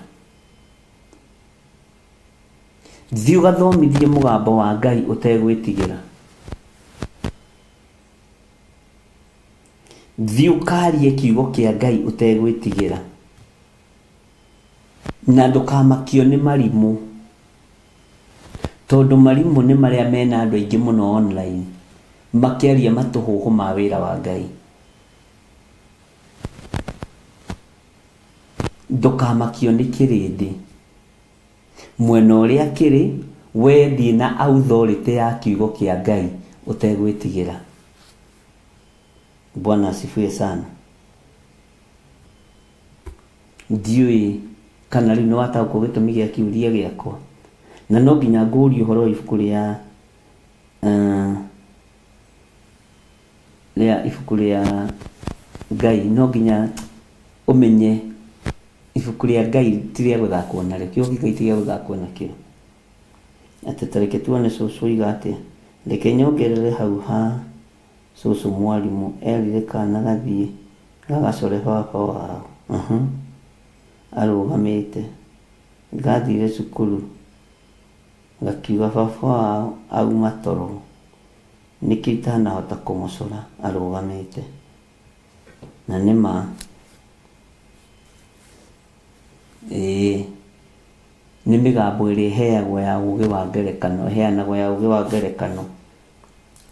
Thiĩ ũgathomithie mũgambo wa Ngai ũtegwĩtigĩra. Thiĩ ũkarie kiugo kĩa Ngai ũtegwĩtigĩra. Na ndũkamakio nĩ marimũ, tondũ marimũ nĩ marĩa mena andũ aingĩ mũno online makĩaria matũhũhũ ma wĩra wa Ngai. Ndũkamakio nĩ kĩrĩndĩ. Mwena ũrĩa kĩrĩ, we thiĩ na authority ya kiugo kĩa Ngai ũtegwĩtigĩra. Bwana asifiwe sana. Ndiũĩ kana rĩu nĩ wataũkwo gĩtũmi gĩa kĩũria gĩakwa, na no nginya ngũrie ũhoro wa ibuku rĩa ibuku rĩa Ngai. No nginya ũmenye ibuku rĩa Ngai ti rĩa gũthakwo narĩo, kiugo kĩa Ngai ti gĩa gũthakwo nakĩo. Atĩ ta reke tuone cũcũ oiga atĩa. Reke nyongerere hau ha cũcũ mwarimũ erire kana gathiĩ gagacore baba wao. Arũgamĩte. Gathire cukuru gakiuga baba wao auma toro, nĩkĩo itanahota kũmũcora arũgamĩte. Na nĩ ma. Ĩĩ, nĩ mĩgambo ĩrĩa ĩheagwo ya ũgĩ wa ngerekano, ĩheanagwo ya ũgĩ wa ngerekano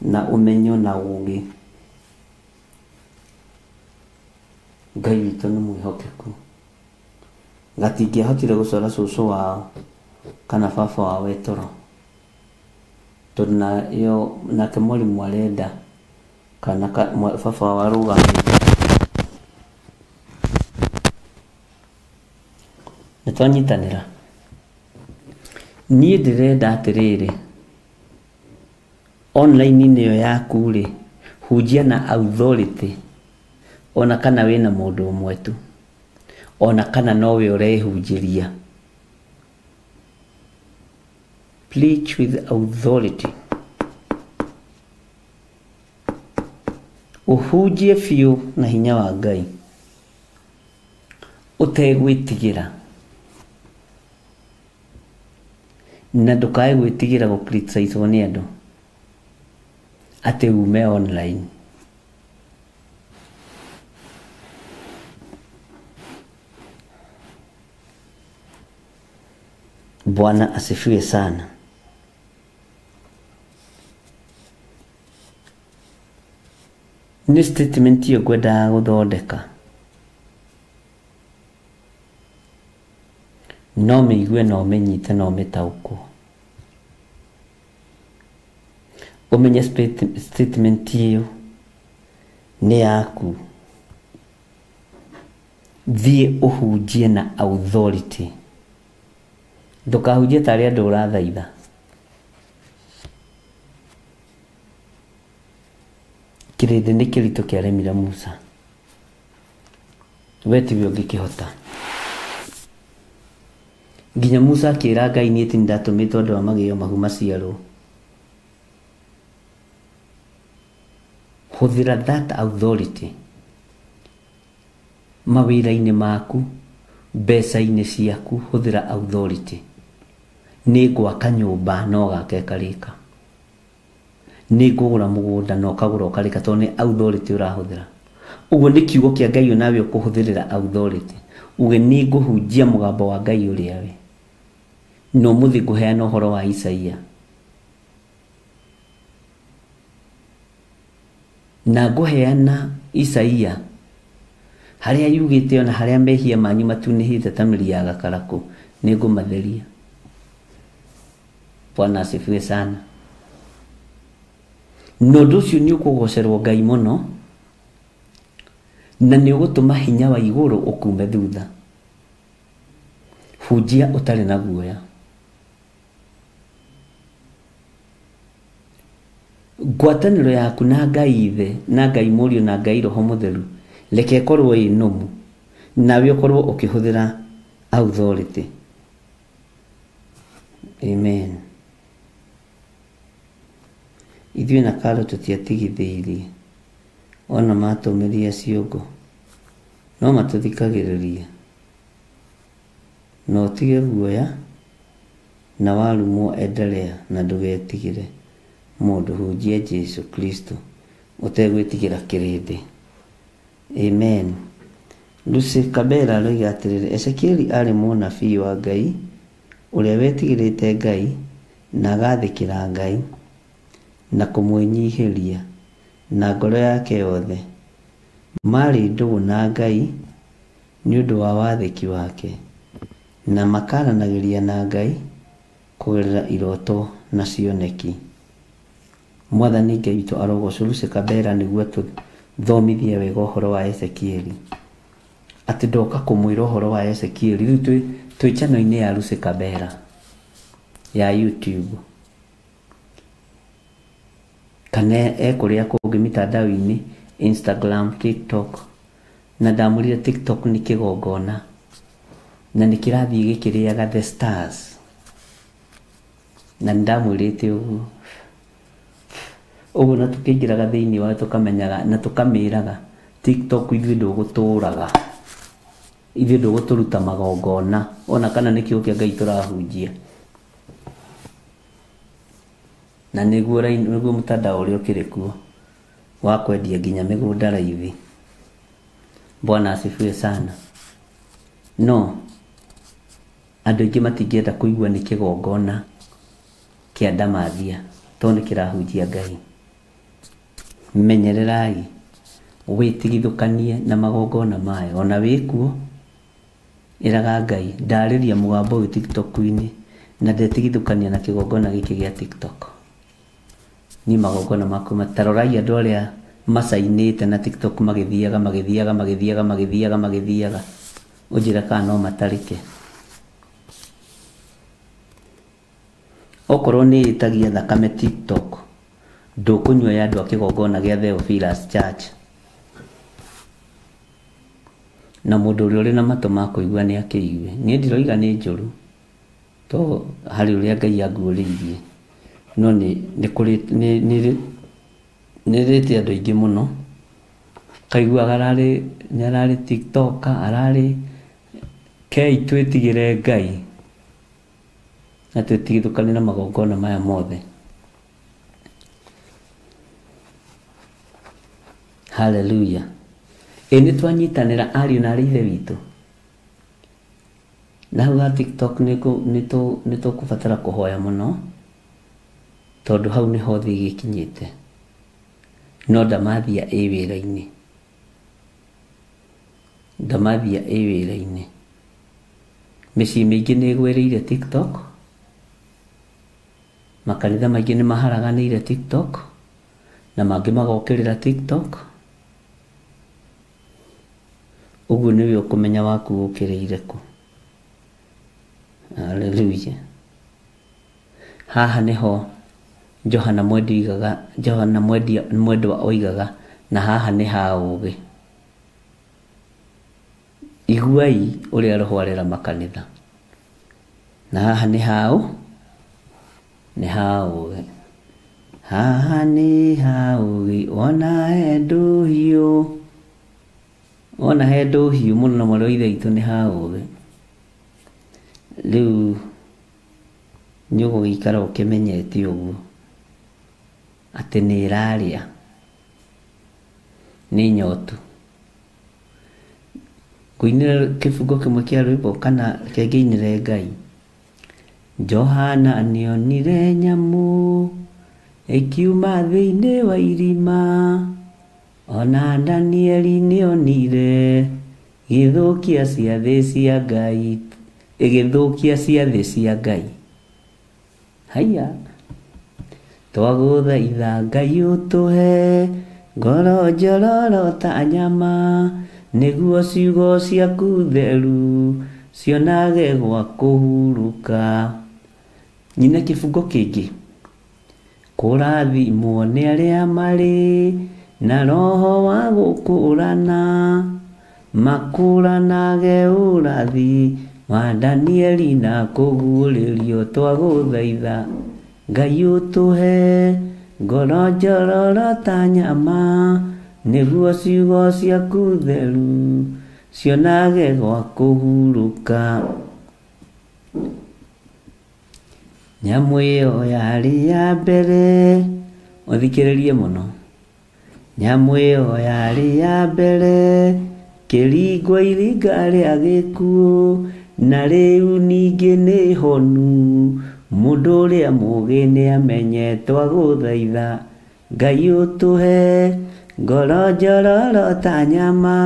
na ũmenyo na ũgĩ. Ngai witũ nĩ mwĩhokeku. Gatingĩahotire gũcora cũcũ wao kana baba wao e toro, tondũ nayo nake mwarimũ arenda kana baba wao arũgamĩte. Nĩ twanyitanĩra. Niĩ ndĩrenda atĩrĩrĩ, online-inĩ ĩyo yaku rĩ, hunjia na authority, ona kana wĩna mũndũ ũmwe tu, ona kana nowe ũrehunjĩria. Preach with authority. Ũhunjie biũ na hinya wa Ngai ũtegwĩtigĩra, na ndũkae gwĩtigĩra gũ-criticize nĩ andũ atĩ ume online. Bwana asifiwe sana. Nĩ statement ĩyo ngwendaga gũthondeka, no mĩigue na ũmĩnyite na ũmĩtaũkwo. Ũmenye statement ĩyo nĩ yaku. Thiĩ ũhunjie na authority. Ndũkahunjie tarĩ andũ ũrathaitha. Kĩrĩndĩ nĩ kĩritũ kĩaremire Musa, we tiwe ũngĩkĩhota. Nginya Musa akĩra Ngai, niĩ ti ndatũmĩtwo andũ a magĩo mahu maciarwo. Hũthĩra that authority mawĩra-inĩ maku, mbeca-inĩ ciaku, hũthĩra authority. Nĩ ngwaka nyũmba no gake ĩkarĩka, nĩ ngũgũra mũgũnda na ũkagũra ũkarĩka, tondũ nĩ authority ũrahũthĩra. Ũguo nĩ kiugo kĩa Ngai onawe ũkũhũthĩrĩra authority. Uge nĩ ngũhunjia mũgambo wa Ngai ũrĩa we. Na ũmũthĩ ngũheana ũhoro wa Isaia. Na ngũheana Isaia harĩa yugĩte ona harĩa mehia manyu matunĩhĩte ta mĩri ya gakarakũ nĩ ngũmatheria. Bwana asifiwe sana. Na ũndũ ũcio nĩ ũkũgocerwo Ngai mũno na nĩ ũgũtũma hinya wa igũrũ ũkume thutha. Hunjia ũtarĩ na guoya. Ngwatanĩro yaku na Ngai Ithe na Ngai Mũriũ na Ngai Roho Mũtheru reke ĩkorwo ĩ nũmu nawe ũkorwo ũkĩhũthĩra authority. Amen. Ithuĩ na Karo tũtiatigithĩirie ona matũmĩria ciongo no matũthikagĩrĩria. Na ũtige guoya na warumwo endelea na ndũgetigĩre mũndũ. Hunjia Jesu Kristo ũtegwĩtigĩra kĩrĩndĩ. Amen. Lucy Kabera aroiga atĩrĩrĩ, Ezekieli arĩ mũnabii wa Ngai ũrĩa wetigĩrĩte Ngai na agathĩkĩra Ngai na kũmwĩnyihĩria na ngoro yake yothe. Marĩ ndũgũ na Ngai nĩ ũndũ wa wathĩki wake na makaranagĩria na Ngai kũgerera iroto na cioneki. Mwathani Ngai witũ arogocwo. Lucy Kabera nĩguo tũthomithie wega ũhoro wa Ezekieli. Atĩ ndoka kũmwĩra ũhoro wa Ezekieli. Rĩu twĩ channel-inĩ ya Lucy Kabera ya YouTube kana ekũrĩa kũngĩ mitandao-inĩ, Instagram, TikTok. Na ndamũrire TikTok nĩ kĩgongona na nĩ kĩrathiĩ gĩkĩrĩaga the stars. Na nĩ ndamwĩrĩte ũguo ũguo, na tũkĩingĩraga thĩinĩ wa tũkamenyaga na tũkamĩraga TikTok ithuĩ ndũgũtũraga, ithuĩ ndũgũtũruta magongona ona kana nĩ kiugo kĩa Ngai tũrahunjia. Na nĩguo nĩguo mtandao ũrĩa ũkĩrĩ kuo wa kwendia nginya mĩgũnda raithi. Bwana asifiwe sana. No andũ aingĩ matingĩenda kũigua nĩ kĩgongona kĩa ndamathia tondũ nĩ kĩrahunjia Ngai. Menyererai wĩtigithũkanie na magongona mayo. Ona wĩkuo ĩraga Ngai ndarĩria mũgambo ũyũ TikTok-inĩ na ndetigithũkania na kĩgongona gĩkĩ gĩa TikTok. Ni magongona maku matarorai andũ arĩa macainĩte na TikTok magĩthiaga magĩthiaga magĩthiaga magĩthiaga magĩthiaga ũnjĩre kana no matarĩke. Okorwo nĩ ĩtagia thakame TikTok ndũkũnyua ya andũ a kĩgongona gĩa Theophilus Church. Na mũndũ ũrĩa ũrĩ na matũ ma kũigua nĩ akĩigue. Niĩ ndiroiga nĩ njũru to harĩ ũrĩa Ngai anguũrĩirie, no nĩ kũrĩ nĩ rĩte andũ aingĩ mũno kaiguaga ararĩ nĩ ararĩ TikTok ararĩ kei. Twĩtigĩre Ngai na twĩtigithũkanie na magongona maya mothe. Hallelujah. Ĩ nĩ twanyitanĩra ariũ na arĩ ithe witũ. Na hau ha TikTok nĩ tũkũbatara kũhoya mũno tondũ hau nĩho thĩ ĩgĩkinyĩte. No ndamathia ĩ wĩra-inĩ, ndamathia ĩ wĩra-inĩ. Mĩciĩ mĩingĩ nĩ ĩgwĩrĩire TikTok, makanitha maingĩ nĩ maharaganĩire TikTok na mangĩ magokĩrĩra TikTok. Ũguo nĩwe ũkũmenya waku ũkĩrĩire kũ. Hallelujah. Haha nĩho Johana Mwendi oigaga, Johana Mwendwa oigaga, na haha nĩ ha ũũgĩ. Iguai ũrĩa Roho arera makanitha. Na haha nĩ ha nĩ ha ũũgĩ. Haha nĩ ha ũũgĩ ona he ndũhiũ, ona he ndũhiũ mũno na mwarĩ wa ithe witũ nĩ ha ũũgĩ. Rĩu nĩ ũgũgĩikara ũkĩmenyete ũguo atĩ nĩ ĩrarĩa, nĩ nyotu. Ngũinĩra kĩbungo kĩmwe kĩa rwĩmbo kana reke ngĩinĩre Ngai. Johana nĩonire nyamũ ĩkiuma thĩinĩ wa irima, ona Danieli nĩonire gĩthũkia ciathĩ cia Ngai, ĩgĩthũkia ciathĩ cia Ngai. Haiya, twagũthaitha Ngai ũtũhe ngoro njororo ta nyama, nĩguo ciugo ciaku theru cionage gwa kũhurũka. Nyine kĩbungo kĩngĩ. Kũrathimwo nĩ arĩa marĩ na roho wa gũkũrana, makũranage ũrathi wa Danieli na kũguũrĩrio. Twagũthaitha Ngai ũtũhe ngoro njororo ta nyama, nĩguo ciugo ciaku theru cionage gwa kũhurũka. Nyamũ ĩyo yarĩ ya mbere, ũthikĩrĩrie mũno. Nyamũ ĩyo yarĩ ya mbere kĩringwo iringa rĩa gĩkuũ, na rĩu ningĩ nĩ honu. Mũndũ ũrĩa mũũgĩ nĩamenye. Twagũthaitha Ngai ũtũhe ngoro njororo ta nyama,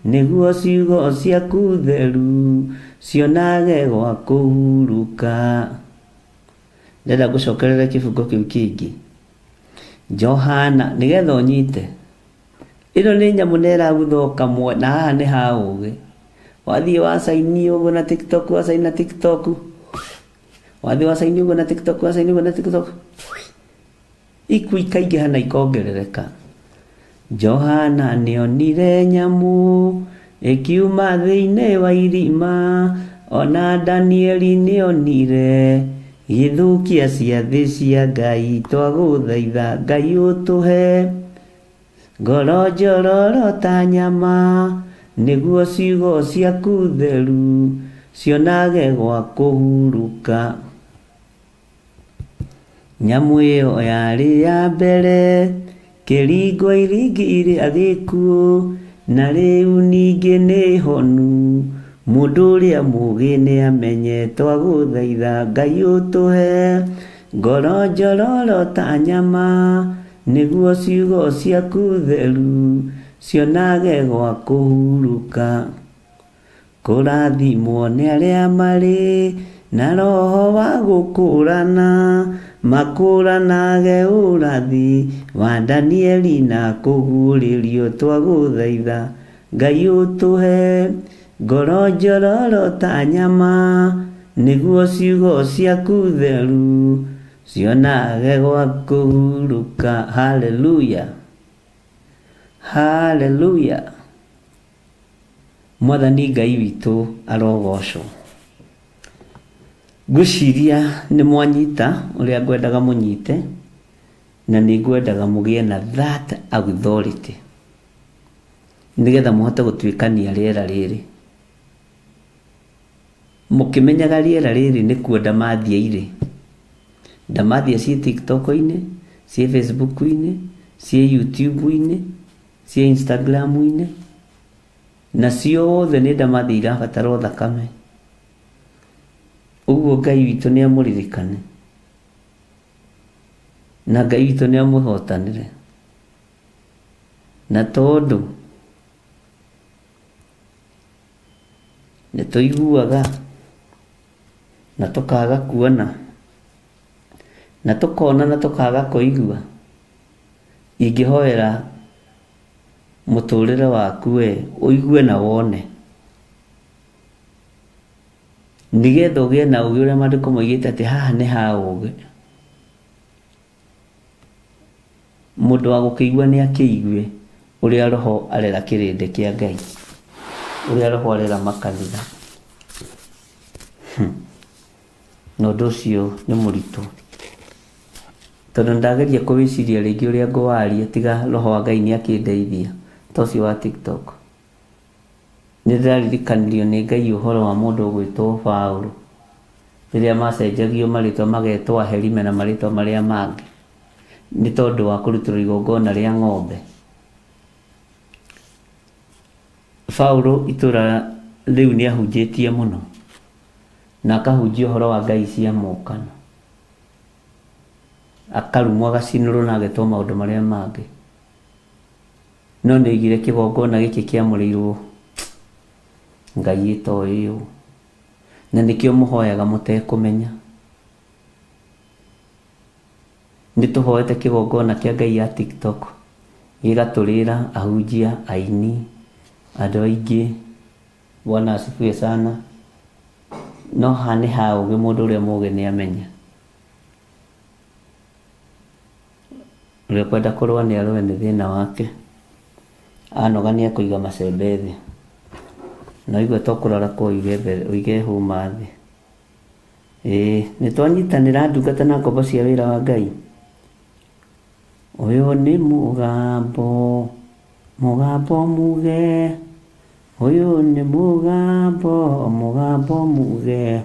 nĩguo ciugo ciaku theru cionage gwa kũhurũka. Ndĩrenda ngũcokerere kĩbungo kĩu kĩngĩ. Johana, nĩgetha ũnyite. Ĩno nĩ nyamũ na ĩragutha kamwe, na haha nĩ ha ũgĩ. Wathiĩ wacaini ũguo na TikTok, wacaini na TikTok. Wathiĩ wacaini ũguo na TikTok, wacaini ũguo na TikTok. Ikuũ ikaingĩha na ikongerereka. Johana nĩonire nyamũ ĩkiuma thĩinĩ wa irima, ona Danieli nĩonire gĩthũkia ciathĩ cia Ngai. Twagũthaitha Ngai ũtũhe ngoro njororo ta nyama, nĩguo ciugo ciaku theru cionage gwa kũhurũka. Nyamũ ĩyo yarĩ ya mbere kĩringwo iringi rĩa gĩkuũ, na rĩu ningĩ nĩ honu. Mũndũ ũrĩa mũũgĩ nĩamenye. Twagũthaitha Ngai ũtũhe ngoro njororo ta nyama, nĩguo ciugo ciaku theru cionage gwa kũhurũka. Kũrathimwo nĩ arĩa marĩ na roho wa gũkũrana, makũranage ũrathi wa Danieli na kũguũrĩrio. Twagũthaitha Ngai ũtũhe ngoro njororo ta nyama, nĩguo ciugo ciaku theru cionage gwa kũhurũka. Haleluya, haleluya. Mwathani Ngai witũ arogocwo. Ngwĩciria nĩ mwanyita ũrĩa ngwendaga mũnyite, na nĩ ngwendaga mũgĩe na that authority, nĩgetha mũhote gũtuĩkania rĩera rĩrĩ. Mũkĩmenyaga rĩera rĩrĩ nĩkuo ndamathia irĩ. Ndamathia ciĩ TikTok-inĩ, ciĩ Facebook-inĩ, ciĩ YouTube-inĩ, ciĩ Instagram-inĩ, na ciothe nĩ ndamathia irabatara o thakame. Ũguo Ngai witũ nĩ amũririkane, na Ngai witũ nĩ amũhotanĩre. Na tondũ nĩ tũiguaga na tũkaga kuona, na tũkona na tũkaga kũigua, ingĩhoera mũtũrĩre waku we ũigue na wone, nĩgetha ũgĩe na ũgĩ ũrĩa maandĩko moigĩte atĩ haha nĩ ha ũgĩ. Mũndũ wa gũkĩigua nĩ akĩigue ũrĩa roho arera kĩrĩndĩ kĩa Ngai, ũrĩa roho arera makanitha. Na ũndũ ũcio nĩ mũritũ, tondũ ndageria kũwĩciria rĩngĩ ũrĩa ngũwaria, tiga roho wa Ngai nĩ akĩndeithia, ta ũcio wa TikTok. Nĩ ndĩraririkanirio nĩ Ngai ũhoro wa mũndũ ũgwĩtwo Paũlũ, rĩrĩa macenjagio marĩtwa magetwo Aherime na marĩtwa marĩa mangĩ, nĩ tondũ wa kũrutĩrwo igongona rĩa ng'ombe. Paulo itũra rĩu nĩ ahunjĩtie mũno na akahunjia ũhoro wa Ngai cia mũkano, akarumwo agacinũrwo na agetwo maũndũ marĩa mangĩ, no nĩ oigire kĩgongona gĩkĩ kĩamũrĩirwo Ngai ĩtoĩ ũũ, na nĩkĩo mũhoyaga mũtekũmenya. Nĩ tũhoete kĩgongona kĩa Ngai ya TikTok gĩgatũrĩra ahunjia, aini, andũ aingĩ. Bwana asifiwe sana. No haha nĩ ha ũgĩ, mũndũ ũrĩa mũgĩ nĩ amenya. Ũrĩa ũkwenda kũrũa nĩ arũe, nĩ thĩna wake. Anoga nĩ ekũiga macembe thĩ, na ũigue to kũrora kwa ũige hũma thĩ. Ĩĩ nĩ twanyitanĩra ndungata na ngombo cia wĩra wa Ngai. Ũyũ nĩ mũgambo, mũgambo muge, ũyũ nĩ mũgambo, mũgambo muge,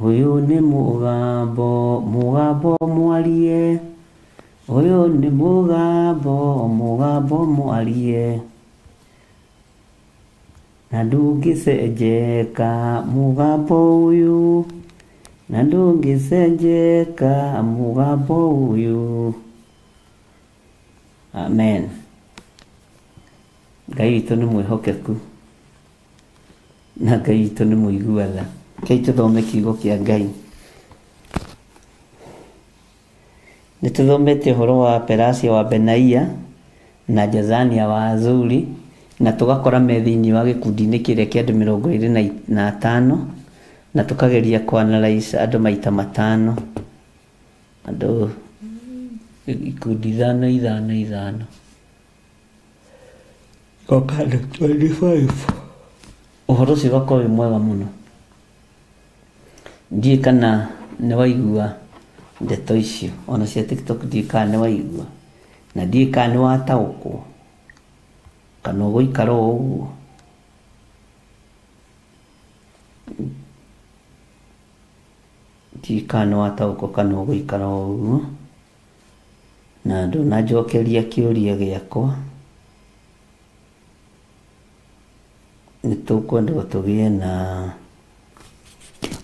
ũyũ nĩ mũgambo, mũgambo mwarie, ũyũ nĩ mũgambo, mũgambo mwarie, na ndũngĩcenjeka mũgambo ũyũ, na ndũngĩcenjeka mũgambo ũyũ. Amen. Ngai witũ nĩ mwĩhokeku na Ngai witũ nĩ mũigua tha. Rekei tũthome kiugo kĩa Ngai. Nĩ tũthomete ũhoro wa Pelasia wa Benaia na Jazania wa Azuri, na tũgakora me thĩinĩ wa gĩkundi-inĩ kĩrĩa kĩa andũ 25, na tũkageria kũ analyze andũ maita matano, andũ ikundi ithano ithano ithano, goka andũ 25. Ũhoro ũcio ũgakorwo wĩ mwega mũno. Ndiũĩ kana nĩ waigua ndeto icio ona cia TikTok, ndiũĩ kana nĩ waigua, na ndiũĩ kana nĩ wataũkwo, kana ũgũikara o ũguo. Ndiũĩ kana nĩ wataũkwo kana ũgũikara o ũguo. Na ndũnanjokeria kĩũria gĩakwa. Nĩ tũkwendwo tũgĩe na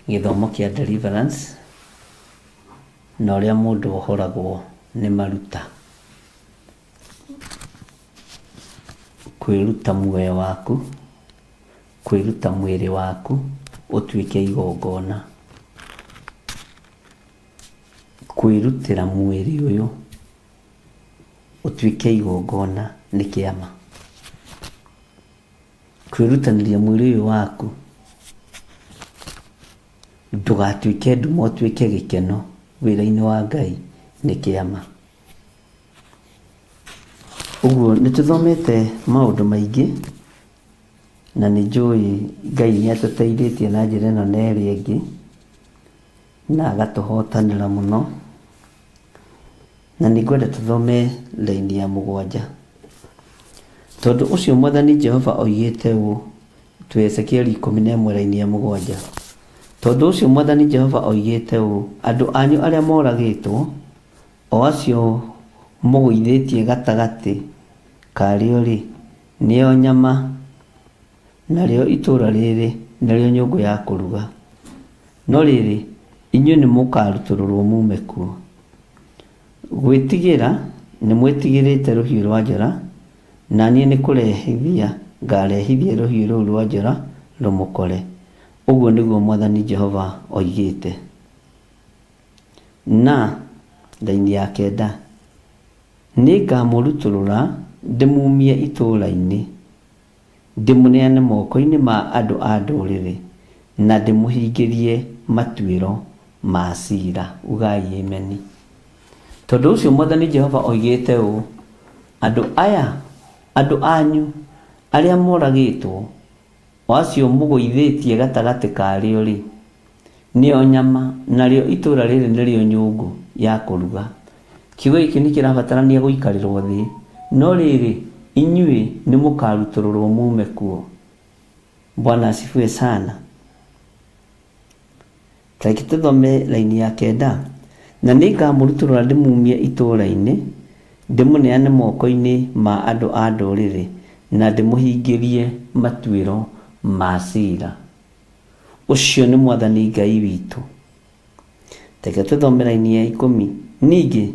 gĩthomo kĩa deliverance na ũrĩa mũndũ ohoragwo nĩ maruta, kwĩruta muoyo waku, kwĩruta mwĩrĩ waku ũtuĩke igongona, kwĩrutĩra mwĩrĩ ũyũ ũtuĩke igongona nĩ kĩama, kwĩrutanĩria mwĩrĩ ũyũ waku ndũgatuĩke nduma ũtuĩke gĩkeno wĩra-inĩ wa Ngai nĩ kĩama. Ũguo nĩ tũthomete maũndũ maingĩ, na nĩ njũĩ Ngai nĩ atũteithĩtie na njĩra ĩno na ĩrĩa ĩngĩ, na agatũhotanĩra mũno. Na nĩ ngwenda tũthome raini ya 7, tondũ ũcio Mwathani Jehova oigĩte ũũ, twĩ Ezekieli 11 raini ya 7. Tondũ ũcio Mwathani Jehova oigĩte ũũ, andũ anyu arĩa moragĩtwo, o acio mũgũithĩtie gatagatĩ karĩo-rĩ, nĩo nyama, narĩo itũũra rĩrĩ nĩrĩo nyũngũ ya kũruga. No rĩrĩ, inyuĩ nĩ mũkarutũrũrwo mume kuo. Gwĩtigĩra nĩ mwĩtigĩrĩte rũhiũ rwa njora, na niĩ nĩ kũrehithia ngarehithia rũhiũ rũu rwa njora rũmũkore. Ũguo nĩguo Mwathani Jehova oigĩte. Na raini ya 9, nĩ ngamũrutũrũra ndĩmumie itũũra-inĩ, ndĩmũneane moko-inĩ ma andũ a ndũrĩrĩ, na ndĩmũhingĩrie matuĩro ma ciira. Ugai ameni. Tondũ ũcio Mwathani Jehova oigĩte ũũ, andũ aya, andũ anyu arĩa moragĩtwo, o acio mũgũithĩtie gatagatĩ karĩo-rĩ, nĩo nyama, narĩo itũũra rĩrĩ nĩrĩo nyũngũ ya kũruga. Kiugo gĩkĩ nĩ kĩrabatarania gũikarĩrwo thĩ, no rĩrĩ, inyuĩ nĩ mũkarutũrũrwo mume kuo. Bwana asifiwe sana. Reke tũthome raini ya 9. Na nĩ ngamũrutũrũra ndĩmumie itũũra-inĩ, ndĩmũneane moko-inĩ ma andũ a ndũrĩrĩ, na ndĩmũhingĩrie matuĩro ma ciira. Ũcio nĩ Mwathani Ngai witũ. Reke tũthome raini ya 10. Ningĩ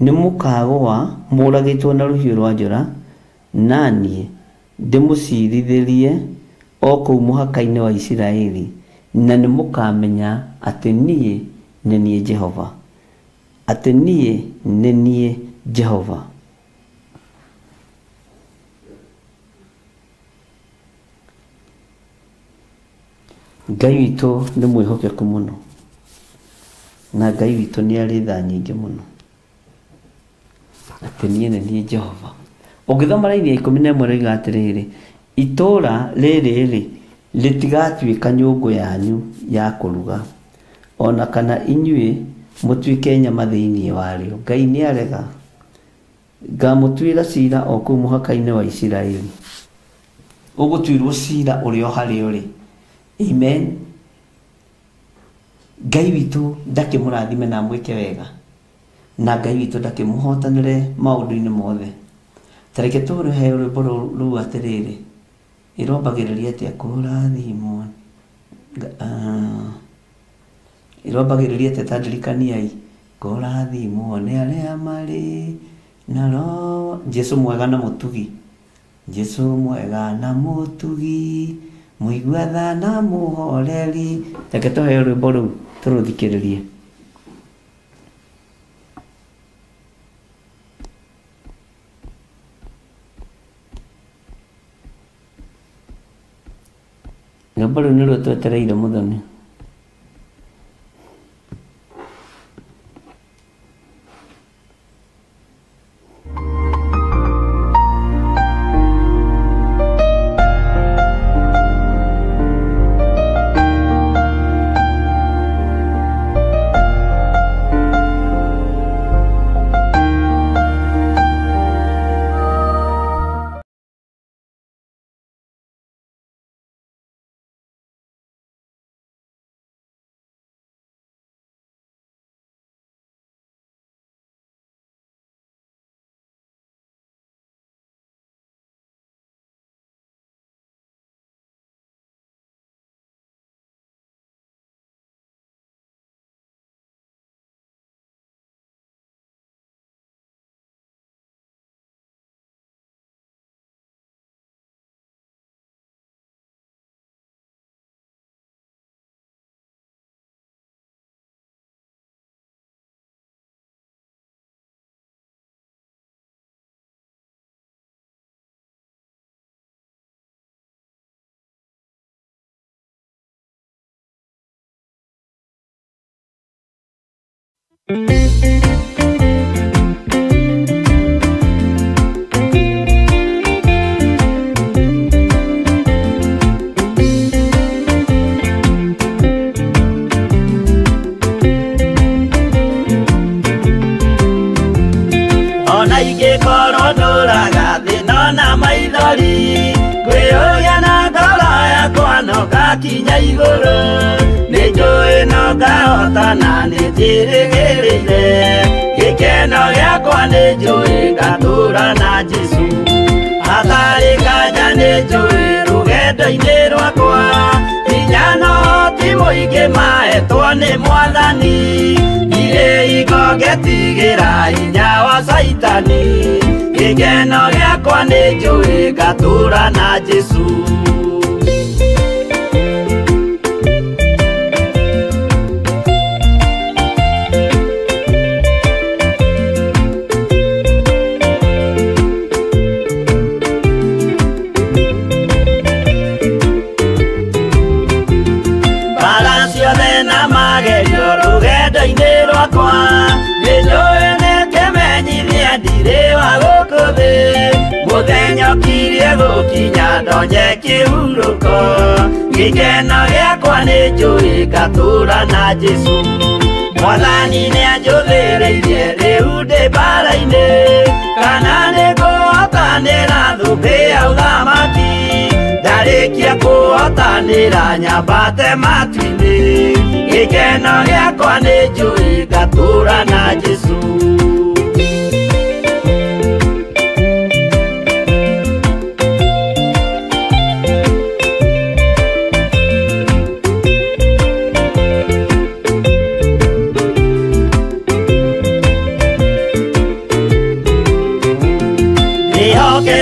nĩmũkagũa mũũragĩtwo na rũhiũ rwa njora, na niĩ ndĩmũciirithĩrie o kũu mũhaka-inĩ wa Isiraeli, na nĩmũkamenya atĩ niĩ nĩ niĩ Jehova. Atĩ niĩ nĩ niĩ Jehova. Ngai witũ nĩ mwĩhokeku mũno, na Ngai witũ nĩ arĩ tha nyingĩ mũno. Atĩ niĩ nĩ niĩ Jehova. Ũngĩthoma raini ya 11 rĩoiga atĩrĩrĩ, itũũra rĩrĩ rĩ rĩtigatuĩka nyũngũ yanyu ya kũruga, ona kana inyuĩ mũtuĩke nyama thĩinĩ warĩo. Ngai nĩ arega. Ngamũtuĩra ciira o kũu mũhaka-inĩ wa Isiraeli. Ũgũtuĩrwo ciira ũrĩa o harĩa ũrĩ. Amen. Ngai witũ ndakĩmũrathime na amwĩke wega, na Ngai witũ ndakĩmũhotanĩre maũndũ-inĩ mothe. Ta reke tũrũhe rwĩmbo rũu atĩrĩrĩ, ĩrombagĩrĩria atĩa kũrathimwo? Ĩrombagĩrĩria atĩa? Ta ndirikaniai. Kũrathimwo nĩ arĩa marĩ na roho. Jesũ mwega na mũtugi. Jesũ mwega na mũtugi, mũigua tha na mũhoreri. Reke tũheo rwĩmbo rũu tũrũthikĩrĩrie. Rwĩmbo rũu nĩruo twetereire mũthoni. Ona ingĩkorwo ndũraga thĩna na maithori, ngwĩyũria na ngoro yakwa no ngakinya igũrũ. Nĩnjũĩ no ngahotana, nĩnjĩrĩgĩrĩire gĩkeno gĩakwa, nĩnjũĩ ngatũũra na Jesũ. Hatarĩ nganja nĩnjũĩ rũgendo-inĩ rwakwa, hinya no ti mũingĩ mahetwo nĩ Mwathani. Ndirĩ hingo ngetigĩra hinya wa Caitani, gĩkeno gĩakwa nĩnjũĩ ngatũũra na Jesũ. Rũgendo-inĩ rwakwa nĩnjũĩ nĩkĩmenyithia ndirĩ wa gũkũ thĩ. Mũthenya ũkirie gũkinya ndonye kĩhurũko, gĩkeno gĩakwa nĩnjũĩ ngatũũra na Jesũ. Mwathani nĩanjũthĩrĩirie rĩu ndĩ mbara-inĩ, kana nĩngũhotanĩra thũmbĩ ya ũthamaki. Ndarĩkia kũhotanĩra nyambate matu-inĩ, gĩkeno gĩakwa nĩnjũĩ ngatũũra na Jesũ.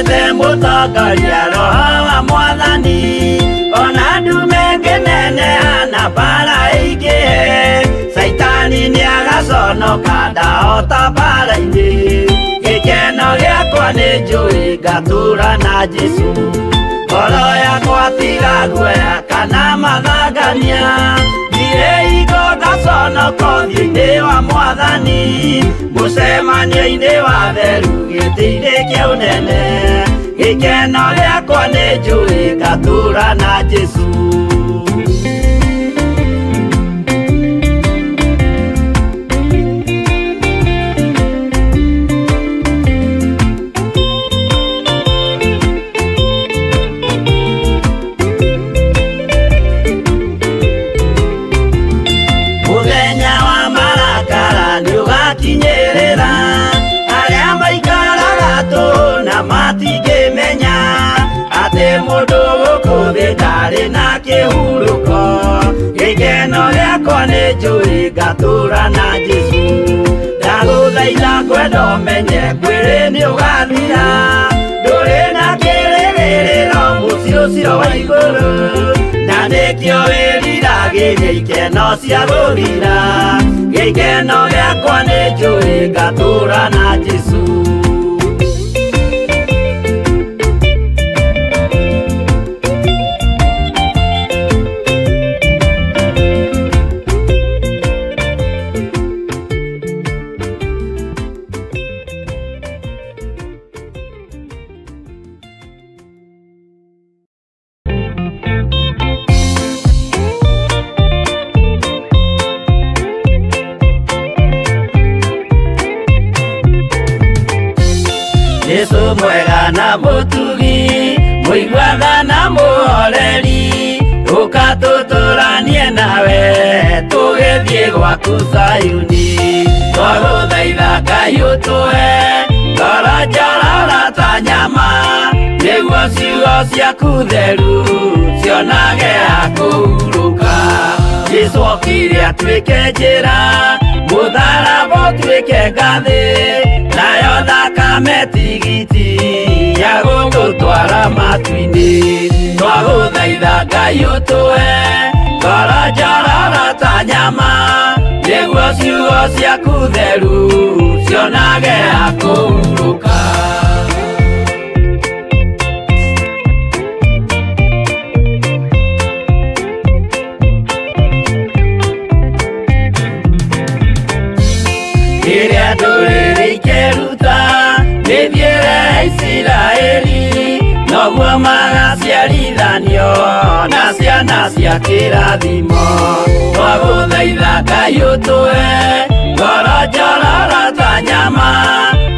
Nĩnduĩkĩte mũtongoria roho wa mwathani ona ndume ngĩneneha na mbara ĩingĩhe Saitani nĩagaconoka ndahota mbara-inĩ gĩkeno gĩakwa nĩ njũĩ ngatũra na Jesũ ngoro yakwa tiga guoya kana mathangania ndirĩ hingo ngaconoka ũthiũ-inĩ wa mwathani mũcemanio-inĩ wa theru gĩtĩ-inĩ kĩa ũnene gĩkeno gĩakwa nĩ njũĩ ngatũra na Jesũ. Mũthenya wa marakara nĩũgakinyĩrĩra arĩa maikaraga tũhũ na matingĩmenya atĩ mũndũ gũkũ thĩ ndarĩ na kĩhurũko gĩkeno gĩakwa nĩ njũĩ ngatũra na Jesũ ndagũthaitha ngwenda ũmenye mwĩrĩ nĩũgathira ndũrĩ na kĩrĩgĩrĩro mũciĩ ũcio wa igũrũ na nĩkĩo wĩriragĩria ikeno cia gũthira gĩkeno gĩakwa nĩ njũĩ ngatũra na Jesũ. Jesũ mwega na mũtugi mũiguaga na mũhoreri ũka tũtũranie nawe tũgĩthiĩ gwaku Zayuni twagũthaitha Ngai ũtũhe ngoro njororo ta nyama nĩguo ciugo ciaku theru cionage ha kũhurũka Jesũ okire atuĩke njĩra mũtharaba ũtuĩke ngathĩ nayo thakame tigiti ya gũgũtwara matu-inĩ twagũthaitha Ngai ũtũhe ngoro njororo ta nyama nĩguo ciugo ciaku theru cionage ha kũhurũka. Rĩrĩa ndũrĩrĩ ikeruta mĩthiĩre ya Isiraeli noguo magaciarithanio na ciana cia kĩrathimo twagũthaitha Ngai ũtũhe ngoro njororo ta nyama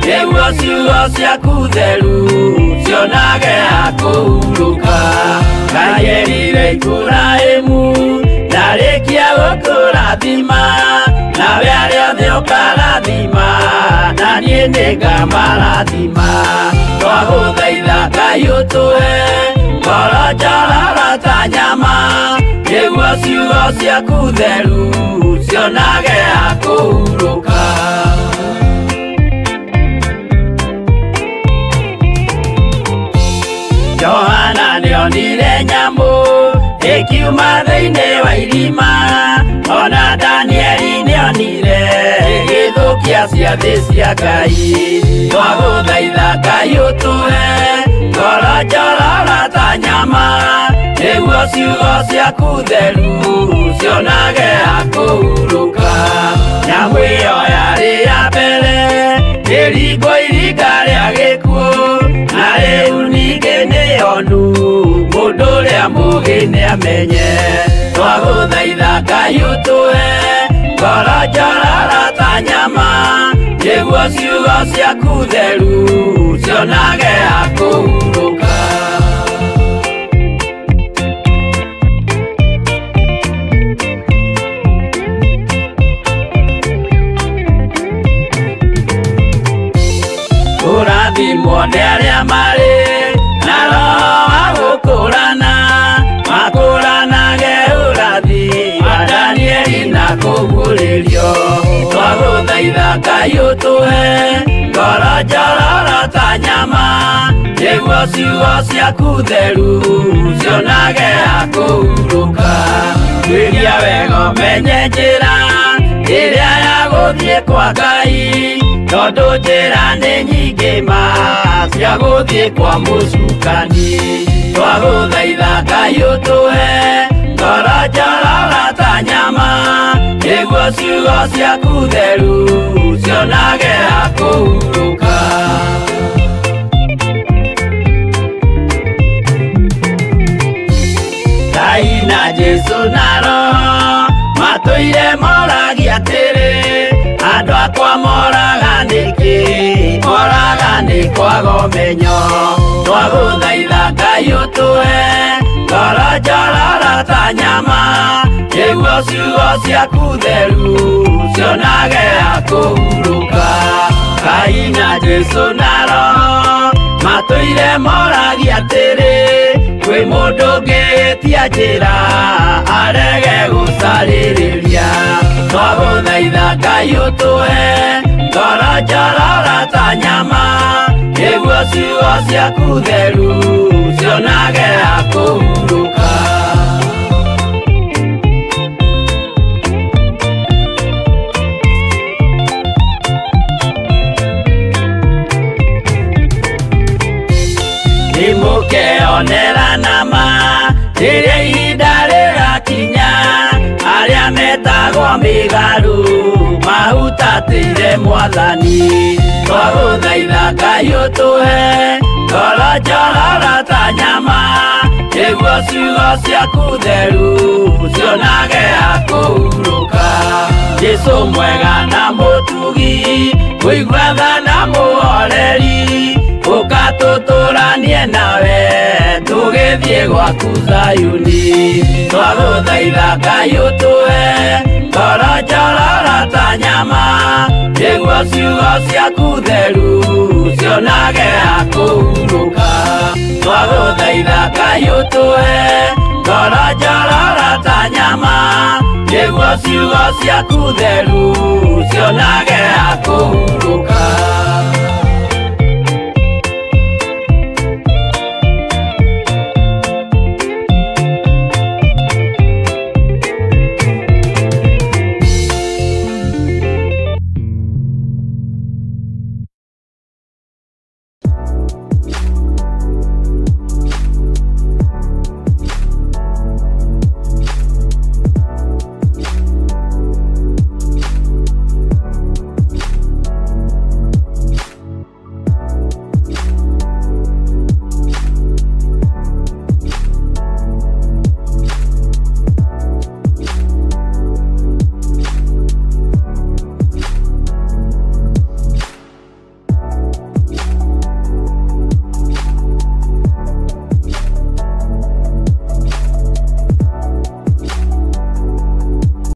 nĩguo ciugo ciaku theru cionage ha kũhurũka Ngai erire Iburahĩmu ndarĩkia gũkũrathima nawe arĩa othe ũkarathima na niĩ nĩngamarathima twagũthaitha Ngai ũtũhe ngoro njororo ta nyama nĩguo ciugo ciaku theru cionage ha kũhurũka. Johana nĩonire nyamũ ĩkiuma thĩinĩ wa irima ona Danieli nĩonire ĩgĩthũkia ciathĩ cia Ngai twagũthaitha Ngai ũtũhe ngoro njororo ta nyama nĩguo ciugo ciaku theru cionage ha kũhurũka nyamũ ĩyo yarĩ ya mbere ĩringwo iringa rĩa gĩkuũ na rĩu ningĩ nĩyonu mũndũ ũrĩa mũũgĩ nĩamenye twagũthaitha Ngai ũtũhe ngoro njororo ta nyama nĩguo ciugo ciaku theru cionage ha kũhurũka. Kũrathimwo nĩ arĩa marĩ na roho wa gũkũrana makũranage ũrathi wa Danieli na kũguũrĩrio twagũthaitha Ngai ũtũhe ngoro njororo ta nyama. Nĩguo ciugo ciaku theru cionage ha kũhurũka. Tuĩria wega ũmenye njĩra ĩrĩa ya gũthiĩ kwa Ngai, tondũ njĩra nĩ nyingĩ ma cia gũthiĩ kwa mũcukani. Twagũthaitha Ngai ũtũhe ngoro njororo ta nyama, nĩguo ciugo ciaku theru cionage ha kũhurũka. Ngai na Jesũ na Roho matũire moragia atĩrĩ, andũ akwa moraga nĩkĩ? Moraga nĩ kwaga ũmenyo. Twagũthaitha Ngai ũtũhe ngoro njororo ta nyama, nĩguo ciugo ciaku theru cionage ha kũhurũka. Ngai na Jesũ na Roho matũire moragia atĩrĩ, kwĩ mũndũ ũngĩtia njĩra arege gũcarĩrĩria. Twagũthaitha Ngai ũtũhe ngoro njororo ta nyama, nĩguo ciugo ciaku theru cionage ha kũhurũka. Nĩmũkeonera nama rĩrĩa ihinda rĩrakinya, arĩa metagwo mĩgarũ mahutatĩire Mwathani. Twagũthaitha Ngai ũtũhe ngoro njororo ta nyama, nĩguo ciugo ciaku theru cionage ha kũhurũka. Jesũ mwega na mũtugi, mũigua tha na mũhoreri, ũka tũtũranie nawe tũgĩthiĩ gwaku Zayuni. Twagũthaitha Ngai ũtũhe ngoro njororo ta nyama, nĩguo ciugo ciaku theru cionage ha kũhurũka. Twagũthaitha Ngai ũtũhe ngoro njororo ta nyama, nĩguo ciugo ciaku theru cionage ha kũhurũka.